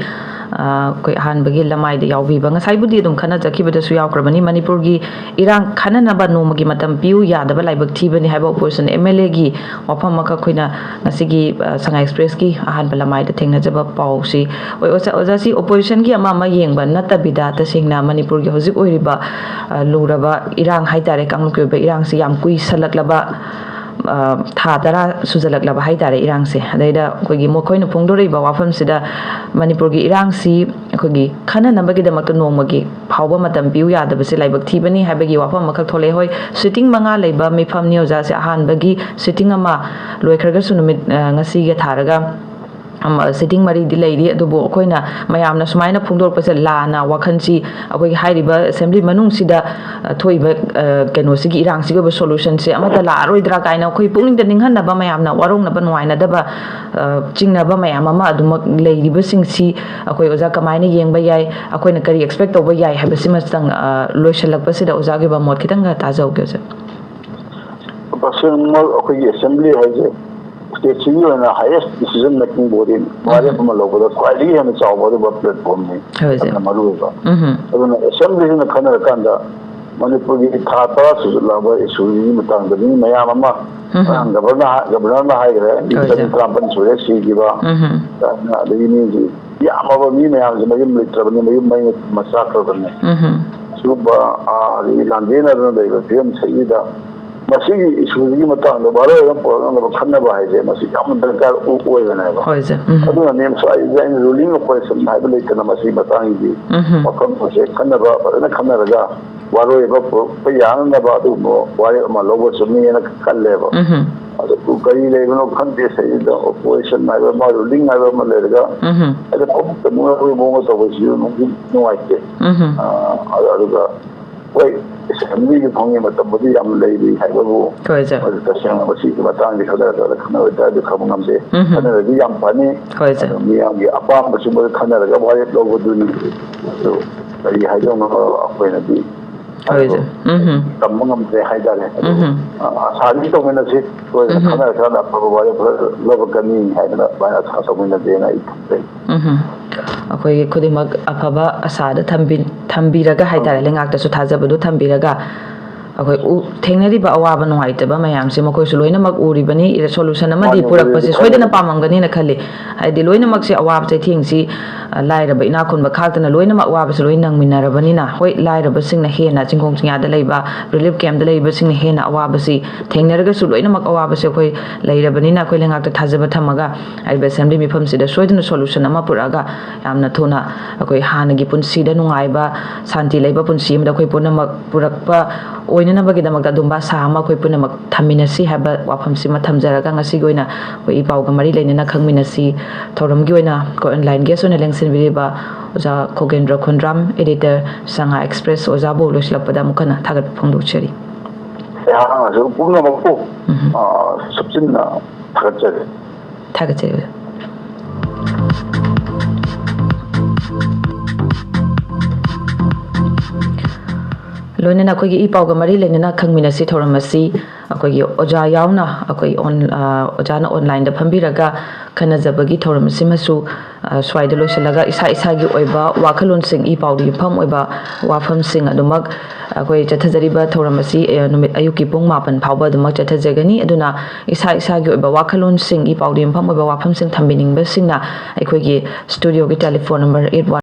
ꯑ, ꯑꯩꯈꯣꯏ ꯑꯍꯥꯟꯕꯒꯤ ꯂꯃꯥꯏꯗ ꯌꯥꯎꯕꯤꯕ, ꯉꯁꯥꯏꯕꯨꯗꯤ ꯑꯗꯨꯝ ꯈꯟꯅ ꯆꯠꯈꯤꯕꯗꯁꯨ ꯌꯥꯎꯈ꯭ꯔꯕꯅꯤ, ꯃꯅꯤꯄꯨꯔꯒꯤ ꯏꯔꯥꯡ ꯈꯟꯅꯅꯕ ꯅꯣꯡꯃꯒꯤ ꯃꯇꯝ ꯄꯤꯌꯨ ꯌꯥꯗꯕ ꯂꯥꯏꯕꯛ ꯊꯤꯕꯅꯤ ꯍꯥꯏꯕ opposition M L A ꯒꯤ ꯋꯥꯐꯝ ꯑꯃꯈꯛ ꯑꯩꯈꯣꯏꯅ ꯉꯁꯤꯒꯤ, ꯑ, ꯁꯉꯥꯏ Express ꯀꯤ ꯑꯍꯥꯟꯕ ꯂꯃꯥꯏꯗ ꯊꯦꯡꯅꯖꯕ ꯄꯥꯎꯁꯤ꯫ ꯍꯣꯏ, ꯑꯣꯖꯥ, ꯑꯣꯖꯥꯁꯤ opposition ꯒꯤ ꯑꯃ ꯑꯃ ꯌꯦꯡꯕ ꯅꯠꯇꯕꯤꯗ, ꯇꯁꯦꯡꯅ ꯃꯅꯤꯄꯨꯔꯒꯤ ꯍꯧꯖꯤꯛ ꯑꯣꯏꯔꯤꯕ, ꯑ, ꯂꯨꯔꯕ ꯏꯔꯥꯡ ꯍꯥꯏꯇꯥꯔꯦ, ꯀꯥꯡꯂꯨꯞꯀꯤ ꯑꯣꯏꯕ ꯏꯔꯥꯡꯁꯤ ꯌꯥꯝ ꯀꯨꯏꯁꯜꯂꯛꯂꯕ, ꯑ, ꯊꯥ ꯇꯔꯥ ꯁꯨꯖꯜꯂꯛꯂꯕ ꯍꯥꯏꯇꯥꯔꯦ ꯏꯔꯥꯡꯁꯦ꯫ ꯑꯗꯩꯗ ꯑꯩꯈꯣꯏꯒꯤ ꯃꯈꯣꯏꯅ ꯐꯣꯡꯗꯣꯔꯛꯏꯕ ꯋꯥꯐꯝꯁꯤꯗ ꯃꯅꯤꯄꯨꯔꯒꯤ ꯏꯔꯥꯡꯁꯤ ꯑꯩꯈꯣꯏꯒꯤ ꯈꯟꯅꯅꯕꯒꯤꯗꯃꯛꯇ ꯅꯣꯡꯃꯒꯤ ꯐꯥꯎꯕ ꯃꯇꯝ ꯄꯤꯌꯨ ꯌꯥꯗꯕꯁꯦ ꯂꯥꯏꯕꯛ ꯊꯤꯕꯅꯤ ꯍꯥꯏꯕꯒꯤ ꯋꯥꯐꯝ ꯑꯃꯈꯛ ꯊꯣꯛꯂꯛꯑꯦ꯫ ꯍꯣꯏ, sitting ꯃꯉꯥ ꯂꯩꯕ ꯃꯤꯐꯝꯅꯤ ꯑꯣꯖꯥꯁꯦ, ꯑꯍꯥꯟꯕꯒꯤ sitting ꯑꯃ ꯂꯣꯏꯈ꯭ꯔꯒꯁꯨ ꯅꯨꯃꯤꯠ, ꯑ, ꯉꯁꯤꯒ ꯊꯥꯔꯒ ꯁꯤꯇꯤꯡ ꯃꯔꯤꯗꯤ ꯂꯩꯔꯤ꯫ ꯑꯗꯨꯕꯨ ꯑꯩꯈꯣꯏꯅ ꯃꯌꯥꯝꯅ ꯁꯨꯃꯥꯏꯅ ꯐꯣꯡꯗꯣꯔꯛꯄꯁꯦ ꯂꯥꯟꯅ ꯋꯥꯈꯜꯁꯤ ꯑꯩꯈꯣꯏꯒꯤ ꯍꯥꯏꯔꯤꯕ ꯑꯦꯁꯦꯝꯕ꯭ꯂꯤ ꯃꯅꯨꯡꯁꯤꯗ ꯊꯣꯛꯏꯕ ꯀꯩꯅꯣꯁꯤꯒꯤ, ꯏꯔꯥꯡꯁꯤꯒꯤ ꯑꯣꯏꯕ ꯁꯣꯂꯨꯁꯟꯁꯦ ꯑꯃꯠꯇ ꯂꯥꯛꯑꯔꯣꯏꯗ꯭ꯔꯥ ꯀꯥꯏꯅ ꯑꯩꯈꯣꯏ ꯄꯨꯛꯅꯤꯡꯗ ꯅꯤꯡꯍꯟꯅꯕ, ꯃꯌꯥꯝꯅ ꯋꯥꯔꯧꯅꯕ, ꯅꯨꯡꯉꯥꯏꯅꯗꯕ, ꯆꯤꯡꯅꯕ ꯃꯌꯥꯝ ꯑꯃ ꯑꯗꯨꯃꯛ ꯂꯩꯔꯤꯕꯁꯤꯡꯁꯤ ꯑꯩꯈꯣꯏ ꯑꯣꯖꯥ ꯀꯃꯥꯏꯅ ꯌꯦꯡꯕ ꯌꯥꯏ, ꯑꯩꯈꯣꯏꯅ ꯀꯔꯤ ꯑꯦꯛꯁꯄꯦꯛ ꯇꯧꯕ ꯌꯥꯏ ꯍꯥꯏꯕꯁꯤꯃꯇꯪ ꯂꯣꯏꯁꯤꯜꯂꯛꯄꯁꯤꯗ ꯑꯣꯖꯥꯒꯤ ꯑꯣꯏꯕ ꯃꯣꯠ ꯈꯤꯇꯪꯒ ꯇꯥꯖꯍꯧꯒꯦ ꯑꯣꯖꯥ꯫ ꯇꯁꯦꯡꯅꯃꯛ ꯑꯩꯈꯣꯏꯒꯤ ꯑꯦꯁꯦꯝꯕ꯭ꯂꯤ ꯍꯥꯏꯁꯦ ꯁ꯭ꯇꯦꯠꯁꯤꯒꯤ ꯑꯣꯏꯅ highest decision making bodyꯅꯤ꯫ ꯋꯥꯔꯦꯞ ꯑꯃ ꯂꯧꯕꯗ ꯈ꯭ꯋꯥꯏꯗꯒꯤ ꯍꯦꯟꯅ ꯆꯥꯎꯕ ꯑꯗꯨꯒꯨꯝꯕ platformꯅꯤ꯫ ꯌꯥꯝꯅ ꯃꯔꯨ ꯑꯣꯏꯕ꯫ ꯑꯗꯨꯅ ꯑꯦꯁꯦꯝꯕ꯭ꯂꯤꯁꯤꯅ ꯈꯟꯅꯔꯀꯥꯟꯗ ꯃꯅꯤꯄꯨꯔꯒꯤ ꯊꯥ ꯇꯔꯥ ꯁꯨꯖꯜꯂꯛꯑꯕ issueꯁꯤꯒꯤ ꯃꯇꯥꯡꯗ ꯃꯤ ꯃꯌꯥꯝ ꯑꯃ ꯉꯔꯥꯡ ꯒꯕꯔꯅꯔ ꯒꯕꯔꯅꯔꯅ ꯍꯥꯏꯈ꯭ꯔꯦ, ꯃꯤ ꯆꯅꯤ ꯇꯔꯥꯃꯥꯄꯟ ꯁꯨꯔꯦ ꯁꯤꯈꯤꯕ꯫ ꯑꯗꯒꯤ ꯃꯤꯁꯤ ꯌꯥꯝꯃꯕ ꯃꯤ ꯃꯌꯥꯝꯁꯦ ꯃꯌꯨꯝ ꯂꯩꯇ꯭ꯔꯕꯅꯤ, ꯃꯌꯨꯝ ꯃꯩꯅ ꯃꯆꯥꯛꯈ꯭ꯔꯕꯅꯤ꯫ ꯁꯤꯒꯨꯝꯕ ꯑꯗꯒꯤ ꯂꯥꯟꯖꯦꯟꯅꯗꯅ ꯂꯩꯕ ꯐꯤꯕꯝꯁꯤꯗ ꯃꯁꯤꯒꯤ issueꯁꯤꯒꯤ ꯃꯇꯥꯡꯗ ꯋꯥꯔꯣꯏ ꯑꯃ ꯄꯨꯔꯛꯅꯅꯕ ꯈꯟꯅꯕ ꯍꯥꯏꯁꯦ ꯃꯁꯤ ꯌꯥꯝꯅ ꯗꯔꯀꯥꯔ ꯑꯣꯏꯕꯅꯦꯕ꯫ ꯑꯗꯨꯅꯅꯦ ꯉꯁꯥꯏꯁꯦ ꯑꯩꯅ ruling opposition ꯍꯥꯏꯕ ꯂꯩꯇꯅ ꯃꯁꯤꯒꯤ ꯃꯇꯥꯡꯒꯤ ꯋꯥꯐꯝ ꯑꯁꯦ ꯈꯟꯅꯕ ꯐꯖꯅ ꯈꯟꯅꯔꯒ ꯋꯥꯔꯣꯏ ꯑꯃ ꯄꯨꯔꯛꯄ ꯌꯥꯅꯅꯕ ꯑꯗꯨꯒꯨꯝꯕ ꯋꯥꯔꯦꯞ ꯑꯃ ꯂꯧꯕ ꯆꯨꯝꯃꯤꯅ ꯈꯜꯂꯦꯕ꯫ ꯑꯗꯨꯕꯨ ꯀꯔꯤ ꯂꯩꯕꯅꯣ ꯈꯪꯗꯦ ꯁꯤꯗ opposition ꯍꯥꯏꯕ ꯑꯃ, ruling ꯍꯥꯏꯕ ꯑꯃ ꯂꯩꯔꯒ ꯍꯥꯏꯗꯤ ꯐꯃꯨꯡꯇ ꯅꯣꯏꯕꯒꯤ ꯃꯑꯣꯡꯗ ꯇꯧꯕꯁꯤꯁꯨ ꯅꯨꯡꯗꯤ ꯅꯨꯡꯉꯥꯏꯇꯦ꯫ ꯑꯗꯨꯒ ꯍꯣꯏ, ꯑꯦꯁꯦꯝꯕ꯭ꯂꯤꯒꯤ ꯐꯪꯉꯤ ꯃꯇꯝꯕꯨꯗꯤ ꯌꯥꯝ ꯂꯩꯔꯤ ꯍꯥꯏꯕꯕꯨ ꯇꯁꯦꯡꯅ ꯃꯁꯤꯒꯤ ꯃꯇꯥꯡꯗꯤ ꯈꯟꯅꯔꯀꯥꯟꯗ ꯈꯟꯅꯔꯣꯏ ꯇꯥꯔꯗꯤ ꯈꯪꯕ ꯉꯝꯗꯦ꯫ ꯈꯟꯅꯔꯗꯤ ꯌꯥꯝ ꯐꯅꯤ꯫ ꯑꯗꯣ ꯃꯤꯌꯥꯝꯒꯤ ꯑꯄꯥꯝꯕꯁꯤꯡꯕꯨ ꯈꯟꯅꯔꯒ ꯋꯥꯔꯦꯞ ꯂꯧꯕꯗꯨꯅꯤ꯫ ꯑꯗꯨ ꯀꯔꯤ ꯍꯥꯏꯗꯧꯅꯣ ꯑꯩꯈꯣꯏꯅꯗꯤ ꯇꯝꯕ ꯉꯝꯗ꯭ꯔꯦ ꯍꯥꯏꯇꯥꯔꯦ꯫ ꯑꯗꯨ ꯑꯁꯥꯗꯤ ꯇꯧꯃꯤꯟꯅꯁꯤ꯫ ꯂꯣꯏꯅ ꯈꯟꯅꯔꯀꯥꯟꯗ ꯑꯐꯕ ꯋꯥꯔꯦꯞ ꯂꯧꯔꯛꯀꯅꯤ ꯍꯥꯏꯗꯅ ꯑꯗꯨꯃꯥꯏꯅ ꯑꯁꯥ ꯇꯧꯃꯤꯟꯅꯁꯦꯅ ꯑꯩ ꯊꯝꯖꯩ꯫ ꯑꯩꯈꯣꯏꯒꯤ ꯈꯨꯗꯤꯡꯃꯛ ꯑꯐꯕ ꯑꯁꯥꯗ ꯊꯝꯕꯤꯔꯒ ꯍꯥꯏꯇꯥꯔꯦ, ꯂꯩꯉꯥꯛꯇꯁꯨ ꯊꯥꯖꯕꯗꯨ ꯊꯝꯕꯤꯔꯒ ꯑꯩꯈꯣꯏ ꯊꯦꯡꯅꯔꯤꯕ ꯑꯋꯥꯕ ꯅꯨꯡꯉꯥꯏꯇꯕ ꯃꯌꯥꯝꯁꯦ ꯃꯈꯣꯏꯁꯨ ꯂꯣꯏꯅꯃꯛ ꯎꯔꯤꯕꯅꯤ꯫ Solution ꯑꯃꯗꯤ ꯄꯨꯔꯛꯄꯁꯦ ꯁꯣꯏꯗꯅ ꯄꯥꯝꯃꯝꯒꯅꯤꯅ ꯈꯜꯂꯤ꯫ ꯍꯥꯏꯗꯤ ꯂꯣꯏꯅꯃꯛꯁꯦ ꯑꯋꯥꯕ ꯆꯩꯊꯦꯡꯁꯤ ꯑ, ꯂꯥꯏꯔꯕ ꯏꯅꯥꯛ ꯈꯨꯟꯕ ꯈꯥꯛꯇꯅ ꯂꯣꯏꯅꯃꯛ ꯑꯋꯥꯕꯁꯤ ꯂꯣꯏ ꯅꯪꯃꯤꯟꯅꯔꯕꯅꯤꯅ, ꯍꯣꯏ, ꯂꯥꯏꯔꯕꯁꯤꯡꯅ ꯍꯦꯟꯅ, ꯆꯤꯡꯈꯣꯡ ꯆꯤꯡꯌꯥꯗ ꯂꯩꯕ, relief camp ꯇ ꯂꯩꯕꯁꯤꯡꯅ ꯍꯦꯟꯅ ꯑꯋꯥꯕꯁꯤ ꯊꯦꯡꯅꯔꯒꯁꯨ, ꯂꯣꯏꯅꯃꯛ ꯑꯋꯥꯕꯁꯦ ꯑꯩꯈꯣꯏ ꯂꯩꯔꯕꯅꯤꯅ, ꯑꯩꯈꯣꯏ ꯂꯩꯉꯥꯛꯇ ꯊꯥꯖꯕ ꯊꯝꯃꯒ ꯍꯥꯏꯔꯤꯕ assembly ꯃꯤꯐꯝꯁꯤꯗ ꯁꯣꯏꯗꯅ solution ꯑꯃ ꯄꯨꯔꯛꯑꯒ, ꯌꯥꯝꯅ ꯊꯨꯅ ꯑꯩꯈꯣꯏ ꯍꯥꯟꯅꯒꯤ ꯄꯨꯟꯁꯤꯗ ꯅꯨꯡꯉꯥꯏꯕ, ꯁꯥꯟꯇꯤ ꯂꯩꯕ ꯄꯨꯟꯁꯤ ꯑꯃꯗ ꯑꯩꯈꯣꯏ ꯄꯨꯝꯅꯃꯛ ꯄꯨꯔꯛꯄ ꯑꯣꯏꯅꯅꯕꯒꯤꯗꯃꯛꯇ ꯑꯗꯨꯝꯕ ꯑꯁꯥ ꯑꯃ ꯑꯩꯈꯣꯏ ꯄꯨꯝꯅꯃꯛ ꯊꯝꯃꯤꯟꯅꯁꯤ ꯍꯥꯏꯕ ꯋꯥꯐꯝꯁꯤꯃ ꯊꯝꯖꯔꯒ, ꯉꯁꯤꯒꯤ ꯑꯣꯏꯅ ꯑꯩꯈꯣꯏ ꯏ ꯄꯥꯎꯒ ꯃꯔꯤ ꯂꯩꯅꯅ ꯈꯪꯃꯤꯟꯅꯁꯤ ꯊꯧꯔꯝꯒꯤ ꯑꯣꯏꯅ ꯑꯩꯈꯣꯏ online guest ꯑꯣꯏꯅ ꯂꯦꯡꯁꯤꯟꯕꯤꯔꯤꯕ ꯑꯣꯖꯥ ꯈꯣꯒꯦꯟꯗ꯭ꯔ ꯈꯣꯟꯗ꯭ꯔꯥꯝ, editor ꯁꯉꯥꯏ Express, ꯑꯣꯖꯥꯕꯨ ꯂꯣꯏꯁꯤꯜꯂꯛꯄꯗ ꯑꯃꯨꯛ ꯍꯟꯅ ꯊꯥꯒꯠꯄ ꯐꯣꯡꯗꯣꯛꯆꯔꯤ꯫ ꯑꯩꯍꯥꯛꯅꯁꯨ ꯄꯨꯝꯅꯃꯛꯄꯨ, ꯎꯝ꯫ ꯑ, ꯁꯨꯞꯆꯤꯟꯅ ꯊꯥꯒꯠꯆꯔꯤ꯫ ꯊꯥꯒꯠꯆꯔꯤ, ꯑꯣꯖꯥ꯫ ꯂꯣꯏꯅꯅ ꯑꯩꯈꯣꯏꯒꯤ ꯏ ꯄꯥꯎꯒ ꯃꯔꯤ ꯂꯩꯅꯅ ꯈꯪꯃꯤꯟꯅꯁꯤ ꯊꯧꯔꯝ ꯑꯁꯤ ꯑꯩꯈꯣꯏꯒꯤ ꯑꯣꯖꯥ ꯌꯥꯎꯅ, ꯑꯩꯈꯣꯏ ꯑꯣꯟ-, ꯑ, ꯑꯣꯖꯥꯅ online ꯗ ꯐꯝꯕꯤꯔꯒ ꯈꯟꯅꯖꯕꯒꯤ ꯊꯧꯔꯝ ꯑꯁꯤꯃꯁꯨ, ꯑ, ꯁ꯭ꯋꯥꯏꯗ ꯂꯣꯏꯁꯤꯜꯂꯒ, ꯏꯁꯥ ꯏꯁꯥꯒꯤ ꯑꯣꯏꯕ ꯋꯥꯈꯜꯂꯣꯟꯁꯤꯡ, ꯏ ꯄꯥꯎꯗ ꯌꯨꯝꯐꯝ ꯑꯣꯏꯕ ꯋꯥꯐꯝꯁꯤꯡ ꯑꯗꯨꯃꯛ ꯑꯩꯈꯣꯏ ꯆꯠꯊꯖꯔꯤꯕ ꯊꯧꯔꯝ ꯑꯁꯤ, ꯑ, ꯅꯨꯃꯤꯠ ꯑꯌꯨꯛꯀꯤ ꯄꯨꯡ ꯃꯥꯄꯟ ꯐꯥꯎꯕ ꯑꯗꯨꯃꯛ ꯆꯠꯊꯖꯒꯅꯤ꯫ ꯑꯗꯨꯅ ꯏꯁꯥ ꯏꯁꯥꯒꯤ ꯑꯣꯏꯕ ꯋꯥꯈꯜꯂꯣꯟꯁꯤꯡ, ꯏ ꯄꯥꯎꯗ ꯌꯨꯝꯐꯝ ꯑꯣꯏꯕ ꯋꯥꯐꯝꯁꯤꯡ ꯊꯝꯕꯤꯅꯤꯡꯕꯁꯤꯡꯅ ꯑꯩꯈꯣꯏꯒꯤ studio ꯒꯤ telephone number eight one